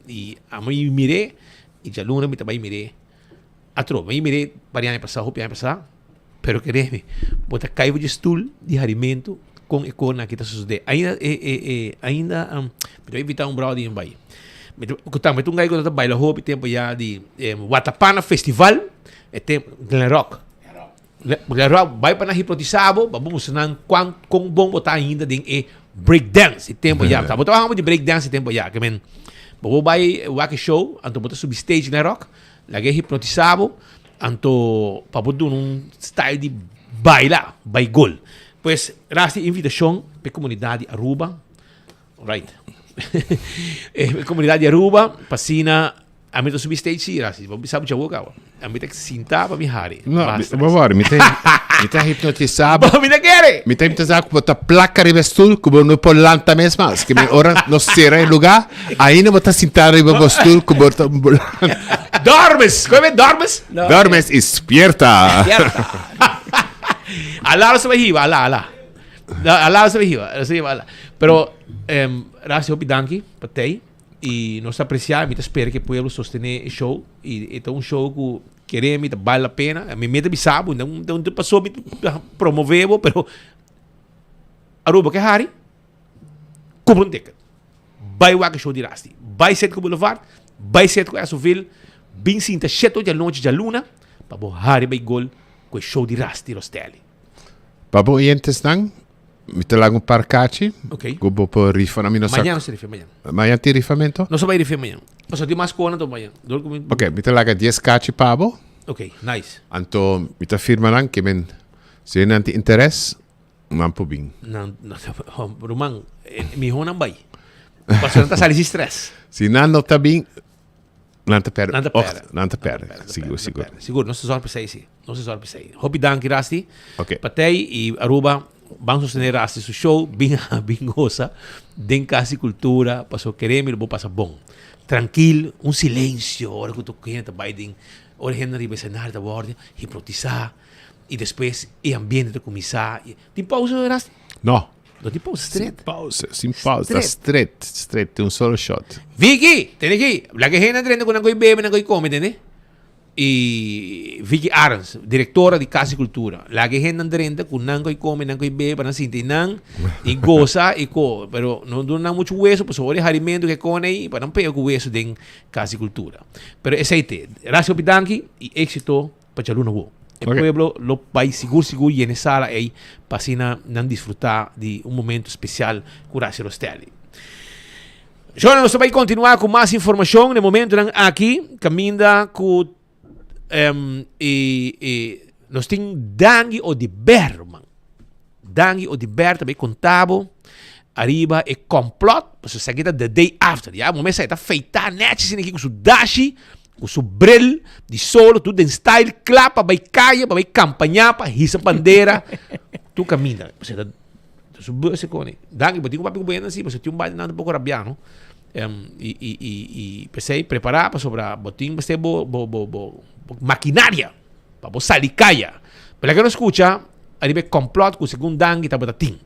Y ami mir'e y djaluna mi ta bai mir'e atrobe. Mi mir'e varios aña pasa, hopi aña pasa. Pero kere mi, bo ta kai bo dje stoel di harimentu kon e konan aki ta sosodé. Ainda e e e ainda mi ta invitá un bròder di bai. Mi ta ku tambe ta un gai ku ta baila hopi tempu ya di Watapana Festival e tempu Glen Rock. Glen Rock bai pa nan hipnotisá bo pa bo mustra nan kuan kon bon bo ta ainda den e break dance e tempu ya. Bo ta wak di break dance e tempu ya. Ke men bo por bai wak e show anto bo ta subi stage Glen Rock laga e hipnotisá bo. Anto pa bo duna un style di baila, bai gol. Pues Rasti invitacion p'e comunidad di Aruba. Right. E comunidad di Aruba pa asina ami ta subi stage si Rasti. Bo bisa bo djawo caba. Ami ta sinta pa mi hari. No, bo wor, mi ta mi ta hipnotisa bo. Bo mi ta kere. Mi ta hipnotisa ku bo ta plaka riba e stoel ku bo no por lanta mes mas. Ke mi ora nos sera e lugar, ainda bo ta sinta riba bo stoel ku bo ta Dormes! Koe dormes? Dormes y spierta. Alá lo se hiba, alá, alá. Alá lo se hiba, se hiba, alá. Pero, um, Rasi, hopi danki pa tei. Y nos aprecia, mi ta spera que pueblo sostene e show. Y e ta un show ku kere mi ta vale la pena. Mi meta bisabu, un un paso mi promovebo, pero Aruba ke hari, kumpra un ticket. Bai wak e show di Rasti. Bai Cetco Boulevard, bai Cetco Esoville, bin sinta shete ocho djanochi djaluna pa bo hari bai gol ku e show di Rasti Rostelli. Pa bo oyentesnan, mi ta laga un par kachi Ok. ku bo por rifa. Mi no sa. Mañana nos ta rifa, mañana. Mañana tin rifamento? Nos ta bai rifa mañana. Pasobra tin mas kona ta mañana. Dor ku mi. Ok, mi ta laga dies kachi pa bo. Ok, nice. Anto mi ta firma nan ke men si nan tin interes. Nan por bin. Nan, ruman, mihó nan bai. Pasobra nan ta sali sin stress. Si nan no ta bin, Nan ta perde. Nan ta perde. Nan ta perde. Sigur, sigur. Sigur, nos ta zorg pa esei si. Nos ta zorg pa esei. Hopi danki Rusty. Ok. Patey y Aruba ban sostene Rusty su show. Bin bin goza den Cas di Cultura paso keremi lo bo pasa bon. Trankil, un silencio ora cu tur hende ta bay den, ora hende riba escenario ta wordo hipnotisa y despues e ambiente ta cuminsa. Tin pausa Rusty? No. No tin pausa straight. Sin pausa, sin pausa. Straight, straight, tin un solo shot. Vicky, tene aki. Laga e hende drenta cu nan koy bebe, nan koy come, tende? Y Vicky Arends, directora di Cas di Cultura. Laga e hendenan drenta cu nan koy come, nan koy bebe, pa nan sinti nan y goza y co. Pero no duna nan mucho hueso, pasobra ora e harimento ke con ey, pa nan pega cu hueso den Cas di Cultura. Pero esey te. Gracias hopi danki y exito pa djaluna awo. E pueblo lo bai sigur sigur yena e sala ei pa asina nan disfruta di un momento special cu Rashi Rostelli. Shona, nos ta bai continua cu mas informacion den momentonan aki caminda cu um, e, e, nos tin Dangui Odiber, man. Dangui Odiber ta bai conta bo ariba e complot, pasobra esaki ta the day after, ya, bo mester ta feita netjes asina aki cu su dashi, cu su bril di solo, tur den style, cla pa bai caya, pa bai campaña, pa hisa bandera, tur caminda. Pasobra ta su bus e cone. Dangui, bo tin cu papia cu bo hende asi, pasobra tin un bai nan ta poco rabia, no? Y, y, y, y p'esey prepara pasobra bo tin mester bo, bo, bo, bo maquinaria. Pa bo sali kaya. Pero laga nos skucha ariba e kòmplòt ku segun Dangui tabata tin.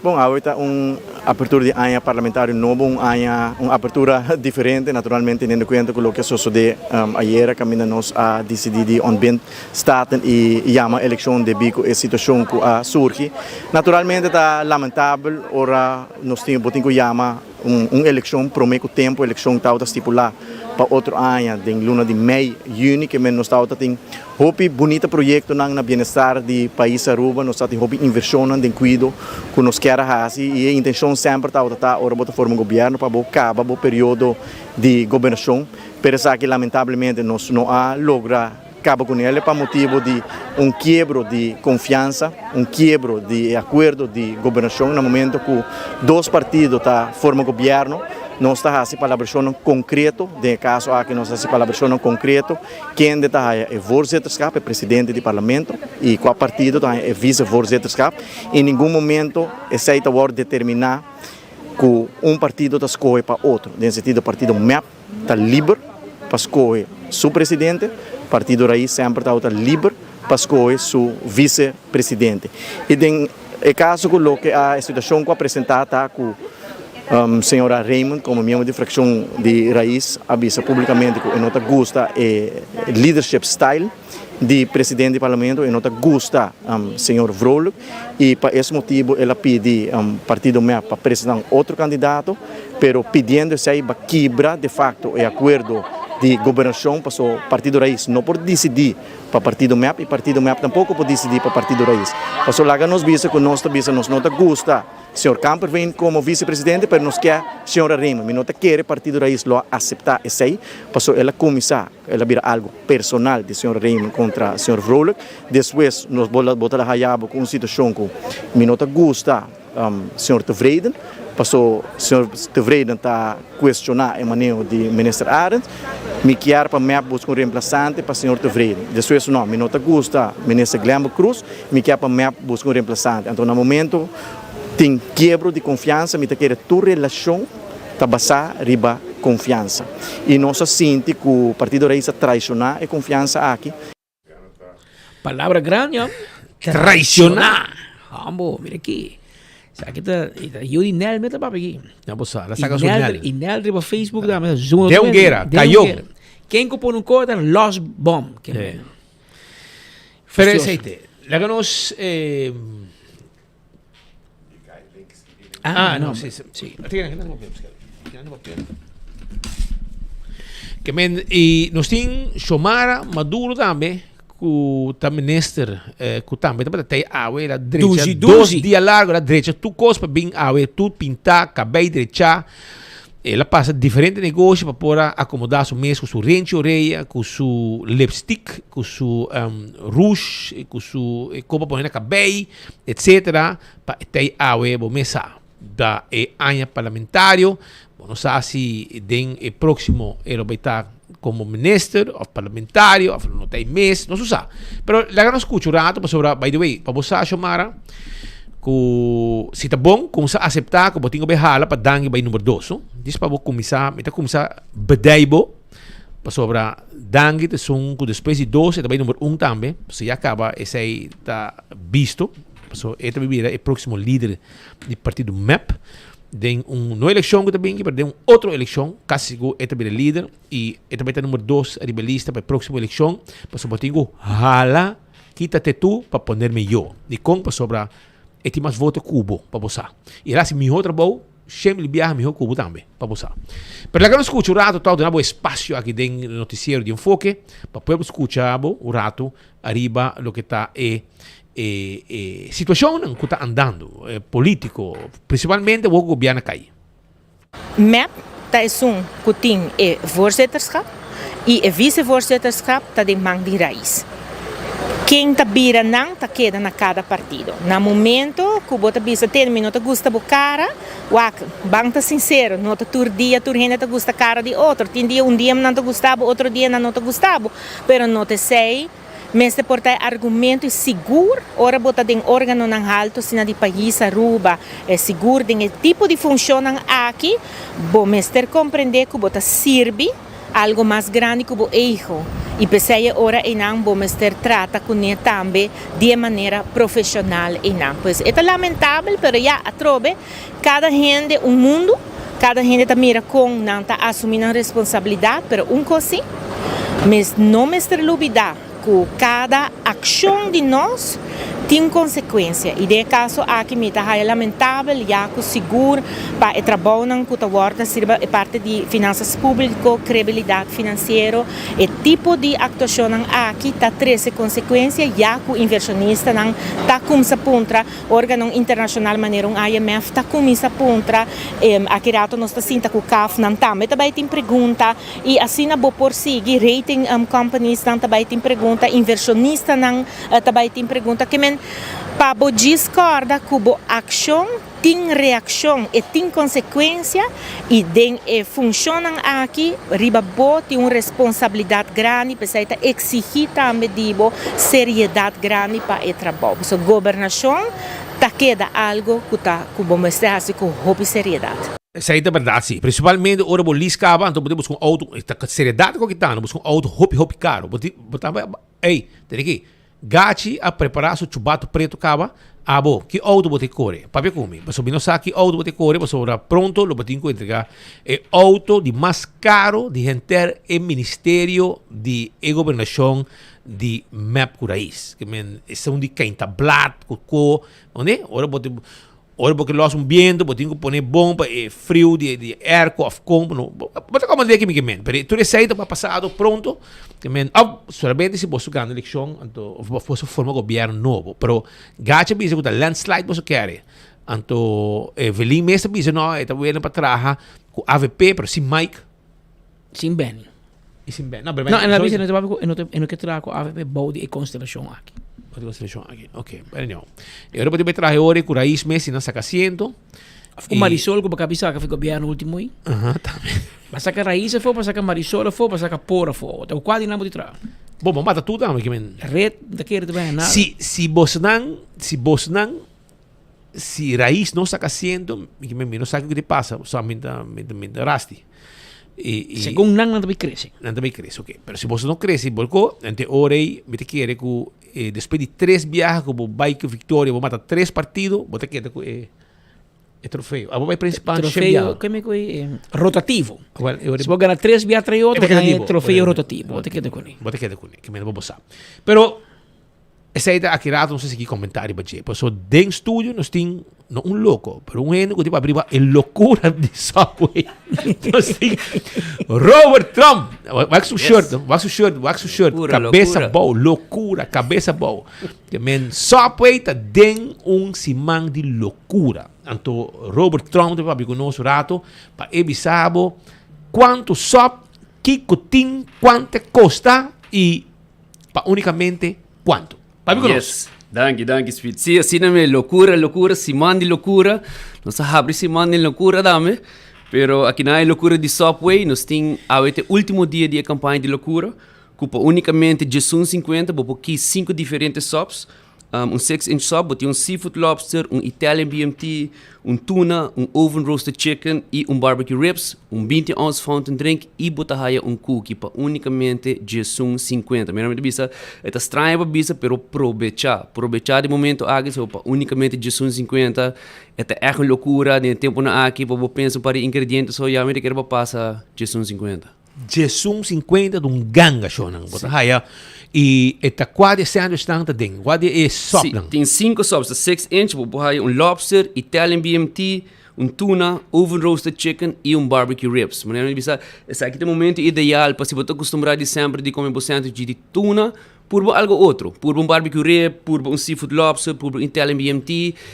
Bon, awe ta un apertura di aña parlamentario nobo, un aña, un apertura diferente, naturalmente teniendo cuenta cu loke a sosode ayera caminda nos a dicidi di ontbind Staten y yama eleccion debi cu e situacion cu a surgi. Naturalmente ta lamentabel ora nos tin, bo tin cu yama Un elekshon promé ku tempu, elekshon tabata stipulá pa otro aña den luna di mei, yüni, ke men nos tabata tin hopi bunita proyektonan na bienestar di pais Aruba, nos ta tin hopi invershonnan den kuido ku nos kier a hasi i e intenshon semper tabata ta ora bo ta forma un gobièrnu pa bo kaba bo periodo di gobernashon, pero esaki lamentablemente nos no a logra. Kaba ku nel pa motibu di un kiebro di konfiansa, un kiebro di e akuerdo di gobernashon. Na momento ku dos partido ta forma gobièrnu, nos ta hasi palabrashonnan konkreto, den e kaso aki nos ta hasi palabrashonnan konkreto, kende ta haya e voorzitterschap, e presidente di parlamento, i kua partido ta haya e vice-voorzitterschap. En ningun momento esei ta wòrdu determiná ku un partido ta skohe pa otro, den sentido partido mep ta liber pa skohe su presidente, Partido Raiz semper tabata liber pa skohe su vice presidente. I den e kaso ku loke a e situashon ku a presentá ta ku señora Raymond komo miembro di frakshon di Raiz a bisa publikamente ku e no ta gusta e leadership style di presidente di parlamento, e no ta gusta señor Vrolijk y pa es motibo el a pidi partido mep pa presenta un otro candidato, pero pidiendo esey ba kibra de facto e acuerdo di gobernacion paso partido Raiz no por dicidi pa partido mep y partido mep tampoco por dicidi pa partido Raiz. Paso laga nos bisa cu nos ta bisa nos no ta gusta Señor Kamperveen como vice presidente pero nos kier señora Raymond. Mi no ta kere partido Raiz lo a acepta esey paso el a cuminsa. El a bira algo personal di señor Raymond contra señor Vrolijk. Despues nos bo ta haya bo cu un situacion cu mi no ta gusta señor Tevreden, paso señor Tevreden ta cuestiona e maneho di minister Arends. Mi kier pa mep busca un reemplazante pa señor Tevreden. Despues no, mi no ta gusta minister Glenbert Croes, mi kier pa mep busca un reemplazante. Anto na momento tin kiebro di confiansa mi ta kere tur relacion. ta basá riba konfiansa. I nos a sinti ku Partido Reis a traishoná e konfiansa aki. Palabra grandi hom. Traiciona. Hombo, mira aki. Esaki ta yu di Nel me ta papia aki. Ya bo sa, la saca su Nel. Y Nel riba Facebook tambe. Zoom De un guera, cayó. Ken ku pone un kota, los bom. Pero aceite. Laga nos eh, Ah, no, sí, sí. Ke men, i nos tin Xiomara Maduro tambe, ku ta minister, eh, ku tambe tabata tei awe, la drecha Duzi, dos duzi. dia largo, la drecha tur kos pa bin awe, tur pintá, kabei drechá. El a pasa diferente negoshi pa por a acomoda su mes cu su renchi orea, cu su lipstick, cu su rouge, cu su co pa pone na cabey, etcetera, pa e tey awe bo mes sa. Da e aña parlamentario. Bo no sa si den e próksimo e lo bai ta komo minister òf parlamentario òf lo no ta ei mes, nos no sa. Pero laga nos skucha un rato pasobra, by the way, pa bo sa Xiomara, ku si ta bon kuminsá aseptá ku bo tin ku bai hala pa Dangui bai number dos, no? Dis pa bo kuminsá, mi ta kuminsá bedei bo pasobra Dangui ta esun ku despues di dos e ta bai number un tambe, pasobra ya kaba esei ta bisto, pasobra e ta bai bira e próksimo lider di partido mep. Den un no elekshon ku ta binki, pero den un otro elekshon, kasi sigur e ta bira lider i e ta bai ta number dos riba e lista pa e próksimo elekshon, pasobra bo tin ku hala Quítate tú pa ponerme yo. Dikon? Pasobra e tin mas voto ku bo, pa bo sa. I el hasi mihó trabou, shemil biaha mihó ku bo tambe, pa bo sa. Pero laga nos skucha un ratu tòg, duna bo espasio aki den notisiero di Enfoke, pa pueblo skucha bo un ratu ariba loke ta e e e situacionnan cu ta andando politico, principalmente awor cu gobierno a cay. Mep ta esun cu tin e voorzitterschap y e vice-voorzitterschap ta den man di Raiz. Ken ta bira nan ta keda na cada partido. Na momento cu bo ta bisa tene mi no ta gusta bo cara, wak, ban ta sincero, no ta tur dia tur hende ta gusta cara di otro. Tin dia un dia nan ta gusta bo, otro dia nan no ta gusta bo, pero no ta esey. Mester por ta e argumento y sigur ora bo ta den organonan halto asina di pais Aruba, e sigur den e tipo di funcionnan aki, bo mester comprende cu bo ta sirbi algo mas grandi cu bo ego y p'esey e ora eynan bo mester trata cune tambe di e manera profesional eynan. Pues e ta lamentabel pero ya atrobe cada hende un mundo. Kada hende ta mira kon nan ta asumí nan responsabilidat, pero un kos sí, mes no mester lubidá ku kada akshon di nos tin konsekuensia. I den e kaso aki mi ta haya lamentabel ya ku sigur pa e trabounan ku ta wòrdu hasi riba e parti di finansas públiko, krebilidat finansiero, e tipo di aktuashonnan aki ta trese konsekuensia ya ku invershonistanan ta kumsa puntra Organonan internacional manera un IMF ta cuminsa puntra, aki rato nos ta sinta cu CAF nan tambe ta bay tin pregunta y asina bo por sigui, rating companies nan ta bay tin pregunta, inversionistanan ta bay tin pregunta. Ke men pa bo djis corda cu bo accion tin reaccion, e tin consecuencia y den e funcionnan aki riba bo tin un responsabilidad grandi, p'esey ta exigi tambe di bo seriedad grandi pa e trabou. Pasobra gobernacion ta keda algo cu ta cu bo mester haci cu hopi seriedad. Esei ta berdad si. Principalmente ora bo lease caba anto bo tin busca un auto, ta seriedad cu kita no busca un auto hopi hopi caro. Bo tin bo ta ey tene aki Gachi a prepara su chubato preto caba, abo ki auto bo tin core? Papia cu mi, pasobra mi no sa ki auto bo tin core pasobra pronto lo bo tin cu entrega e auto di mas caro di henter e ministerio di e gobernacion di mep cu rais. Ke men esun di keinta blad cu co, unda? Ora bo tin Ora bo ke los un biento, bo tin ku pone bon pa e friu di di airco of kon, no, bo ta komprende ke mi ke men, pero tur esei ta pa pasado pronto, ke men, of solamente si boso gana elekshon, anto of boso forma gobierno nobo, pero Gachi a bisa ku ta landslide boso kere, anto Evelyn mes a bisa no, e ta welen pa traha ku avp, pero sin Mike. Sin Benny. Y sin Benny. No, pero Benny. No, en la bisa no te papi en no te en no ke traha ku AVP bou di e konstelashon aki. Bou di konstelashon aki. Ok, pero anyhow. E ora bo tin traha ora ku Raiz mes na saka asiento. Of ku Marisol ku bo kabi saka fi gobierno ultimo i. Aha, tambe. Ba saka Raiz afo, ba saka Marisol afo, ba saka Por afo. Ta kua di nan bo tin traha? Bo, bo mata tur tambe ke men. Red, ta kere te bene nada. Si si bosnan, si bosnan si Raiz no saka asiento, mi no sa kiko ta pasa, so mi ta mi ta rasti. I, i, Segun nan, nan ta bai krese. Nan ta bai krese, ok. Pero si boso no krese, bolko, ente ora ei, mi ta kere ku eh, despues di tres biaha ku bo bai ku viktoria, bo mata tres partido, bo ta keda ku e e trofeo. Abo bai principal shen biaha. Trofeo, keme ku e rotativo. Well, e ora, si bo gana tres biaha tra e otro, bo ta gana e trofeo rotativo. Bo ta keda kuné. Bo ta keda kuné, ke mester bo sa. Pero Esei ta aki rato nos a sigui comenta riba dje. Paso den studio nos tin no un loco, pero un hende cu tin papia riba e locura di Subway. Nos tin Robert Trump. Wak su shirt, wak su shirt, wak su shirt. Locura, Cabeza locura. bou, locura, cabeza bou. Ke men Subway ta den un siman di locura. Anto Robert Trump ta papia cu nos un rato pa e bisa bo cuanto sub, kico tin, cuanto costa y Pa unicamente cuanto? Papi cu nos. Yes. Danki, danki Speed. Sí, asina me locura, locura, siman di locura. Nos a habri siman di locura dame. Pero aki na e locura di Subway, nos tin awe te ultimo dia di e campaña di locura, cu pa unicamente 11.50 bo por kies cinco diferente subs. Un 6 inch sub, bo tin un seafood lobster, un Italian BMT, un tuna, un oven roasted chicken y un barbecue ribs, un 20 ounce fountain drink y bo ta haya un cookie pa unicamente 11.50. Mira mi ta bisa, e ta straño pa bisa, pero probecha. Probecha di momento aki, so pa unicamente 11.50, e ta echt un locura den e temponan aki pa bo pensa un par di ingrediente so ya mi ta kere pa pasa 11.50. 11.50 ta un ganga shownan bo ta haya y e ta cua di e sandwichnan ta den cua di e sopnan. Si, tin cinco sops, ta 6 inch, bo por haya un lobster, Italian BMT, un tuna, oven roasted chicken y un barbecue ribs. Manera mi bisa, esaki ta e momento ideal pa si bo ta acostumbra di semper di come bo sandwich di tuna, Purba algo otro. Purba un barbecue rib, purba un seafood lobster, purba un Italian BMT,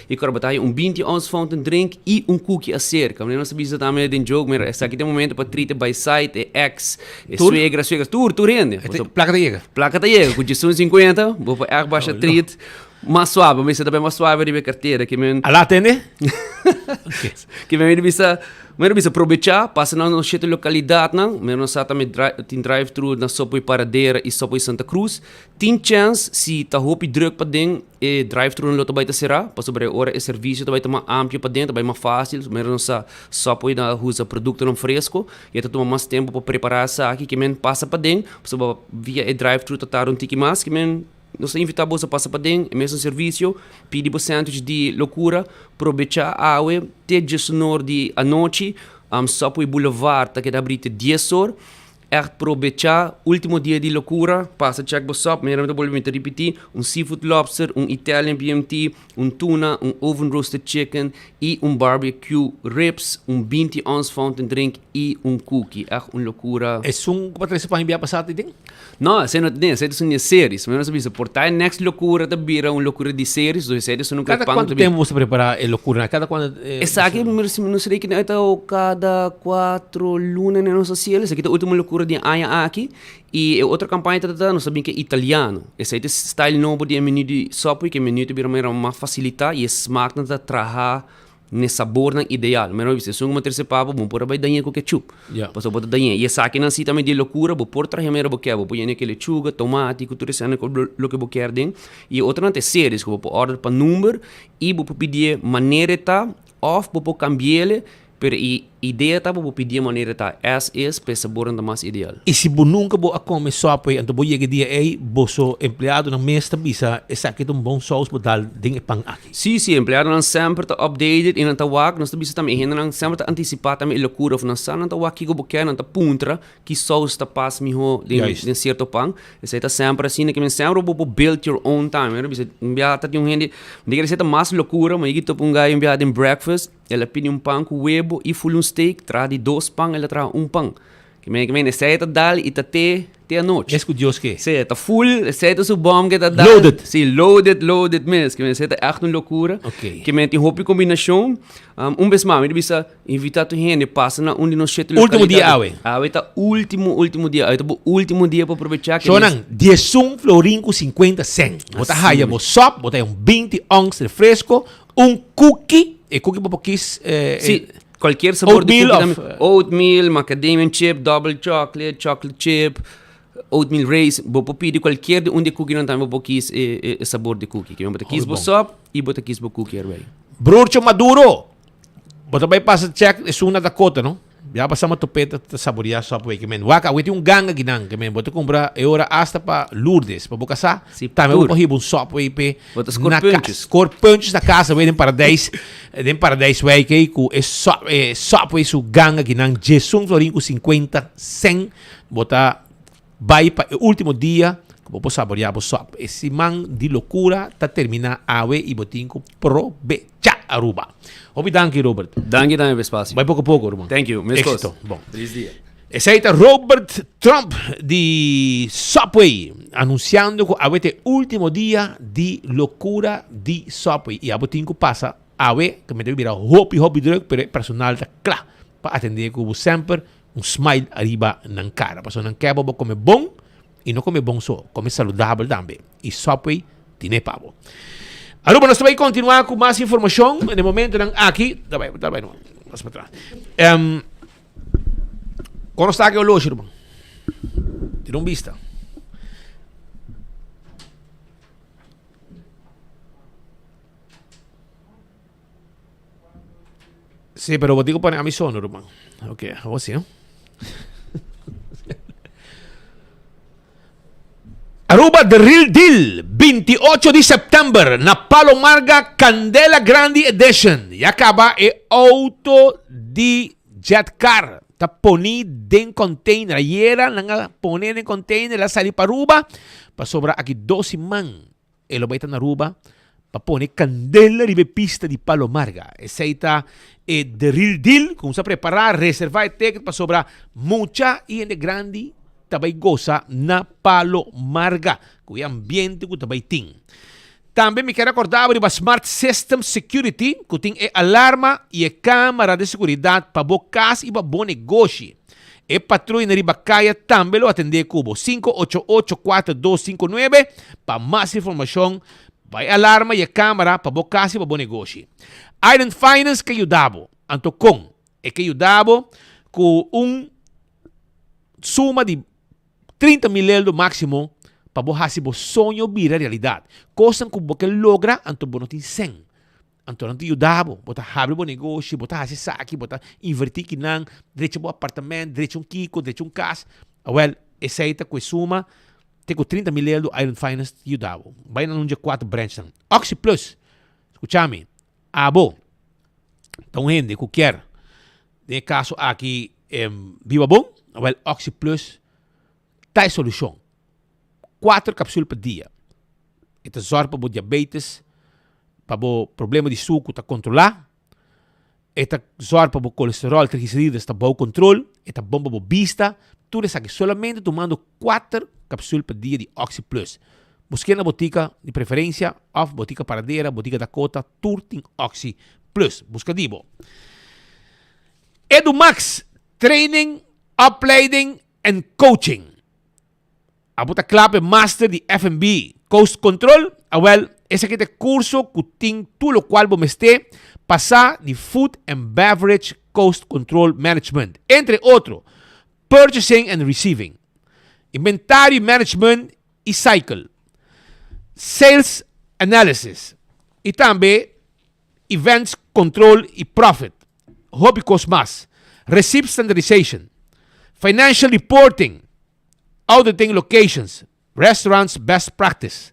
y kor bo ta haya un 20 ounce fountain drink y un cookie acerca. Manera nos ta bisa tambe den joke, mira, esaki ta e momento pa trite bay site, e ex, e Tur? suegra, suegra, tur, tur hende. Este, placa ta yega. Placa ta yega. Cu djesun 50, bo por echt basha treat mas suave. Bo mester ta bay mas suave riba e cartera. Ke men. Ala tende? Ke men mi bisa, mi bisa probechá, pasa na nos shete lokalidatnan, mi no sa tambe tin drive thru na Subway Paradera i Subway Santa Cruz. Tin chèns si ta hopi drùk paden e drive thru lo ta bai ta será, pasobra e ora e servisio ta bai ta mas amplio paden, ta bai mas fásil, mi no sa Subway ta usa produktonan fresko i e ta tuma mas tempu pa prepará esaki, ke men pasa paden, pasobra via e drive thru ta tarda un tiki mas, ke men. Nos ta invitá boso pasa paden e mesun servisio, pidi bo sandwich di lokura, probechá awe te diesunor di anochi, Subway Boulevard ta keda abrí te dies or. Ègt probechá último dia di lokura, pasa chèk bo sub, manera mi ta bolbe mi ta ripití, un seafood lobster, un Italian BMT, un tuna, un oven roasted chicken i un barbecue ribs, un 20 ounce fountain drink i un cookie. Ègt un lokura. Esun ku bo a trese pa mi bia pasá ta den? No, esei no ta den, esei ta un di e series. Mi no sa bisa, por ta e next locura ta bira un locura di series, dus esei ta un ku e Cada pan cuanto ta bira. tempo bo ta prepara e locura? Cada cuanto eh, Esaki mi no sa reken e ta cada cuatro luna nos ta haciel, esaki ta ultimo locura di e aña aki. Y e otro campaña ta ta nos ta bin cu e italiano. Esei ta e style nobo di e menu di Subway, cu e menu ta bira manera mas facilita y e smaaknan ta traha N'e sabornan ideal. Mero a bisa, esun ku bo trese pa bo, bo por a bai dañ'é ku ketchup. Pasobra bo ta dañ'é. I esakinan si tambe di lokura, bo por trahe manera bo kier. Bo por yena ku lechuga, tomati, ku tur esei ku loke bo kier den. I e otronan ta e series ku bo por order pa number i bo por pidié manera e ta òf bo por kambi'el, pero e idea ta pa bo pidié manera e ta as is pa e sabornan ta mas ideal. I si bo nunka bo a kome Subway anto bo yega e dia ei, boso empleadonan mes ta bisa esaki ta un bon sous bo dal den e pan aki. Sí, sí, empleadonan semper ta updated i nan ta wak, nos ta bisa tambe e hendenan semper ta antisipá tambe e lokura of nan sa nan ta wak kiko bo kier, nan ta puntra ki sous ta pas mihó den den sierto pan. Esei ta semper asina ke men semper bo por build your own time. Mi ta bisa un biaha ta tin un hende, mi ta kere esei ta mas lokura, mi a yega topa un guy un biaha den breakfast, el a pidi un pan ku webo i ful un steak, traha di dos pan el a traha un pan. Ke men ke men esei ta dal i ta te te anochi. Es ku Dios ke. Sí, ta full, esei ta su bom ke ta dal. Loaded. Sí, loaded, loaded mes. Ke men esei ta ègt un lokura. Ok. Ke men tin hopi kombinashon. Un bes mas, mi ta bisa invitá tur hende pasa na un di nos shete Ultimo dia lokalidat. awe. Awe ta ultimo, ultimo dia. Awe ta bo ultimo dia pa probechá. Ke Shownan, 11 florin ku 50 sènt. Bo ta Asina haya mes. bo sòp, bo ta haya un 20 ons refresko, un cookie, e cookie bo por kies. Eh, Sí, cualquier sabor de Oatmeal cookie of, también. Oatmeal, macadamia chip, double chocolate, chocolate chip, oatmeal raisin. Bo por pidi cualquier de un de cookie nan tambe bo por kies e, e, e sabor de cookie. Bo ta kies bo sop y bo ta kies bo cookie erbij. Broertje Maduro, bo ta bai pasa check esun na Dakota, no? Ya pasa ma topé ta saboreá Subway ke men. Wak, awe tin un ganga kinan ke men. Bo ta kumpra e ora asta pa Lourdes, pa bo kasá. Si, Tambe bo tur. por hiba un Subway p'e Bo ta score na kas. punches. Score punches na kas awe den Paradijs, den Paradijswijk ei ku e e Subway su ganga kinan djesun florin ku 50 sèn. Bo ta bai pa e ultimo dia ku bo por saboreá bo sòp. E siman di lokura ta terminá awe i bo tin ku probechá Aruba. Hopi danki Robert. Danki tambe pa e spasio. Bai poko poko ruman. Thank you. Meskos. Éxito. Bon. Feliz dia. Esei ta Robert Trump di Subway anunsiando ku awe ta e ultimo dia di lokura di Subway i abo tin ku pasa awe ku mester bira hopi hopi druk pero e personal ta kla pa atendé ku bo semper Un smile ariba nan cara. Pasobra nan ke bo bo come bon y no come bon so, come saludabel tambe. Y Subway tine pa bo. Aruba nos ta bay continua cu mas informacion en e momentonan aki. Ta bay, ta bay no. Pas pa tras. Um, Kono sta ki oloshi, ruman? Tira un bista. Sí, pero bo tin ku pone ami sono, ruman. Ok, awo sí, no? Aruba The Real Deal, 28 di september na Palo Marga Candela Grandi Edition. Ya caba e auto di jet car ta poni den container. Ayera nan a pone den container, el a sali pa Aruba pasobra aki dos siman e lo bai ta na Aruba pa pone candela riba e pista di Palo Marga. Esey ta e The Real Deal. Cuminsa prepara, reserva e ticket pasobra mucha y hende grandi ta bai gosa na Palo Marga cu e ambiente cu ta bai tin. Tambe mi kier acorda bo riba Smart System Security cu tin e alarma y e camara di seguridad pa bo cas y pa bo negoshi. E patruya riba caya tambe lo atende cu bo. 588 4259 pa mas informacion pa e alarma y e camara pa bo cas y pa bo negoshi. Island Finance ke yuda bo. Anto con? E ke yuda bo cu un suma di 30 mil euro maximo pa bo haci bo soño bira realidad. Cosnan cu bo ke logra anto bo no tin cen. Anto nan ta yuda bo. Bo ta habri bo negoshi, bo ta haci esaki, bo ta inverti kinan, drecha bo apartament, drecha un kiko, drecha un cas. Awel, esey ta cu e suma te cu 30 mil euro Island Finance ta yuda bo. Bay na un dje cuatro branchnan. Oxi Plus, scucha mi, abo ta un hende cu kier, den e caso aki, biba bon, awel Oxi Plus ta e solucion. Cuatro capsul pa dia. E ta zorg pa bo diabetes, pa bo problema di sucu ta controla. E ta zorg pa bo colesterol, triglicerides ta bou control. E ta bon pa bo bista. Tur esaki solamente tumando cuater capsul pa dia di Oxi Plus. Busque na botica di preferencia of botica Paradera, botica Dakota, tur tin Oxi Plus. Busca di bo. Edumax Training, Opleiding en Coaching. Abo ta kla p'e master di FNB Cost Control? Awel, esaki ta e kurso ku tin tur lokual bo mester pa sa di Food and Beverage Cost Control Management, entre otro, Purchasing and Receiving, Inventario Management i Cycle, Sales Analysis, i tambe Events Control i Profit, hopi kos mas, Receipt Standardization, Financial Reporting, Auditing Locations, Restaurants Best Practice,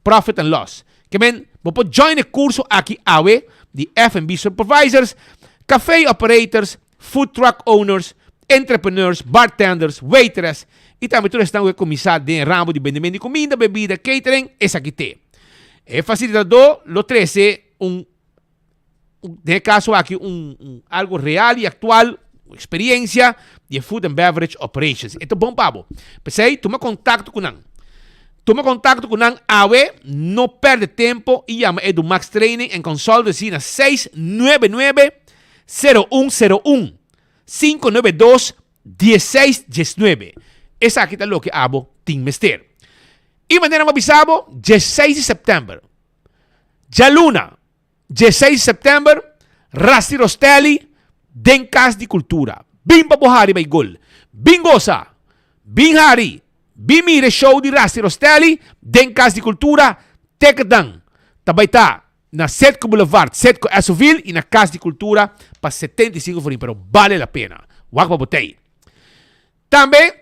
Profit and Loss. Ke men, bo por join e kurso aki awe di F&B Supervisors, Café Operators, Food Truck Owners, Entrepreneurs, Bartenders, Waitress i tambe tur esnan ku ke kuminsá den e ramo di bendemento di kuminda, bebida, catering, esaki te. E fasilitadó lo trese un Den e caso aki un, un algo real y actual, un experiencia di e food and beverage operations. E ta bon pa bo. P'esei, tuma contacto cu nan. Tuma contacto cu nan awe, no perde tempo y yama Edumax Training and Consultancy na 699 0101 592 1619. Esaki ta loke abo tin mester. Y manera mi a bisa bo, 16 di september, Djaluna, 16 di sèptèmber, Rusty Rostelli den Kas di Kultura. Bin pa bo hari bai gol. Bin gosa! Bin hari! Bin mira e show di Rusty Rostelli den Kas di Kultura. Ticketnan ta bai ta na Setco Boulevard, Setco Esoville i na Kas di Kultura pa 75 florin, pero bale la pena. Wak pa bo tei. Tambe.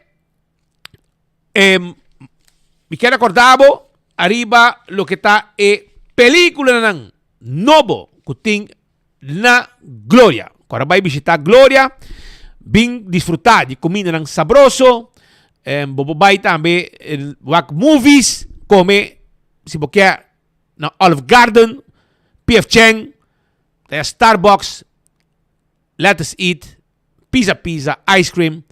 Mi kier recorda bo ariba loke ta e peliculanan nobo cu tin na Gloria. Cu ora bay bishita Gloria, bin disfruta di cumindanan sabroso. Bo por bay tambe wak movies, come si bo kier na Olive Garden, PF Chang, Starbucks, Let Us Eat, Pizza Pizza, Ice Cream.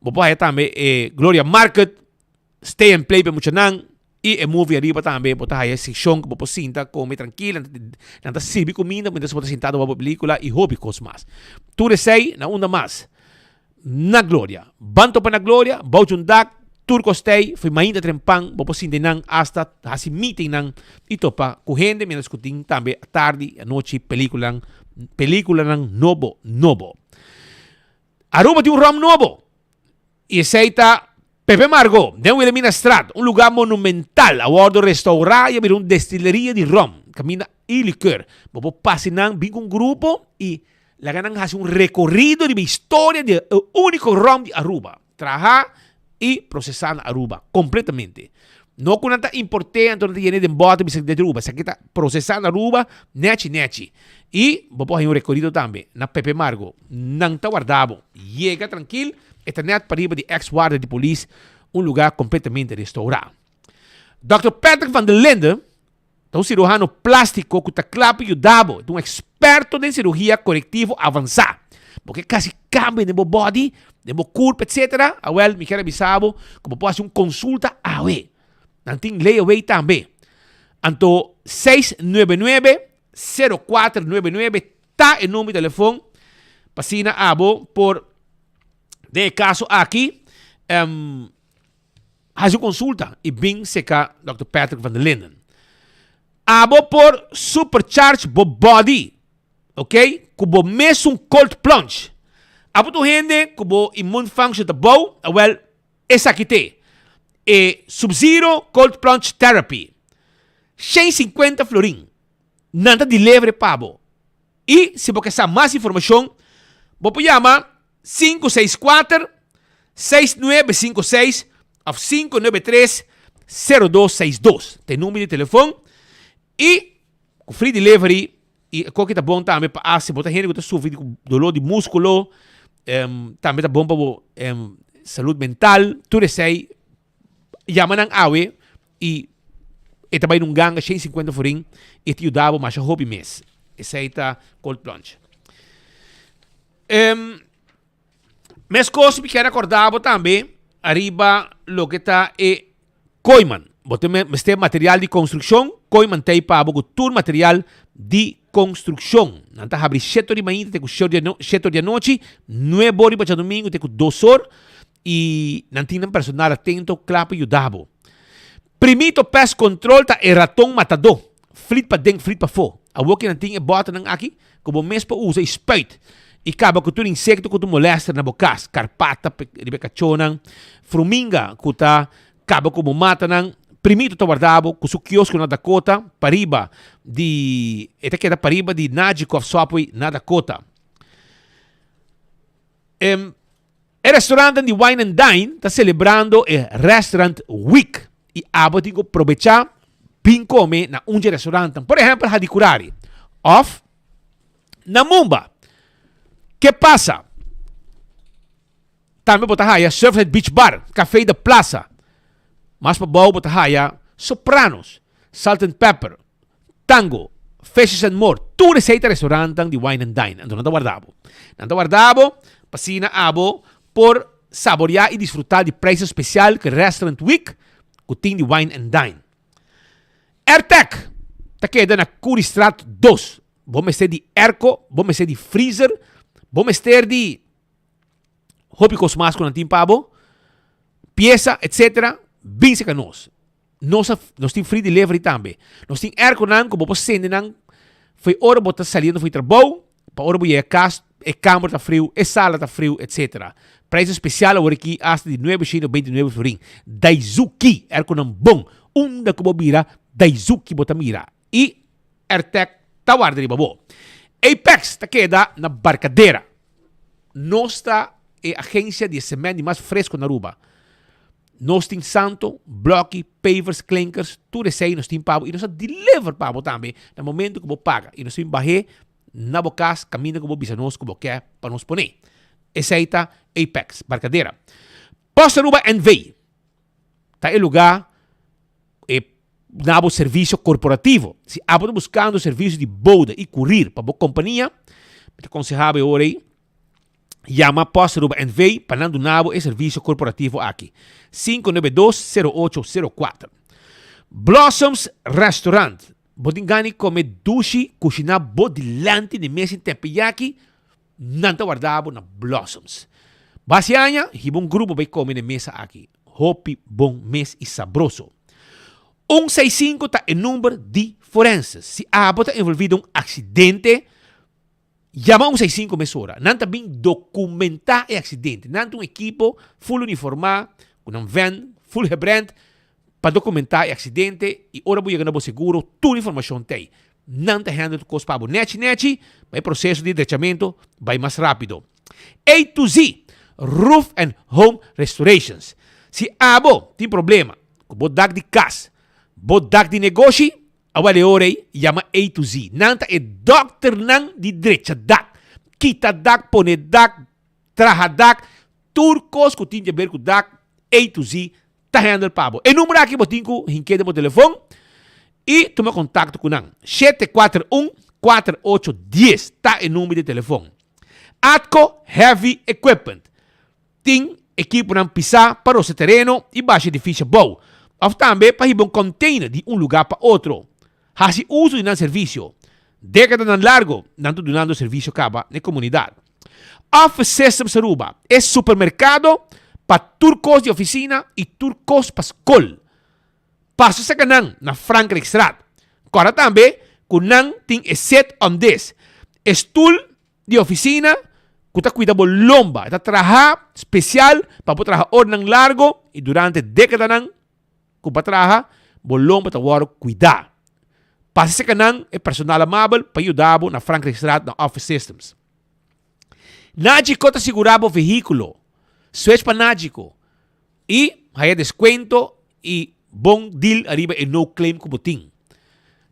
Bo por haya tambe e Gloria Market, Stay and Play pa e muchanan y e movie ariba tambe bo ta haya e seccion cu bo por sinta come trankil, nan ta sirbi cuminda mientras bo ta sinta wak bo pelicula y hopi cos mas. Tur esey na unda mas? Na Gloria. Ban topa na Gloria, bou djun dak, tur cos tey, fo'i mainta trempan bo por sinta eynan hasta haci meetingnan y topa cu hende mientras cu tin tambe atardi, anochi peliculanan. Peliculanan nobo nobo. Aruba tin un rom nobo y esey ta Pepe Margo den Wilhelminastraat, un lugar monumental a wordo restaura y a bira un destileria di rom, caminda y liqueur. Bo por pasa nan bin cu un grupo y laga nan haci un recorido riba historia di e unico rom di Aruba. Traha y procesa na Aruba completamente. No cu nan ta importe anto nan ta yene den bote bisa di Aruba. Esaki ta procesa na Aruba nechi nechi. Y bo por haña un recorido tambe na Pepe Margo. Nan ta warda bo. Yega trankil, e ta net pariba di ex warda di polis, un lugar completamente restaura. Dòkter Patrick van der Linde ta un ciruhano plastico cu ta cla pa yuda bo. E ta un experto den cirugia corectivo avansa. Bo ke casi cambio den bo body, den bo curpa etc. Awel, mi kier a bisa bo cu bo por haci un consulta awe. Nan tin layaway tambe. Anto 699 0499 ta e number di telefon pa asina abo por den e caso aki um, Haci un consulta y bin seca Dòkter Patrick van der Linden. Abo por supercharge bo body, ok, cu bo mesun cold plunge. Abo ta un hende cu bo immune function ta bou, awel esaki t'e e Sub-Zero Cold Plunge Therapy. 150 florin. Nan ta deliver pa bo. Y si bo ke sa mas informacion, bo por yama 564 6956 of 593 0262. Ta e number di telefon. Y cu free delivery y e koki ta bon tambe pa asi bo ta hende cu ta sufri di dolor di musculo, tambe ta bon pa bo salud mental, tur esey Yama nan awe y e ta bay na un ganga 150 forin y e ta yuda bo masha hopi mes. Esey ta cold plunge. Um, meskos mi kier acorda bo tambe ariba loke ta e Kooiman. Bo tin mester material di construccion, Kooiman ta pa bo cu tur material di construccion. Nan ta habri 7 or di mainta te cu 7 or di anochi, 9 or riba djadomingo te cu 2 or. I nan tin nan personal atento kla pa yuda bo. Primito Pest Control ta e raton matadó. Flit paden, flit pafó. Awor ki nan tin e bòternan aki ku bo mes por usa i spuit i kaba ku tur insekto ku ta molèster na bo kas, karpata riba e kachónan, fruminga ku ta kaba ku bo matanan. Primito ta warda bo ku su kiosko na Dakota pariba di e ta keda pariba di Najikoff Subway na Dakota. E restaurantnan di Wine and Dine ta celebrando e Restaurant Week y abo tin cu probecha bin come na un dje restaurantnan, por ehempel Hadicurari of na Mumba. Ke pasa? Tambe bo ta haya Surfside Beach Bar, Café de Plaza. Mas pabou bo ta haya Sopranos, Salt and Pepper, Tango, Fishes and More, tur esei ta restaurantnan di Wine and Dine. Anto nan ta warda bo. Nan ta warda bo pa asina abo por saboreá i disfrutá di prijsnan spesial ku Restaurant Week ku tin di Wine and Dine. Airtec ta keda na Curiestraat dos. Bo mester di airco, bo mester di freezer, bo mester di hopi kos mas ku nan tin pa bo, piesa, etcetera, bin serka nos. Nos a nos tin free delivery tambe. Nos tin airconan ku bo por sende nan fo'i ora bo ta saliendo fo'i trabou pa ora bo yega kas e kamer ta friu, e sala ta friu, etc. Prijs especial awor aki hasta di nuebe shino beinti nuebe florin. Daizuki, airconan bon. Unda ku bo bira Daizuki bo ta mira. I Airtec ta warda riba bo. Apex ta keda na Barcadera. Nos ta e agencia di e cement di mas fresco na Aruba. Nos tin santo, bloki, pavers, klinkers, tur esei nos tin pa bo y nos ta deliver pa bo tambe na momento ku bo paga y nos tin bah'é na bo kas kaminda ku bo bisa nos ku bo ke pa nos pone. Esei ta Apex, Barcadera. Post Aruba NV ta e luga e na bo servicio corporativo. Si abo ta buscando servicio di bode y curir pa bo compania, mi ta conseha bo e ora ei Yama Post Aruba NV pa nan duna bo e servicio corporativo aki. 592 0804. Blossoms Restaurant. Bo tin gana di come dushi cushina bo dilanti di mesa in teppanyaki? Nan ta warda bo na Blossoms. Basi aña hiba un grupo bay come na e mesa aki. Hopi bon mes y sabroso. Un seis sinku ta e number di forenses. Si abo ta envolvi den un accidente. Yama 165 mesora. Nan ta bin dokumentá e aksidente. Nan ta un ekipo full uniformá, ku nan vèn full gebrand pa dokumentá e aksidente i ora bo yega na bo seguro tur informashon ta ei. Nan ta handle tur kos pa bo nèchi nèchi pa e proseso di drechamentu bai mas rápido. A to Z Roof and Home Restorations Si abo tin problema ku bo dak di kas, bo dak di negoshi, Awel e ora ei yama A to Z. Nan ta e dòkternan di drecha dak. Kita dak, pone dak, traha dak, tur kos ku tin di aber ku dak, A to Z ta handle pa bo. E numero aki bo tin ku hink'é den bo telefon i tuma kontakto ku nan. 741 4810 ta e number di telefon. Atco Heavy Equipment. Tin ekiponan pisá pa rosa tereno i basha edifisio abou, òf tambe pa hiba un kònteiner di un lugá pa otro. Hasi uso di nan servisio. Dékadanan largu nan ta dunando servisio kaba na e komunidat. Office Systems Aruba, e supermerkado pa tur kos di ofisina i tur kos pa skol. Pasa saka nan na Frankrijkstraat. Kòrda tambe ku nan tin e sit on this, e stul di oficina cu ta cuida bo lomba. E ta traha special pa bo traha oranan largo y durante decadanan cu bo a traha, bo lomba ta worde cuida. Pasa cerca nan e personal amabel pa yuda bo na Frankrijkstraat na Office Systems. Nagico ta sigura bo vehiculo. Switch pa Nagico y haya descuento y bon deal ariba e no claim cu bo tin.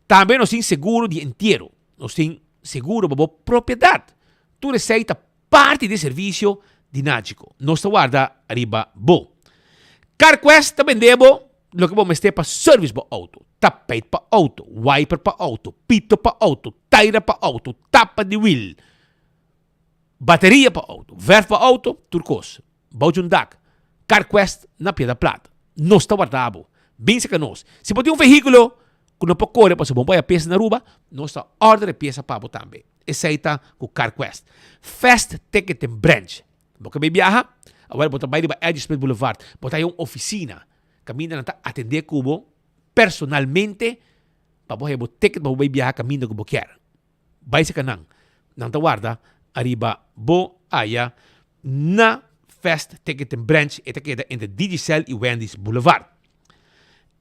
Tambe nos tin seguro di entiero. Nos tin seguro pa bo propiedat. Tur esei ta parti di e servisio di Nagico. Nos ta warda riba bo. CarQuest ta bende bo loke bo mester pa service bo auto. Tapijt pa auto, wiper pa auto, pito pa auto, taira pa auto, tapa di wiel, bateria pa auto, verf pa auto, tur kos. Bou djun dak. CarQuest na Piedra Plat. Nos ta warda bo. Bin serka nos. Si bo tin un vehíkulo ku no por kore pasobra bo no por haya piesa na Aruba, nos ta order e piesa pa bo tambe. Esei ta ku CarQuest. Fast Ticketing Branch. Bo ke bai biaha? Awor bo ta bai riba Eddie Smith Boulevard. Bo ta haya un ofisina kaminda nan ta atendé ku bo personalmente pa bo haya bo ticket pa bo bai biaha kaminda ku bo kier. Bai serka nan. Nan ta warda ariba bo aya na Fast Ticketing Branch. E ta keda entre Digicel y Wendy's Boulevard.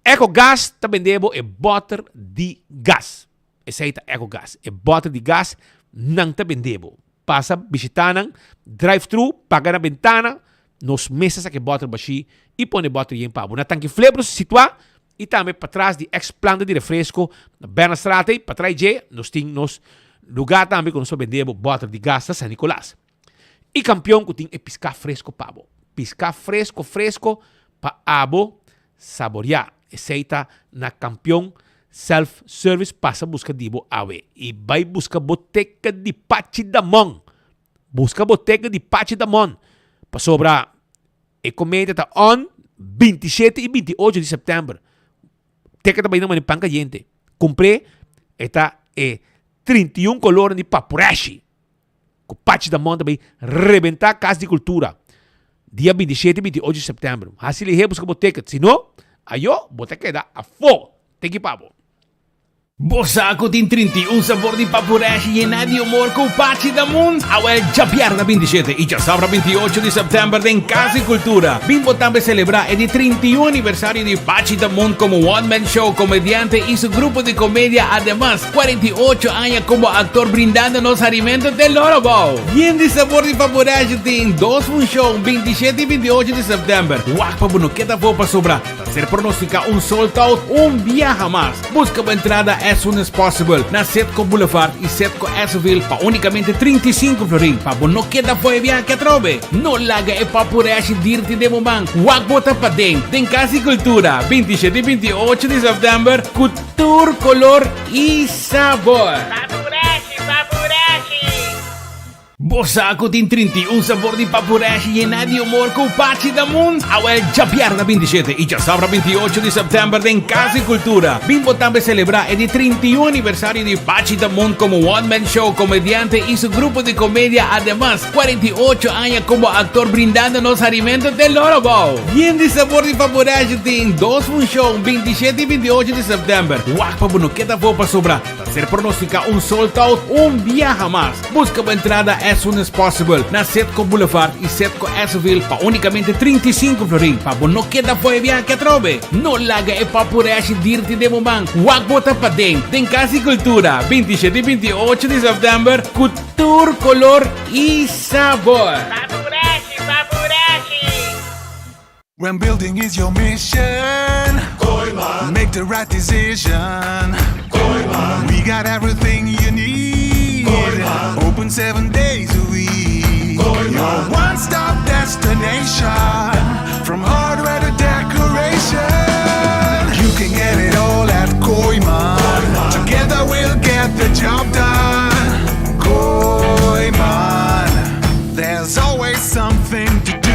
Ecogas ta bende bo e boter di gas. Esei ta Ecogas. E boter di gas nan ta bende bo. Pasa bishita nan, drive thru, paga na bentana. Nos mes ta saka e boter bashí y pone e boter yen pa bo. Na Tanki Flebros situá y tambe patras di ex planta di refresco na Bernardstraat ei, patras dje, nos tin nos lugar tambe cu nos por bende bo boter di gas na San Nicolas. Y Campeon cu tin e pisca fresco pa bo. Pisca fresco fresco pa abo saborea. Esey ta na Campeon Self Service pasa busca di bo awe. Y bay busca bo teka di Pachi Damon. Busca bo teka di Pachi Damon. Pasobra E comedia ta on 27 y 28 di september. Teka ta bai na mani pan cayente. Compré e ta e 31 color di papureshi. Cu Pachi Damon ta bai rebenta Cas di Cultura. Dia 27 y 28 di september. Hasi lihe busca bo ticket. Si no, ayo bo ta keda afo. Teki pa bo. Bo sa ku tin 31 sabor di papureshi yená di humor ku Pachi Damun? Awel djabièrnè 27 i djasabra 28 di sèptèmber den Kas di Kultura. Bin bo tambe selebrá e di 31 aniversario di Pachi Damun komo one man show, komediante i su grupo di komedia. Ademas, 48 aña komo aktor brindando nos harimentu te loro bou. Yen di sabor di papureshi tin dos funshon, 27 i 28 di sèptèmber. Wak pa bo no keda afó pasobra ta ser pronosticá un sold out un biaha mas. Busca bo entrada as soon as possible na Setco Boulevard y Setco Esseville pa unicamente 35 florin pa bo no keda foe viaje atrobe. No laga e papureshi dirti den bo man. Wak bo ta paden den Cas di Cultura 27 y 28 di september cu tur color y sabor. Papureshi, papureshi! Bo sa ku tin 31 sabor di papureshi yená di humor ku Pachi Damun? Awel djabièrnè 27 i djasabra 28 di sèptèmber den Kas di Kultura. Bin bo tambe selebrá e di 31 aniversario di Pachi Damun komo one man show, komediante i su grupo di komedia. Ademas, 48 aña komo aktor brindando nos harimentu te loro bou. Yen di sabor di papureshi tin dos funshon 27 i 28 di sèptèmber. Wak pa bo no keda afó pasobra ta ser pronosticá un sold out un biaha mas. Busca bo entrada as soon as possible na Setco Boulevard y Setco Essoville pa unicamente 35 florin pa bo no keda foe biaha atrobe. No laga e papureshi dirti den bo man. Wak bo ta paden den Cas di Cultura 27 y 28 di september cu tur color y sabor. Papureshi, papureshi! When building is your mission, Kooyman. Make the right decision. Kooyman. We got everything you need. Kooyman. Open seven days a week. Kooyman. Your one-stop destination. From hardware to decoration. You can get it all at Kooyman. Kooyman. Together we'll get the job done. Kooyman. There's always something to do.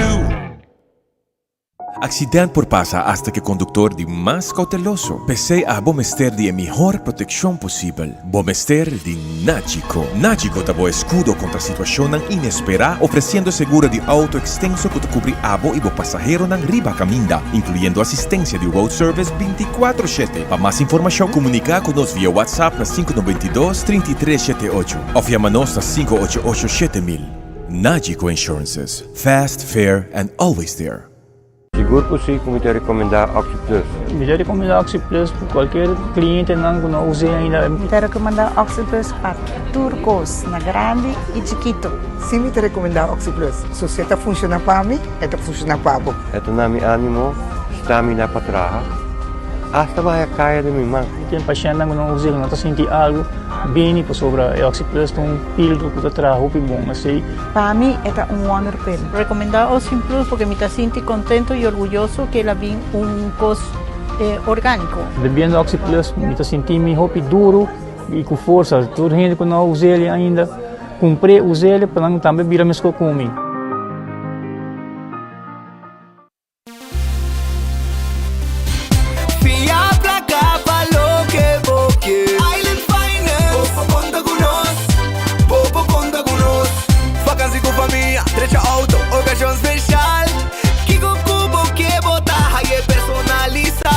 Accident por pasa hasta cu e conductor di mas cauteloso. P'esey abo mester di e mihor proteccion posibel. Bo mester di Nagico. Nagico ta bo escudo contra situacionnan inespera, ofreciendo seguro di auto extenso cu ta cubri abo y bo pasaheronan riba caminda, incluyendo asistencia di road service binticuatro shete. Pa mas informacion, comunica cu nos via WhatsApp na sinku nobenta i dos, trinta i tres shete ocho of yama nos na sinku ocho ocho shete mil. Nagico Insurances. Fast, fair and always there. Sigur ku si ku mi ta rekomendá OxyPlus. Mi ta rekomendá OxyPlus pa kualkier klientenan ku no us'é ainda. Mi ta rekomendá OxyPlus pa tur kos, na grandi i chikitu. Si mi ta rekomendá OxyPlus. So si e ta funshoná pa mi, e ta funshoná pa bo. E ta na mi ánimo, stamina pa traha, asta baha e kaya den mi man. Tin pashèntnan ku no us'é, ku no ta sinti algu, bini pasobra e OxyPlus ta un pildo ku ta traha hopi bon. Esei. Pa mi e ta un wonder pill. Recomenda Ocean Plus porque mi ta sinti contento y orguyoso que el a bin un cos organico. Bebiendo Oxy Plus mi ta sinti mi hopi duro y cu forsa. Tur hende cu no a us'el ainda cumpr'e us'el pa nan tambe bira mesco cu mi. Fia placa pa loke bo ke. Island Finance. Bo por conta cu nos. Bo por conta cu nos. Vakantie cu famia, drecha auto, ocasion special. Kico cu bo ke bo ta haye personalisa.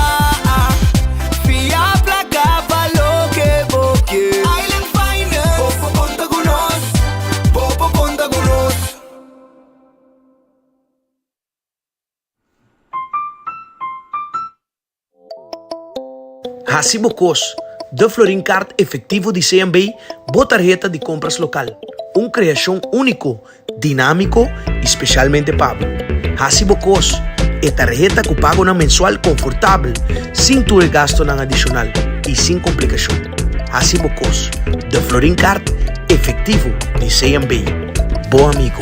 Fia placa pa loke bo ke. Island Finance. Bo por conta cu nos. Bo por conta cu nos. Hasi bo kos, De Florin Card Efectivo di CMB, bo tarheta di kompras lokal. Un kreashon úniko, dinámiko i spesialmente pa bo. Hasi bo kos, E tarheta ku pagonan mensual konfortabel, sin tur e gastonan adishonal i sin komplikashon. Hasi bo kos, De Florin Card Efectivo di CMB, bo amigo.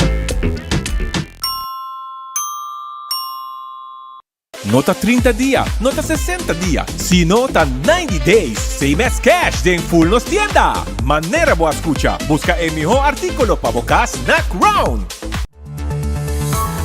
No ta trinta dia, no ta sesenta dia, sino ta ninety days! Same as cash den full nos tienda! Manera bo a scucha, busca e miho articulo pa bo cas na Crown!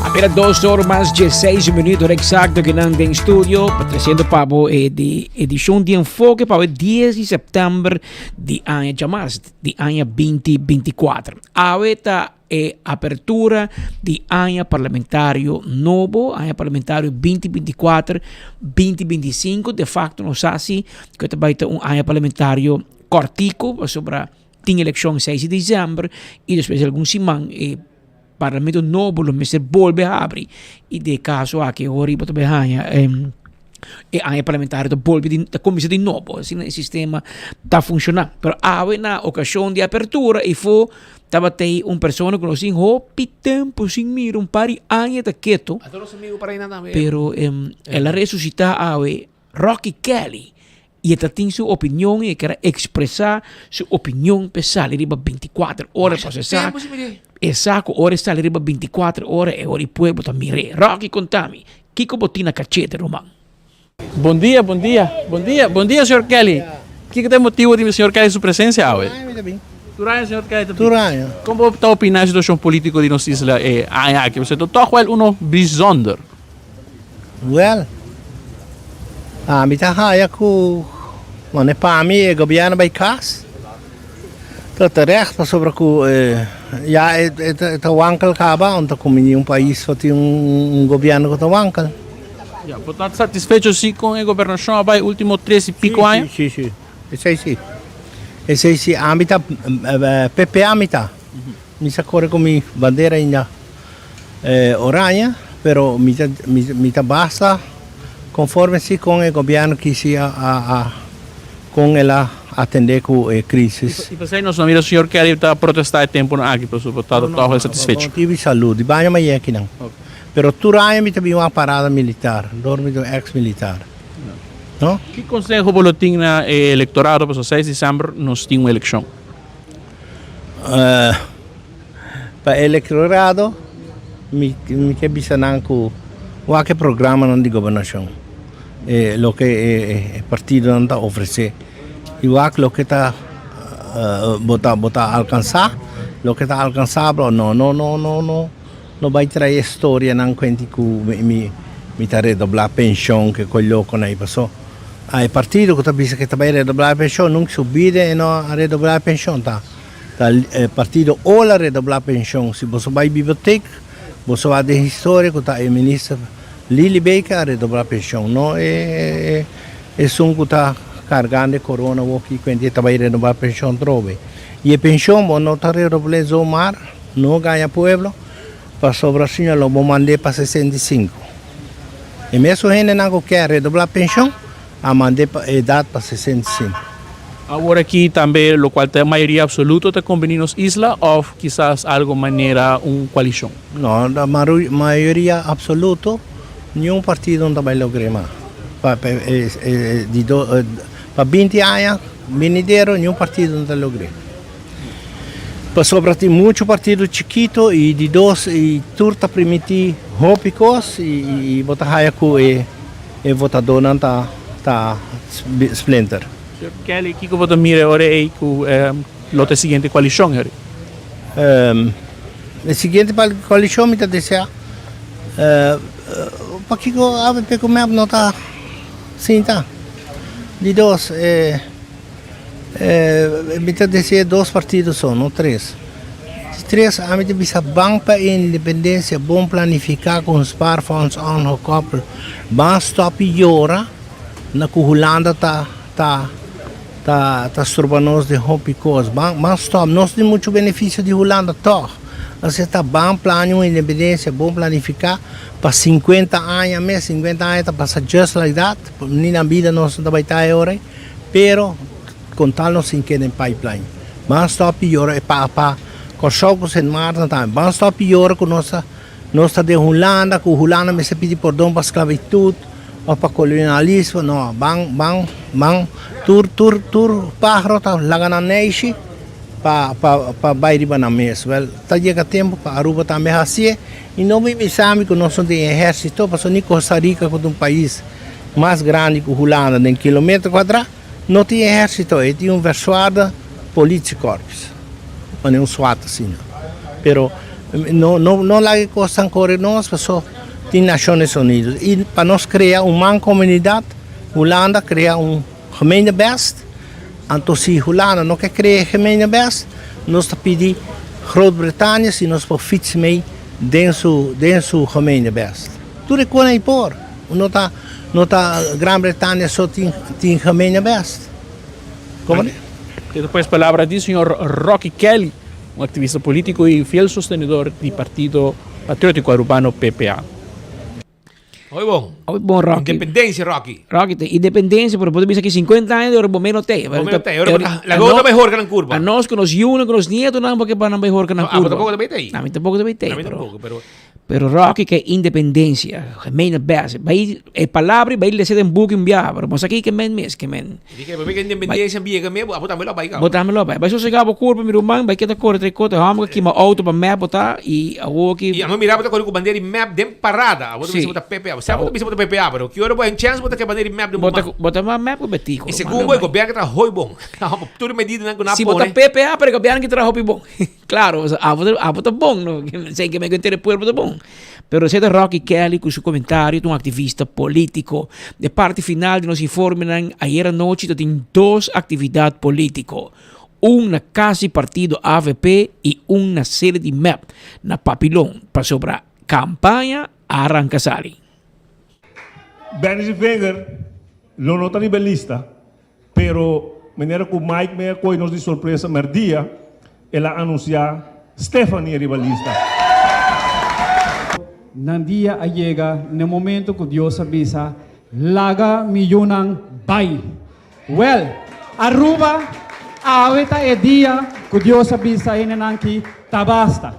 Apenas dos or mas 16 minuut hora exacto que nan den studio pa treciendo pa bo eh, di edicion di enfoque pa 10 di september di aña jamas di aña 2024. Awe ta E apertura di aña parlamentario nobo, aña parlamentario binti binti kuater, binti binti sinku, de facto nos sa si ku ta bai ta un aña parlamentario kòrtiku pasobra tin elekshon seis di desèmber i despues di algun siman e parlamento nobo lo mester bolbe habri i den e kaso aki awor bo ta bai haña e aña parlamentario ta bolbe di ta kuminsá di nobo asina e sistema ta funshoná pero awe na okashon di apertura i for Tabatei un persona ku nos tin hopi tempu sin mira, un par di aña ta ketu. Ata nos amigo para einan tambe. Pero el a resusitá awe, Rocky Kelly, i e ta tin su opinion i e ker a ekspresá su opinion p'e sali riba bintikuater ora pasobra e sa, e sa ku ora e sali riba bintikuater ora e ora e pueblo ta mir'é. Rocky konta mi, kiko bo tin na kachete ruman? Bon dia, bon dia, bon dia, bon dia señor Kelly. Kiko ta e motibo di señor Kelly su presencia awe? Tur aña señor Kelly ta Tur aña. Kon bo ta opiná e situashon polítiko di nos isla e aña aki? Pasobra ta tòg wèl uno bijzonder. Wèl, ami ta haya ku mane pa mi e gobièrnu bai kas ta terecht pasobra ku ya e ta wankel kaba, unda ku mi un pais por tin un gobièrnu ku ta wankel. Ya, bo ta satisfecho si kon e gobernashon a bai ultimo tres i piko aña? Si, si, si. Esei si. Esei si. Ami ta PPA mi ta. Mi sa kore ku mi bandera ainda oranje, pero mi ta mi ta basta konforme si kon e gobièrnu kisi a a kon el a atendé ku e krisis. I pasei nos no mira señor Kelly ta protestá e tempunan aki pasobra bo ta tòg el satisfecho. No tibi salú di baña maña akinan. Pero tur aña mi ta bin wak parada militar, dor mi ta un ex militar. No? Ki konseho bo lo tin na e elektorado pasobra seis desèmber nos tin un elekshon? Pa elektorado mi mi ke bisa nan ku wak e programanan di gobernashon, e loke e partidonan ta ofresé i wak loke ta bo ta bo ta alkansá, loke ta alkansabel o no. No no no no no bai trae storianan kuenti ku mi mi ta redoblá penshon ke koi lokonan ei paso e partido ku ta bisa ke ta bai redoblá e penshon nunka su bida e no a redoblá e penshon ta ta e partido ola redoblá penshon si boso bai bibliotek boso wak den historia ku ta e minister Lily Baker a redoblá penshon no e esun ku ta kargando e korona awoki kuenti e ta bai redoblá penshon trobe i e penshon bo no ta redobl'é zomaar. No gaña pueblo, pasobra Señor lo bo mand'é pa 65. E mesun hendenan ku kier redoblá penshon, a mand'é pa edat pa 65. Awor aki tambe lokual ta e mayoria absoluto ta kombini nos isla òf kisas algo manera un koalishon? No, ta mayoria absoluto niun partido no ta bai logr'é mas. Pa pa binti aña binidero niun partido no ta logr'é. Pasobra tin mucho partido chikito y di dos y tur ta primiti hopi cos y bo ta haya cu e votadonan ta ta splinter. Señor Kelly, kiko bo ta mira e ora ey cu lo ta e siguiente coalicion, Harry? E siguiente coalicion mi ta desea pakiko avp cu mep no ta sinta. Di dos e. Mi ta desea dos partido so, no tres. Di tres, ami ta bisa ban pa e independencia bon planifica cu un spaarfonds aangekoppeld. Ban stop yora na cu Hulanda ta ta ta ta stroba nos den hopi cos. Ban ban stop, nos tin mucho beneficio di Hulanda toch. Asina ta ban plania un independencia bon planifica pa 50 aña mes, 50 aña ta pasa just like that, ni na bida nos no ta bay ta e ora ey. Pero con tal nos sin keda den pipeline. Ban stop di yora e pa pa Kòrsou ku Sint Maarten tambe. Ban stop di yora ku nos ta nos ta den Hulanda, ku Hulanda mester pidi pordon pa sklabitut òf pa kolonialismo. No, ban ban ban tur tur tur páharo ta laga nan neishi pa pa pa bai riba nan mes. Wèl, ta yega tempu pa Aruba tambe hasié i no bin bisa mi ku nos no tin ehérsito pasobra ni Costa Rica ku ta un pais Mas grandi ku Hulanda den kilometer kuadrá, no tin ehérsito, e tin un verswaarde politiekorps, manera un swat asina. Pero no no no laga e kosnan kore nos paso tin Naciones Unidas. I pa nos krea un mancomunidad, Hulanda krea un gemeenebest, anto si Hulanda no ke krea e gemeenebest, nos ta pidi Groot Britania si nos por fits mee den su den su gemeenebest. Tur e kona ei por. No ta no ta Gran Bretania so tin tin gemene best. Como ne? Esaki pues palabra di señor Rocky Kelly, un activista politico y fiel sostenedor di Partido Patriótico Arubano, PPA. Hoy bon. Hoy bon, Rocky. Independencia, Rocky. Rocky, te independencia, pero por bisa que 50 años de oro, bomero te. Bomero te, oro, la gota mejor que la curva. A nos, con los yunos, con los nietos, no, porque van a mejor que la No, curva. a tampoco te ahí. A mí tampoco te A mí tampoco, pero... Pero Rocky ke independencia, gemene best. Bai e palabra bai lesa den buki un biaha, pero bo sa kiko men mes, ke men. Di ke papia independencia biega me, abo tambe lo bai kaba. Bo tambe lo bai. Bai sosega bo kurpa mi ruman, bai keda kore tre kota, hòmber ke kima outo pa mep bo ta i awor ki. I amo mira bo ta kore ku bandera di mep den parada, abo ta bisa bo ta PPA. Bo sa bo ta bisa bo ta PPA, pero ki ora bo haña chèns bo ta ke bandera di mep den bo man. Bo ta mas mep ku betico. I segun bo e gobièrnu ke traha hopi bon. Tur e medidanan ku nan a Si bo ta pone. PPA, pero e gobièrnu ke traha hopi bon. Claro, abo ta, abo ta bon, no? Sei que me entere pueblo ta bon. Pero se ta Rocky Kelly cu su comentario ta un activista politico. De parte final di nos informenan ayer anochi ta tin dos actividad politico. Un na cas di partido avp y un na sede di mep na Papilon pasobra campaña a arranca sali. Benny Sevinger lo no ta riba e lista, Pero manera cu Mike me a coy nos di sorpresa merdia, el a anuncia Stephanie riba lista. Nan dia a yega n'e momento ku Dios a bisa, Laga mi yunan bai. Wèl, Aruba, awe ta e dia ku Dios a bisa hendenan ki ta basta.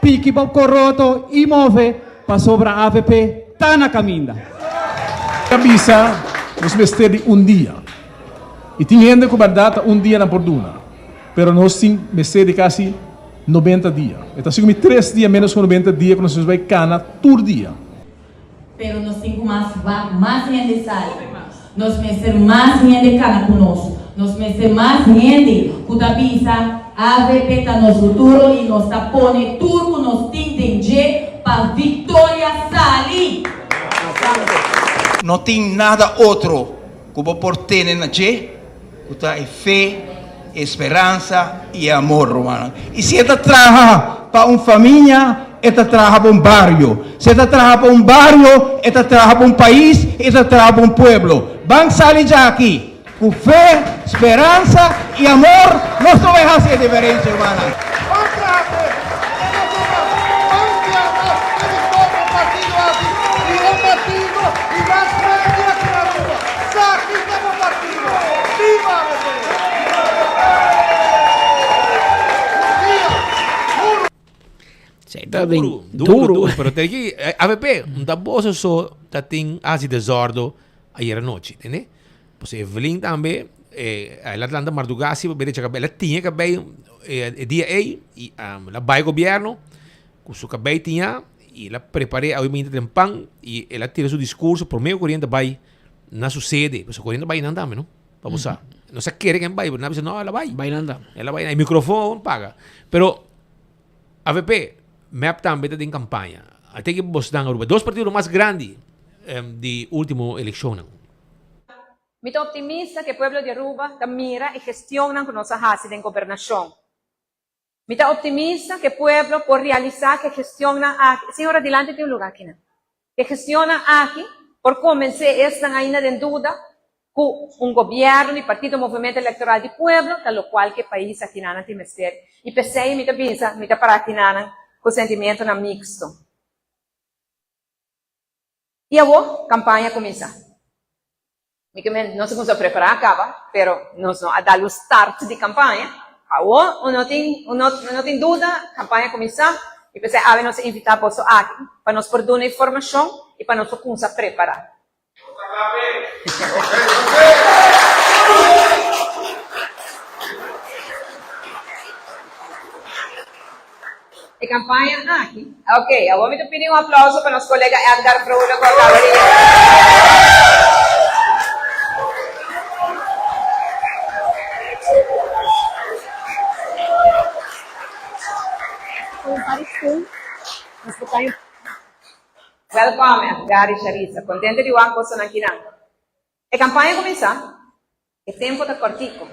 Piki bo koroto i move pasobra avp ta na kaminda. Ta bisa nos mester di un dia. I tin hende ku bèrdat ta un dia nan por duna. Pero nos tin mester di kasi nobenta dia. E ta sigu mi tres dia ménos ku nobenta dia ku nos mester bai kana tur dia. Pero nos tin ku mas wak mas hende sali. Nos mester mas hende kana ku nos. Nos mester mas hende ku ta bisa avp ta nos futuro i nos ta pone tur ku nos tin den dje pa viktoria sali! No tin nada otro ku bo por tene na dje ku ta e fe, e speransa i e amor, rumannan. I si e ta traha pa un famia, e ta traha pa un bario. Si e ta traha pa un bario, e ta traha pa un pais, i e ta traha pa un pueblo. Ban sali djaki ku fe, speransa i amor, nos ta bai hasi e diferensia, rumannan. Ban traha p'e, e nos ruman. Ban clama e victoria e partido aki i e partido di mas grandi aki na Aruba. Saki ta bo partido. Viva avp! Zij ta den Duro, duro, duro. duro. Pero te ki, AVP, un ta boso so ta tin hasi desordo ayer anochi, entende? Pues Evelyn tambe, eh, el a lanta mardugá si pa bere chaka, el a tiña kabei eh, e dia ei, y um, el a bai gobierno ku su kabei tiña, y el a prepar'é awe minta den pan, y el a tira su discurso, prome ku Corriente bai na su sede, pasobra Corriente bai nan tambe, no? Pa bo sa. No sa kere ken bai, pero nan a bisa, no, el a bai. Bai nan tambe. El a bai, e microfoon paga. Pero avp, mep tambe ta den campaña. Ate ki bosnan Aruba, dos partido mas grandi di ultimo eleccionnan. Mi ta optimista ku e pueblo di Aruba ta mira e gestionnan ku nos a hasi den gobernashon. Mi ta optimista ku e pueblo por realisá ku e gestionnan aki, señora dilanti tin un lugá akinan, ku e gestionnan aki por konvensé esnan ainda den duda ku un gobièrnu di Partido Movimiento Electoral di Pueblo ta lokual ku e pais akinanan tin mester. I p'esei mi ta bisa mi ta para akinanan ku sentimientonan miksto. I awor kampaña a kuminsá. Mi ke men nos a kuminsá prepará kaba, pero nos no a dal un start di kampaña. Awor un no tin un no no tin duda, kampaña a kuminsá i p'esei awe nos a invitá boso aki pa nos por duna informashon i pa nos por kuminsá prepará. E campaña aki. Ok, awor mi ta pidi un aplauso pa nos colega Edgar Vrolijk cu a caba di yega. Welcome Edgar y Sharissa. Contento di wak bosonan kinan. E campaña a cuminsa. E tempo ta cortico.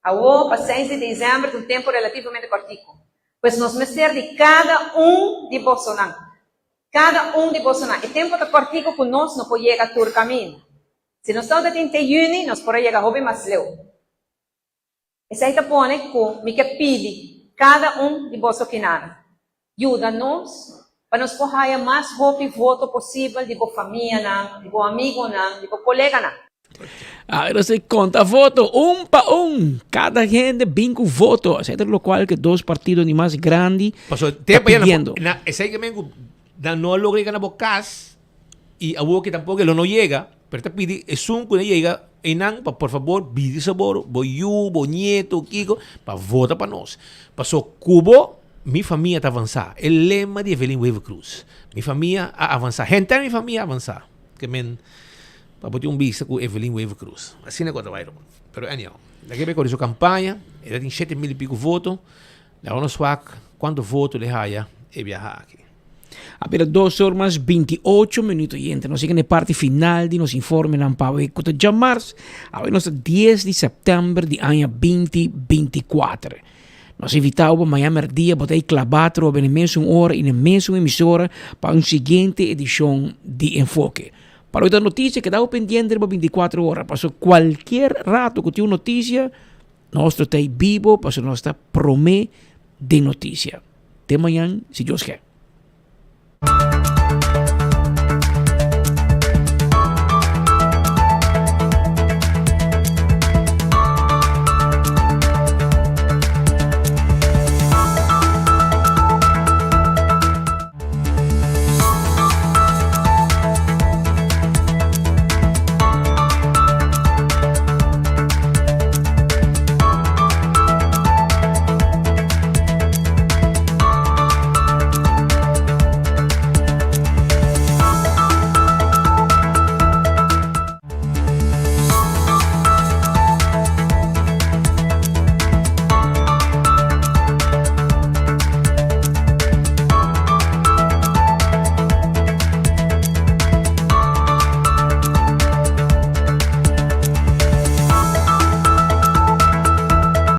Awo pa seis di december ta un tempo relativamente cortico. Pues nos mester di cada un di bosonan. Cada un di bosonan. E tempo ta cortico cu nos no por yega tur caminda. Si nos tabata tin te juni nos por a yega hopi mas leu. Esei ta pone ku mi ke pidi kada un di boso kinana, yuda nos pa nos por haya mas hopi voto posibel di bo famianan, di bo amigonan, di bo koleganan. Ahora si konta voto un pa un. Kada hende bin ku voto. Esei ta lokual ku dos partido di mas grandi Paso ta tempo ya pidiendo. na esei ke men ku. Nan no a logra yega na bo kas i awor ke tampoko e lo no yega, pero ta pidi esun ku na yega einan pa por fabor bidi sabor bo yu, bo nieto, kiko, pa vota pa nos. Paso ku bo mi famia ta avansá. E lema di Evelyn Wever Croes, Mi famia a avansá. Henter mi famia a avansá. Ke men pa bo tin un bista ku Evelyn Wever Croes. Asina ku a ta bai Roman. Pero anyhow, laga e bai kore su kampaña, e ta tin shete mil i piko voto. Laga nos wak kuantu voto lo e haya e biaha aki. A bira dos or mas 28 minuto y entre nos yega na e parti final di nos informenan pa awe cu ta djamars, awe nos ta dies di september di aña binti 24. Nos invita bo pa maña merdia bo ta ey claba atrobe na e mesun ora y na e mesun emisora pa un siguiente edicion di Enfoke. Pa loke ta noticia keda bo pendiente riba 24 ora pasobra cualkier rato cu tin un noticia Nos lo ta ei bibo pasobra nos ta promé den notisia. Te mañan si Dios ke.